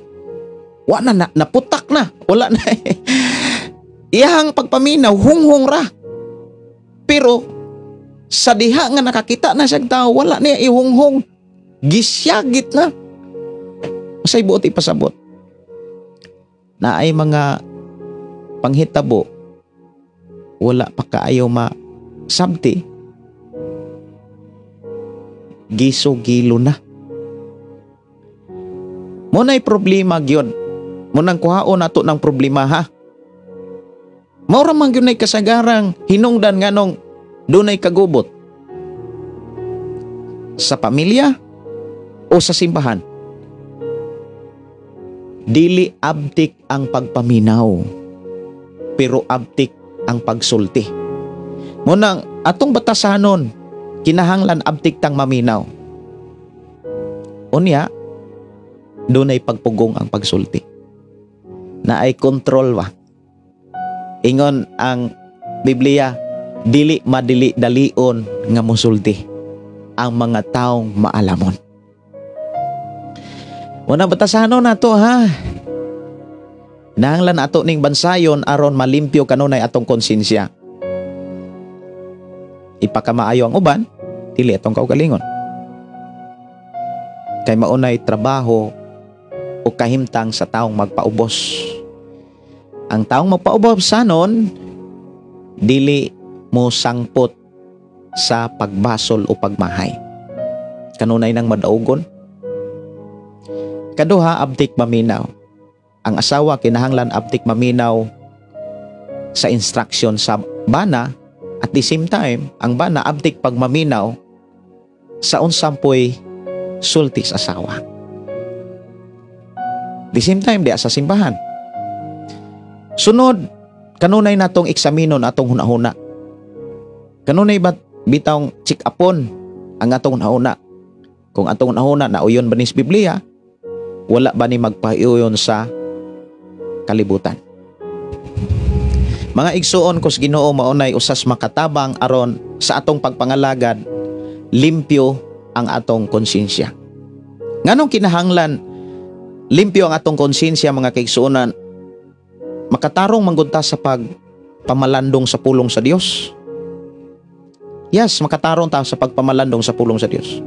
wa na, naputak na, wala na. Iyahang pagpaminaw, hunghong ra. Pero sa diha nga nakakita na siyang tao, wala niya ihunghong, gisyagit na. Masay buot ipasabot na ay mga panghitabo wala pa kaayo masabti, giso-gilo na. Muna'y problema gyud. Munang kuhaon nato ng problema ha. Maura man gyud nay kasagarang hinungdan nganong dunay kagubot sa pamilya o sa simbahan. Dili abtik ang pagpaminaw, pero abtik ang pagsulti. Munang atong batasanon, kinahanglan abtik tang maminaw. Unya, dunay pagpugong ang pagsulti. Naay kontrol ba? Ingon ang Biblia, dili madili dalion nga musulti ang mga taong maalamon. Una batasanon nato ha. Nahanglan ato ning bansayon aron malimpyo kanunay atong konsensya. Ipakamaayo ang uban, dili atong kaugalingon. Kay maunay trabaho o kahimtang sa taong magpaubos. Ang taong magpaubos sanon, dili mo sangpot sa pagbasol o pagmahay. Kanunay nang madaugon. Kaduha, abtik maminaw. Ang asawa kinahanglan abtik maminaw sa instruction sa bana. At the same time, ang bana abtik pagmaminaw sa unsampoy sulti sa asawa. The same time, diya sa simbahan. Sunod, kanunay natong eksaminon atong hunahuna. Kanunay bat bitawng check-upon ang atong hunahuna. Kung atong hunahuna nauyon ba ni sa Biblia, wala ba ni magpaiuyon sa kalibutan. Mga igsuon ko sa Ginoo, maunay usas makatabang aron sa atong pagpangalagad, limpyo ang atong konsensya. Nganong kinahanglan limpyo ang atong konsensya, mga kaigsuonan? Makatarong manggunta sa pagpamalandong sa pulong sa Dios. Yes, makatarong ta sa pagpamalandong sa pulong sa Dios.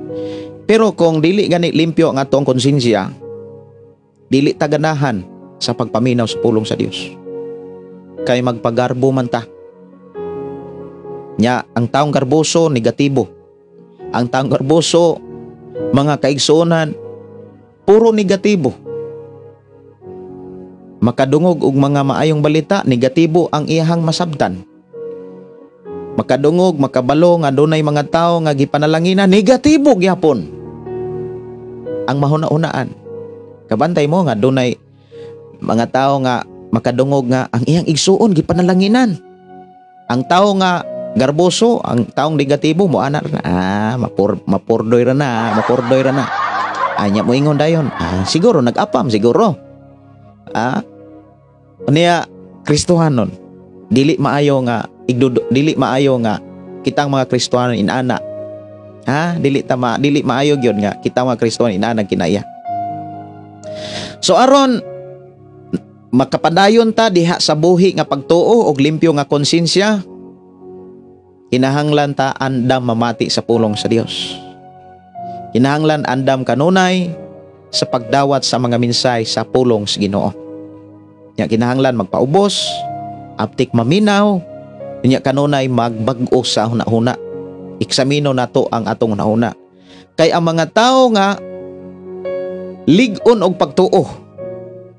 Pero kung dili gani limpyo ang atong konsensya, dili ta ganahan sa pagpaminaw sa pulong sa Dios. Kay magpagarbo man ta. Nya, ang taong garboso, negatibo. Ang taong garboso, mga kaigsuonan, puro negatibo. Makadungog og mga maayong balita, negatibo ang iyahang masabtan. Makadungog, makabalo nga dunay mga tawo nga gipanalanginan, negatibo gyapon ang mahuna-hunaan. Kabantay mo nga dunay mga tawo nga makadungog nga ang iyang igsuon gipanalanginan. Ang tawo nga garboso, ang taong negatibo mo ana na, mapurdoy ra na, mapurdoy ra na. Anya mo ingon dayon, siguro nag-apam siguro. Niya Kristohanon, dili maayo nga igdudo, dili maayo nga kitang mga Kristohanon inana. Dili tama, dili maayo gyud nga kitang mga Kristohanon inana kinaya. So aron makapadayon ta diha sa buhi nga pagtuo og limpyo nga konsensya, kinahanglan ta andam mamati sa pulong sa Dios. Kinahanglan andam kanunay sa pagdawat sa mga minsay sa pulong sa Ginoo. Nya kinahanglan magpaubos, aptik maminaw, nya kanunay magbag-o sa hunahuna. Eksamino nato ang atong hunahuna. Kay ang mga tawo nga lig-on og pagtuo,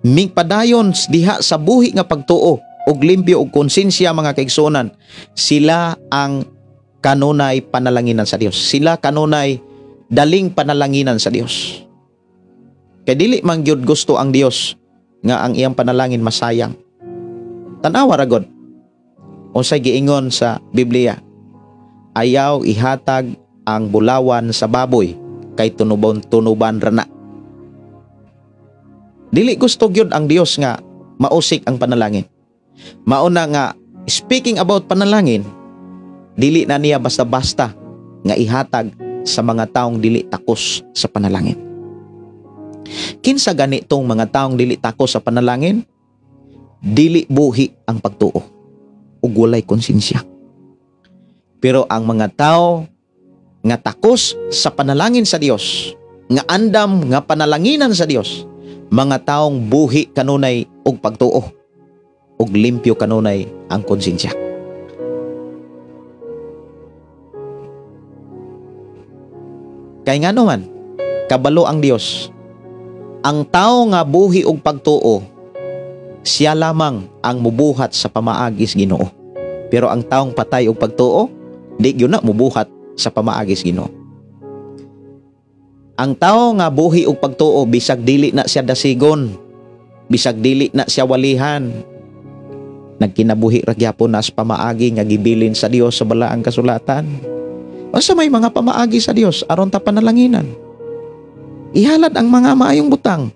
mingpadayon diha sa buhi nga pagtuo og limpyo og konsensya, mga kaigsuonan, sila ang kanunay panalanginan sa Dios. Sila kanunay daling panalanginan sa Dios. Kay dili man gyud gusto ang Dios nga ang iyang panalangin masayang. Tan-awa ra gud unsay giingon sa Biblia. Ayaw ihatag ang bulawan sa baboy kay tunubon-tunuban ra na. Dili gusto gyud ang Dios nga mausik ang panalangin. Mauna nga, speaking about panalangin, dili na niya basta-basta nga ihatag sa mga taong dili takos sa panalangin. Kinsa ganitong mga taong dili takos sa panalangin? Dili buhi ang pagtuo ug walay konsensya. Pero ang mga tao nga takos sa panalangin sa Dios, nga andam nga panalanginan sa Dios, mga taong buhi kanunay og pagtuo ug limpyo kanunay ang konsensya. Kay ngano man, kabalo ang Dios. Ang tao nga buhi og pagtuo, siya lamang ang mubuhat sa pamaagis Ginoo. Pero ang taong patay og pagtuo, di gyud na mubuhat sa pamaagis Ginoo. Ang tao nga buhi og pagtuo, bisag dili na siya dasigon, bisag dili na siya walihan, nagkinabuhi ra gyapon na sa pamaagi nga gibilin sa Dios sa balaang kasulatan. Unsa may mga pamaagi sa Dios aron ta panalanginan? Ihalad ang mga maayong butang.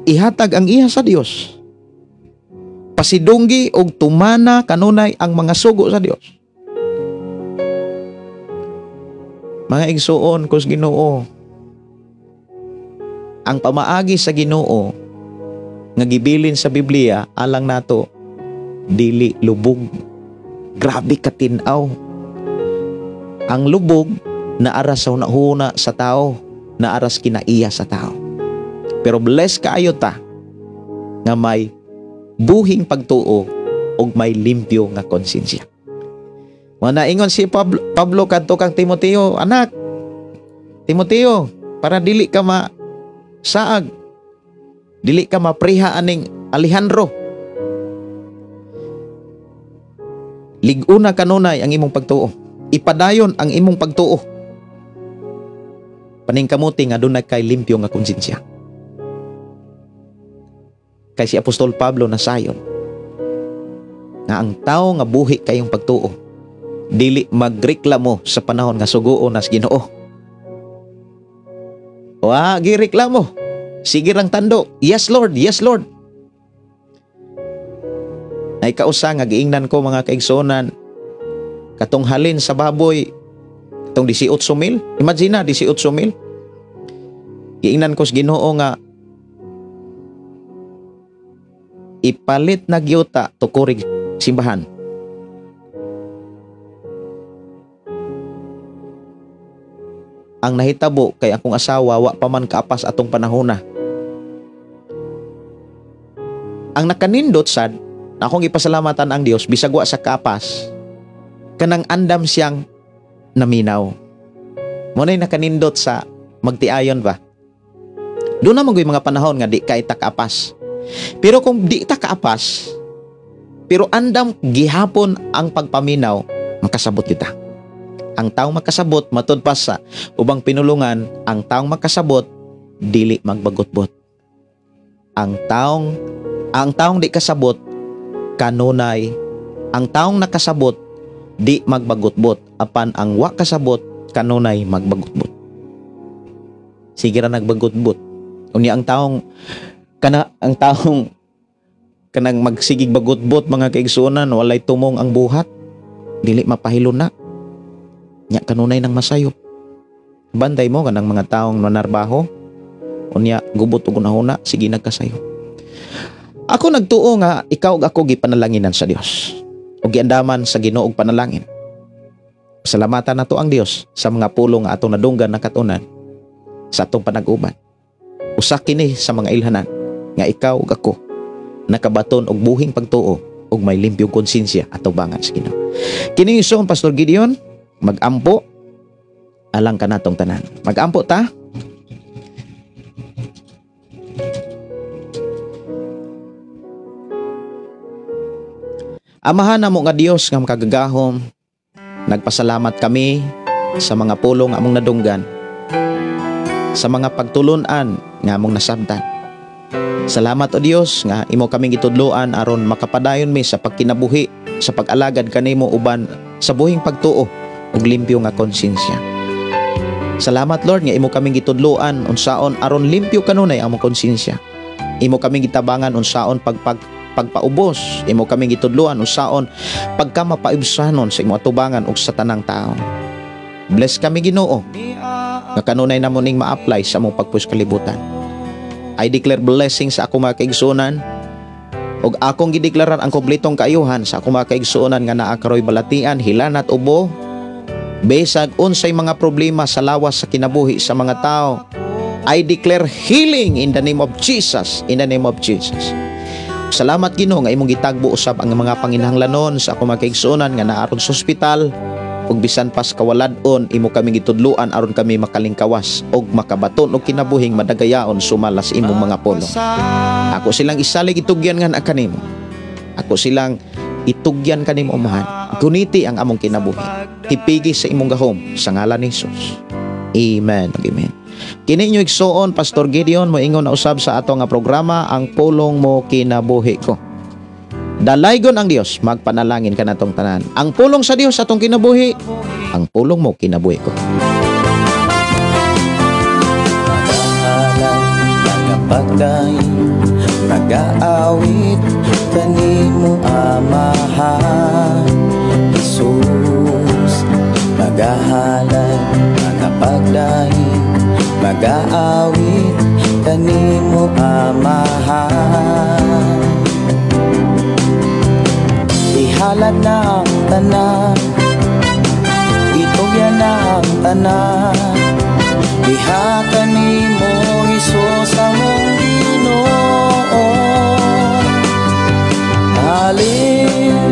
Ihatag ang iha sa Dios. Pasidunggi og tumana kanunay ang mga sugo sa Dios. Mga igsuon kus Ginoo, ang pamaagi sa Ginoo nga gibilin sa Biblia alang nato dili lubog. Grabe katin-aw. Ang lubog naaras sa hunahuna sa tao, naaras kinaiya sa tao. Pero bless kaayo ta nga may buhing pagtuo ug may limpyo nga konsensya. Manaingon si Pablo kadto kang Timoteo, anak Timoteo, para dili ka masaag, dili ka mapriha aning Alejandro, lig-una kanunay ang imong pagtuo, ipadayon ang imong pagtuo, paningkamuti nga dunay kay limpyo nga konsensya. Kay si Apostol Pablo nasayon nga ang tao nga buhi kayong pagtuo dili magreklamo sa panahon nga suguon nas Ginoo. Wa gireklamo, sige rang tando, yes Lord, yes Lord. Nay kausa nga giingnan ko, mga kaigsuonan, katong halin sa baboy, katong 18 mil. Imagine na, 18 mil. Giingnan ko sa Ginoo nga ipalit na gyuta tukurig simbahan. Ang nahitabo kay akong asawa wa pa man kaapas atong panahona. Ang nakanindot sad na akong ipasalamatan ang Dios bisag wa sa kaapas, kanang andam siyang naminaw. Mo nay nakanindot sa magtiayon ba. Doon na man mga panahon nga di kay ta kaapas. Pero kung di ta kaapas, pero andam gihapon ang pagpaminaw, makasabot kita. Ang taong makasabot matud pa sa ubang pinulungan, ang taong makasabot dili magbagotbot. Ang taong di kasabot kanunay, ang taong nakasabot di magbagotbot, apan ang wa kasabot kanunay magbagotbot. Sige ra nagbagotbot. Unya ang taong kana ang taong kanang magsigig bagotbot, mga kaigsuonan, walay tumong ang buhat, dili mapahilon na. Nya kanunay nang masayop. Banday mo kanang mga taong nanarbaho, unya gubot og hunahuna, sige nagkasayop. Ako nagtuo nga ikaw ug ako gipanalanginan sa Dios ug giandaman sa Ginoo og panalangin. Pasalamatan nato ang Dios sa mga pulong nga atong nadunggan na katunan sa atong panag-uban. Usa kini sa mga ilhanan nga ikaw ug ako nakabaton og buhing pagtuo ug may limpyong konsensya atubangan sa Ginoo. Kini isuon Pastor Gideon, magampo alang kanatong tanan. Magampo ta. Amahan namo nga Dios nga makagagahom, nagpasalamat kami sa mga pulong among nadunggan, sa mga pagtulun-an nga among nasabtan. Salamat o Dios nga imo kaming gitudloan aron makapadayon mi sa pagkinabuhi, sa pag-alagad kanimo uban sa buhing pagtuo ug limpyo nga konsensya. Salamat Lord nga imo kaming gitudloan unsaon aron limpyo kanunay among konsensya. Imo kaming gitabangan unsaon pagpaubos, imo kaming gitudloan unsaon pagka mapaibsanon sa imong atubangan ug sa tanang tao. Bless kami Ginoo nga kanunay namo ning ma-apply sa among pagpus kalibutan. I declare blessing sa akong mga kaigsuonan ug akong gideklarar ang kompletong kaayuhan sa akong mga kaigsuonan nga naa karoy balatian, hilanat, ubo, besag unsay mga problema sa lawas sa kinabuhi sa mga tao. I declare healing in the name of Jesus, in the name of Jesus. Salamat Ginoo nga imong gitagbo usab ang mga panginahanglanon sa akong mga kaigsuonan nga naa aron sa ospital ug bisan pas kawalad-on imo kami gitudloan aron kami makalingkawas ug makabaton og kinabuhing madagayaon sumala sa imong mga pulong. Ako silang isalig itugyan nga kanimo. Ako silang itugyan kanimo, Amahan. Guniti ang among kinabuhi. Tipigi sa imong gahom sa ngalan ni Jesus. Amen. Amen. Kini inyo igsuon Pastor Gideon moingon na usab sa ato nga programa ang pulong mo kinabuhi ko. Dalaygon ang Dios, magpanalangin kanatong tanan. Ang pulong sa Dios atong kinabuhi, ang pulong mo kinabuhi ko. Nagapagdaing, nagaawit kanimo Amahan Jesus. Nagahalay, nagapagdaing, magaawit kanimo Amahan. Ihalad na ang tanan, itugyan na ang tanan, diha kanimo Hesus among Ginoo. Hallelujah,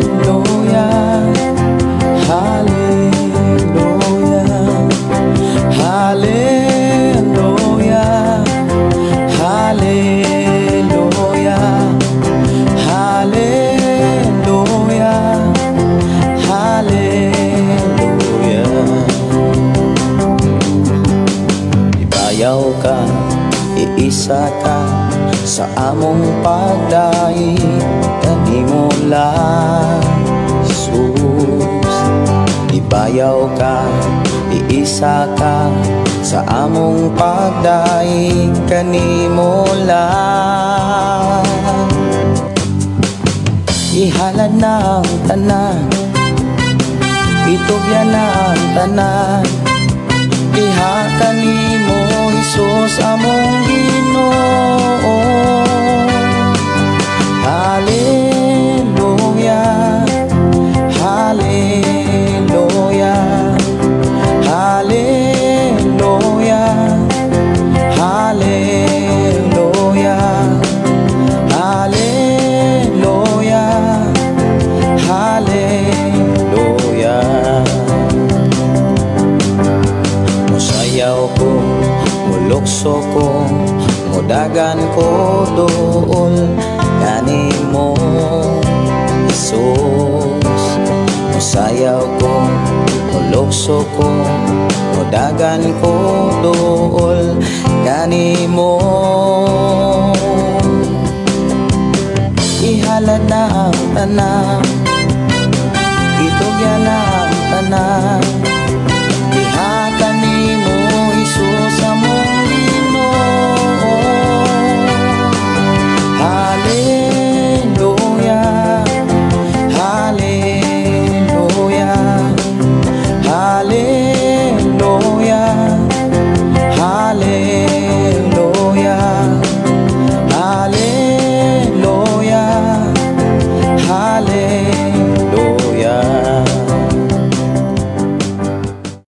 hallelujah, hallelujah, hallelujah, hallelujah, hallelujah. Ibayaw ka, iisa ka sa among pagdaig kanimo lang, Jesus. Ibayaw ka, iisa ka sa among pagdaig kanimo lang. Ihalad na ang tanan, itugyan na ang tanan. Diha kanimo, Hesus, among Ginoo. Hallelujah, Hallelujah, Hallelujah, Hallelujah, Hallelujah, Hallelujah. Musayaw ko, mulukso ko, mudagan ko duol kanimo, Jesus. Musayaw ko, mulukso ko, mudagan ko duol kanimo. Ihalad na ang tanan.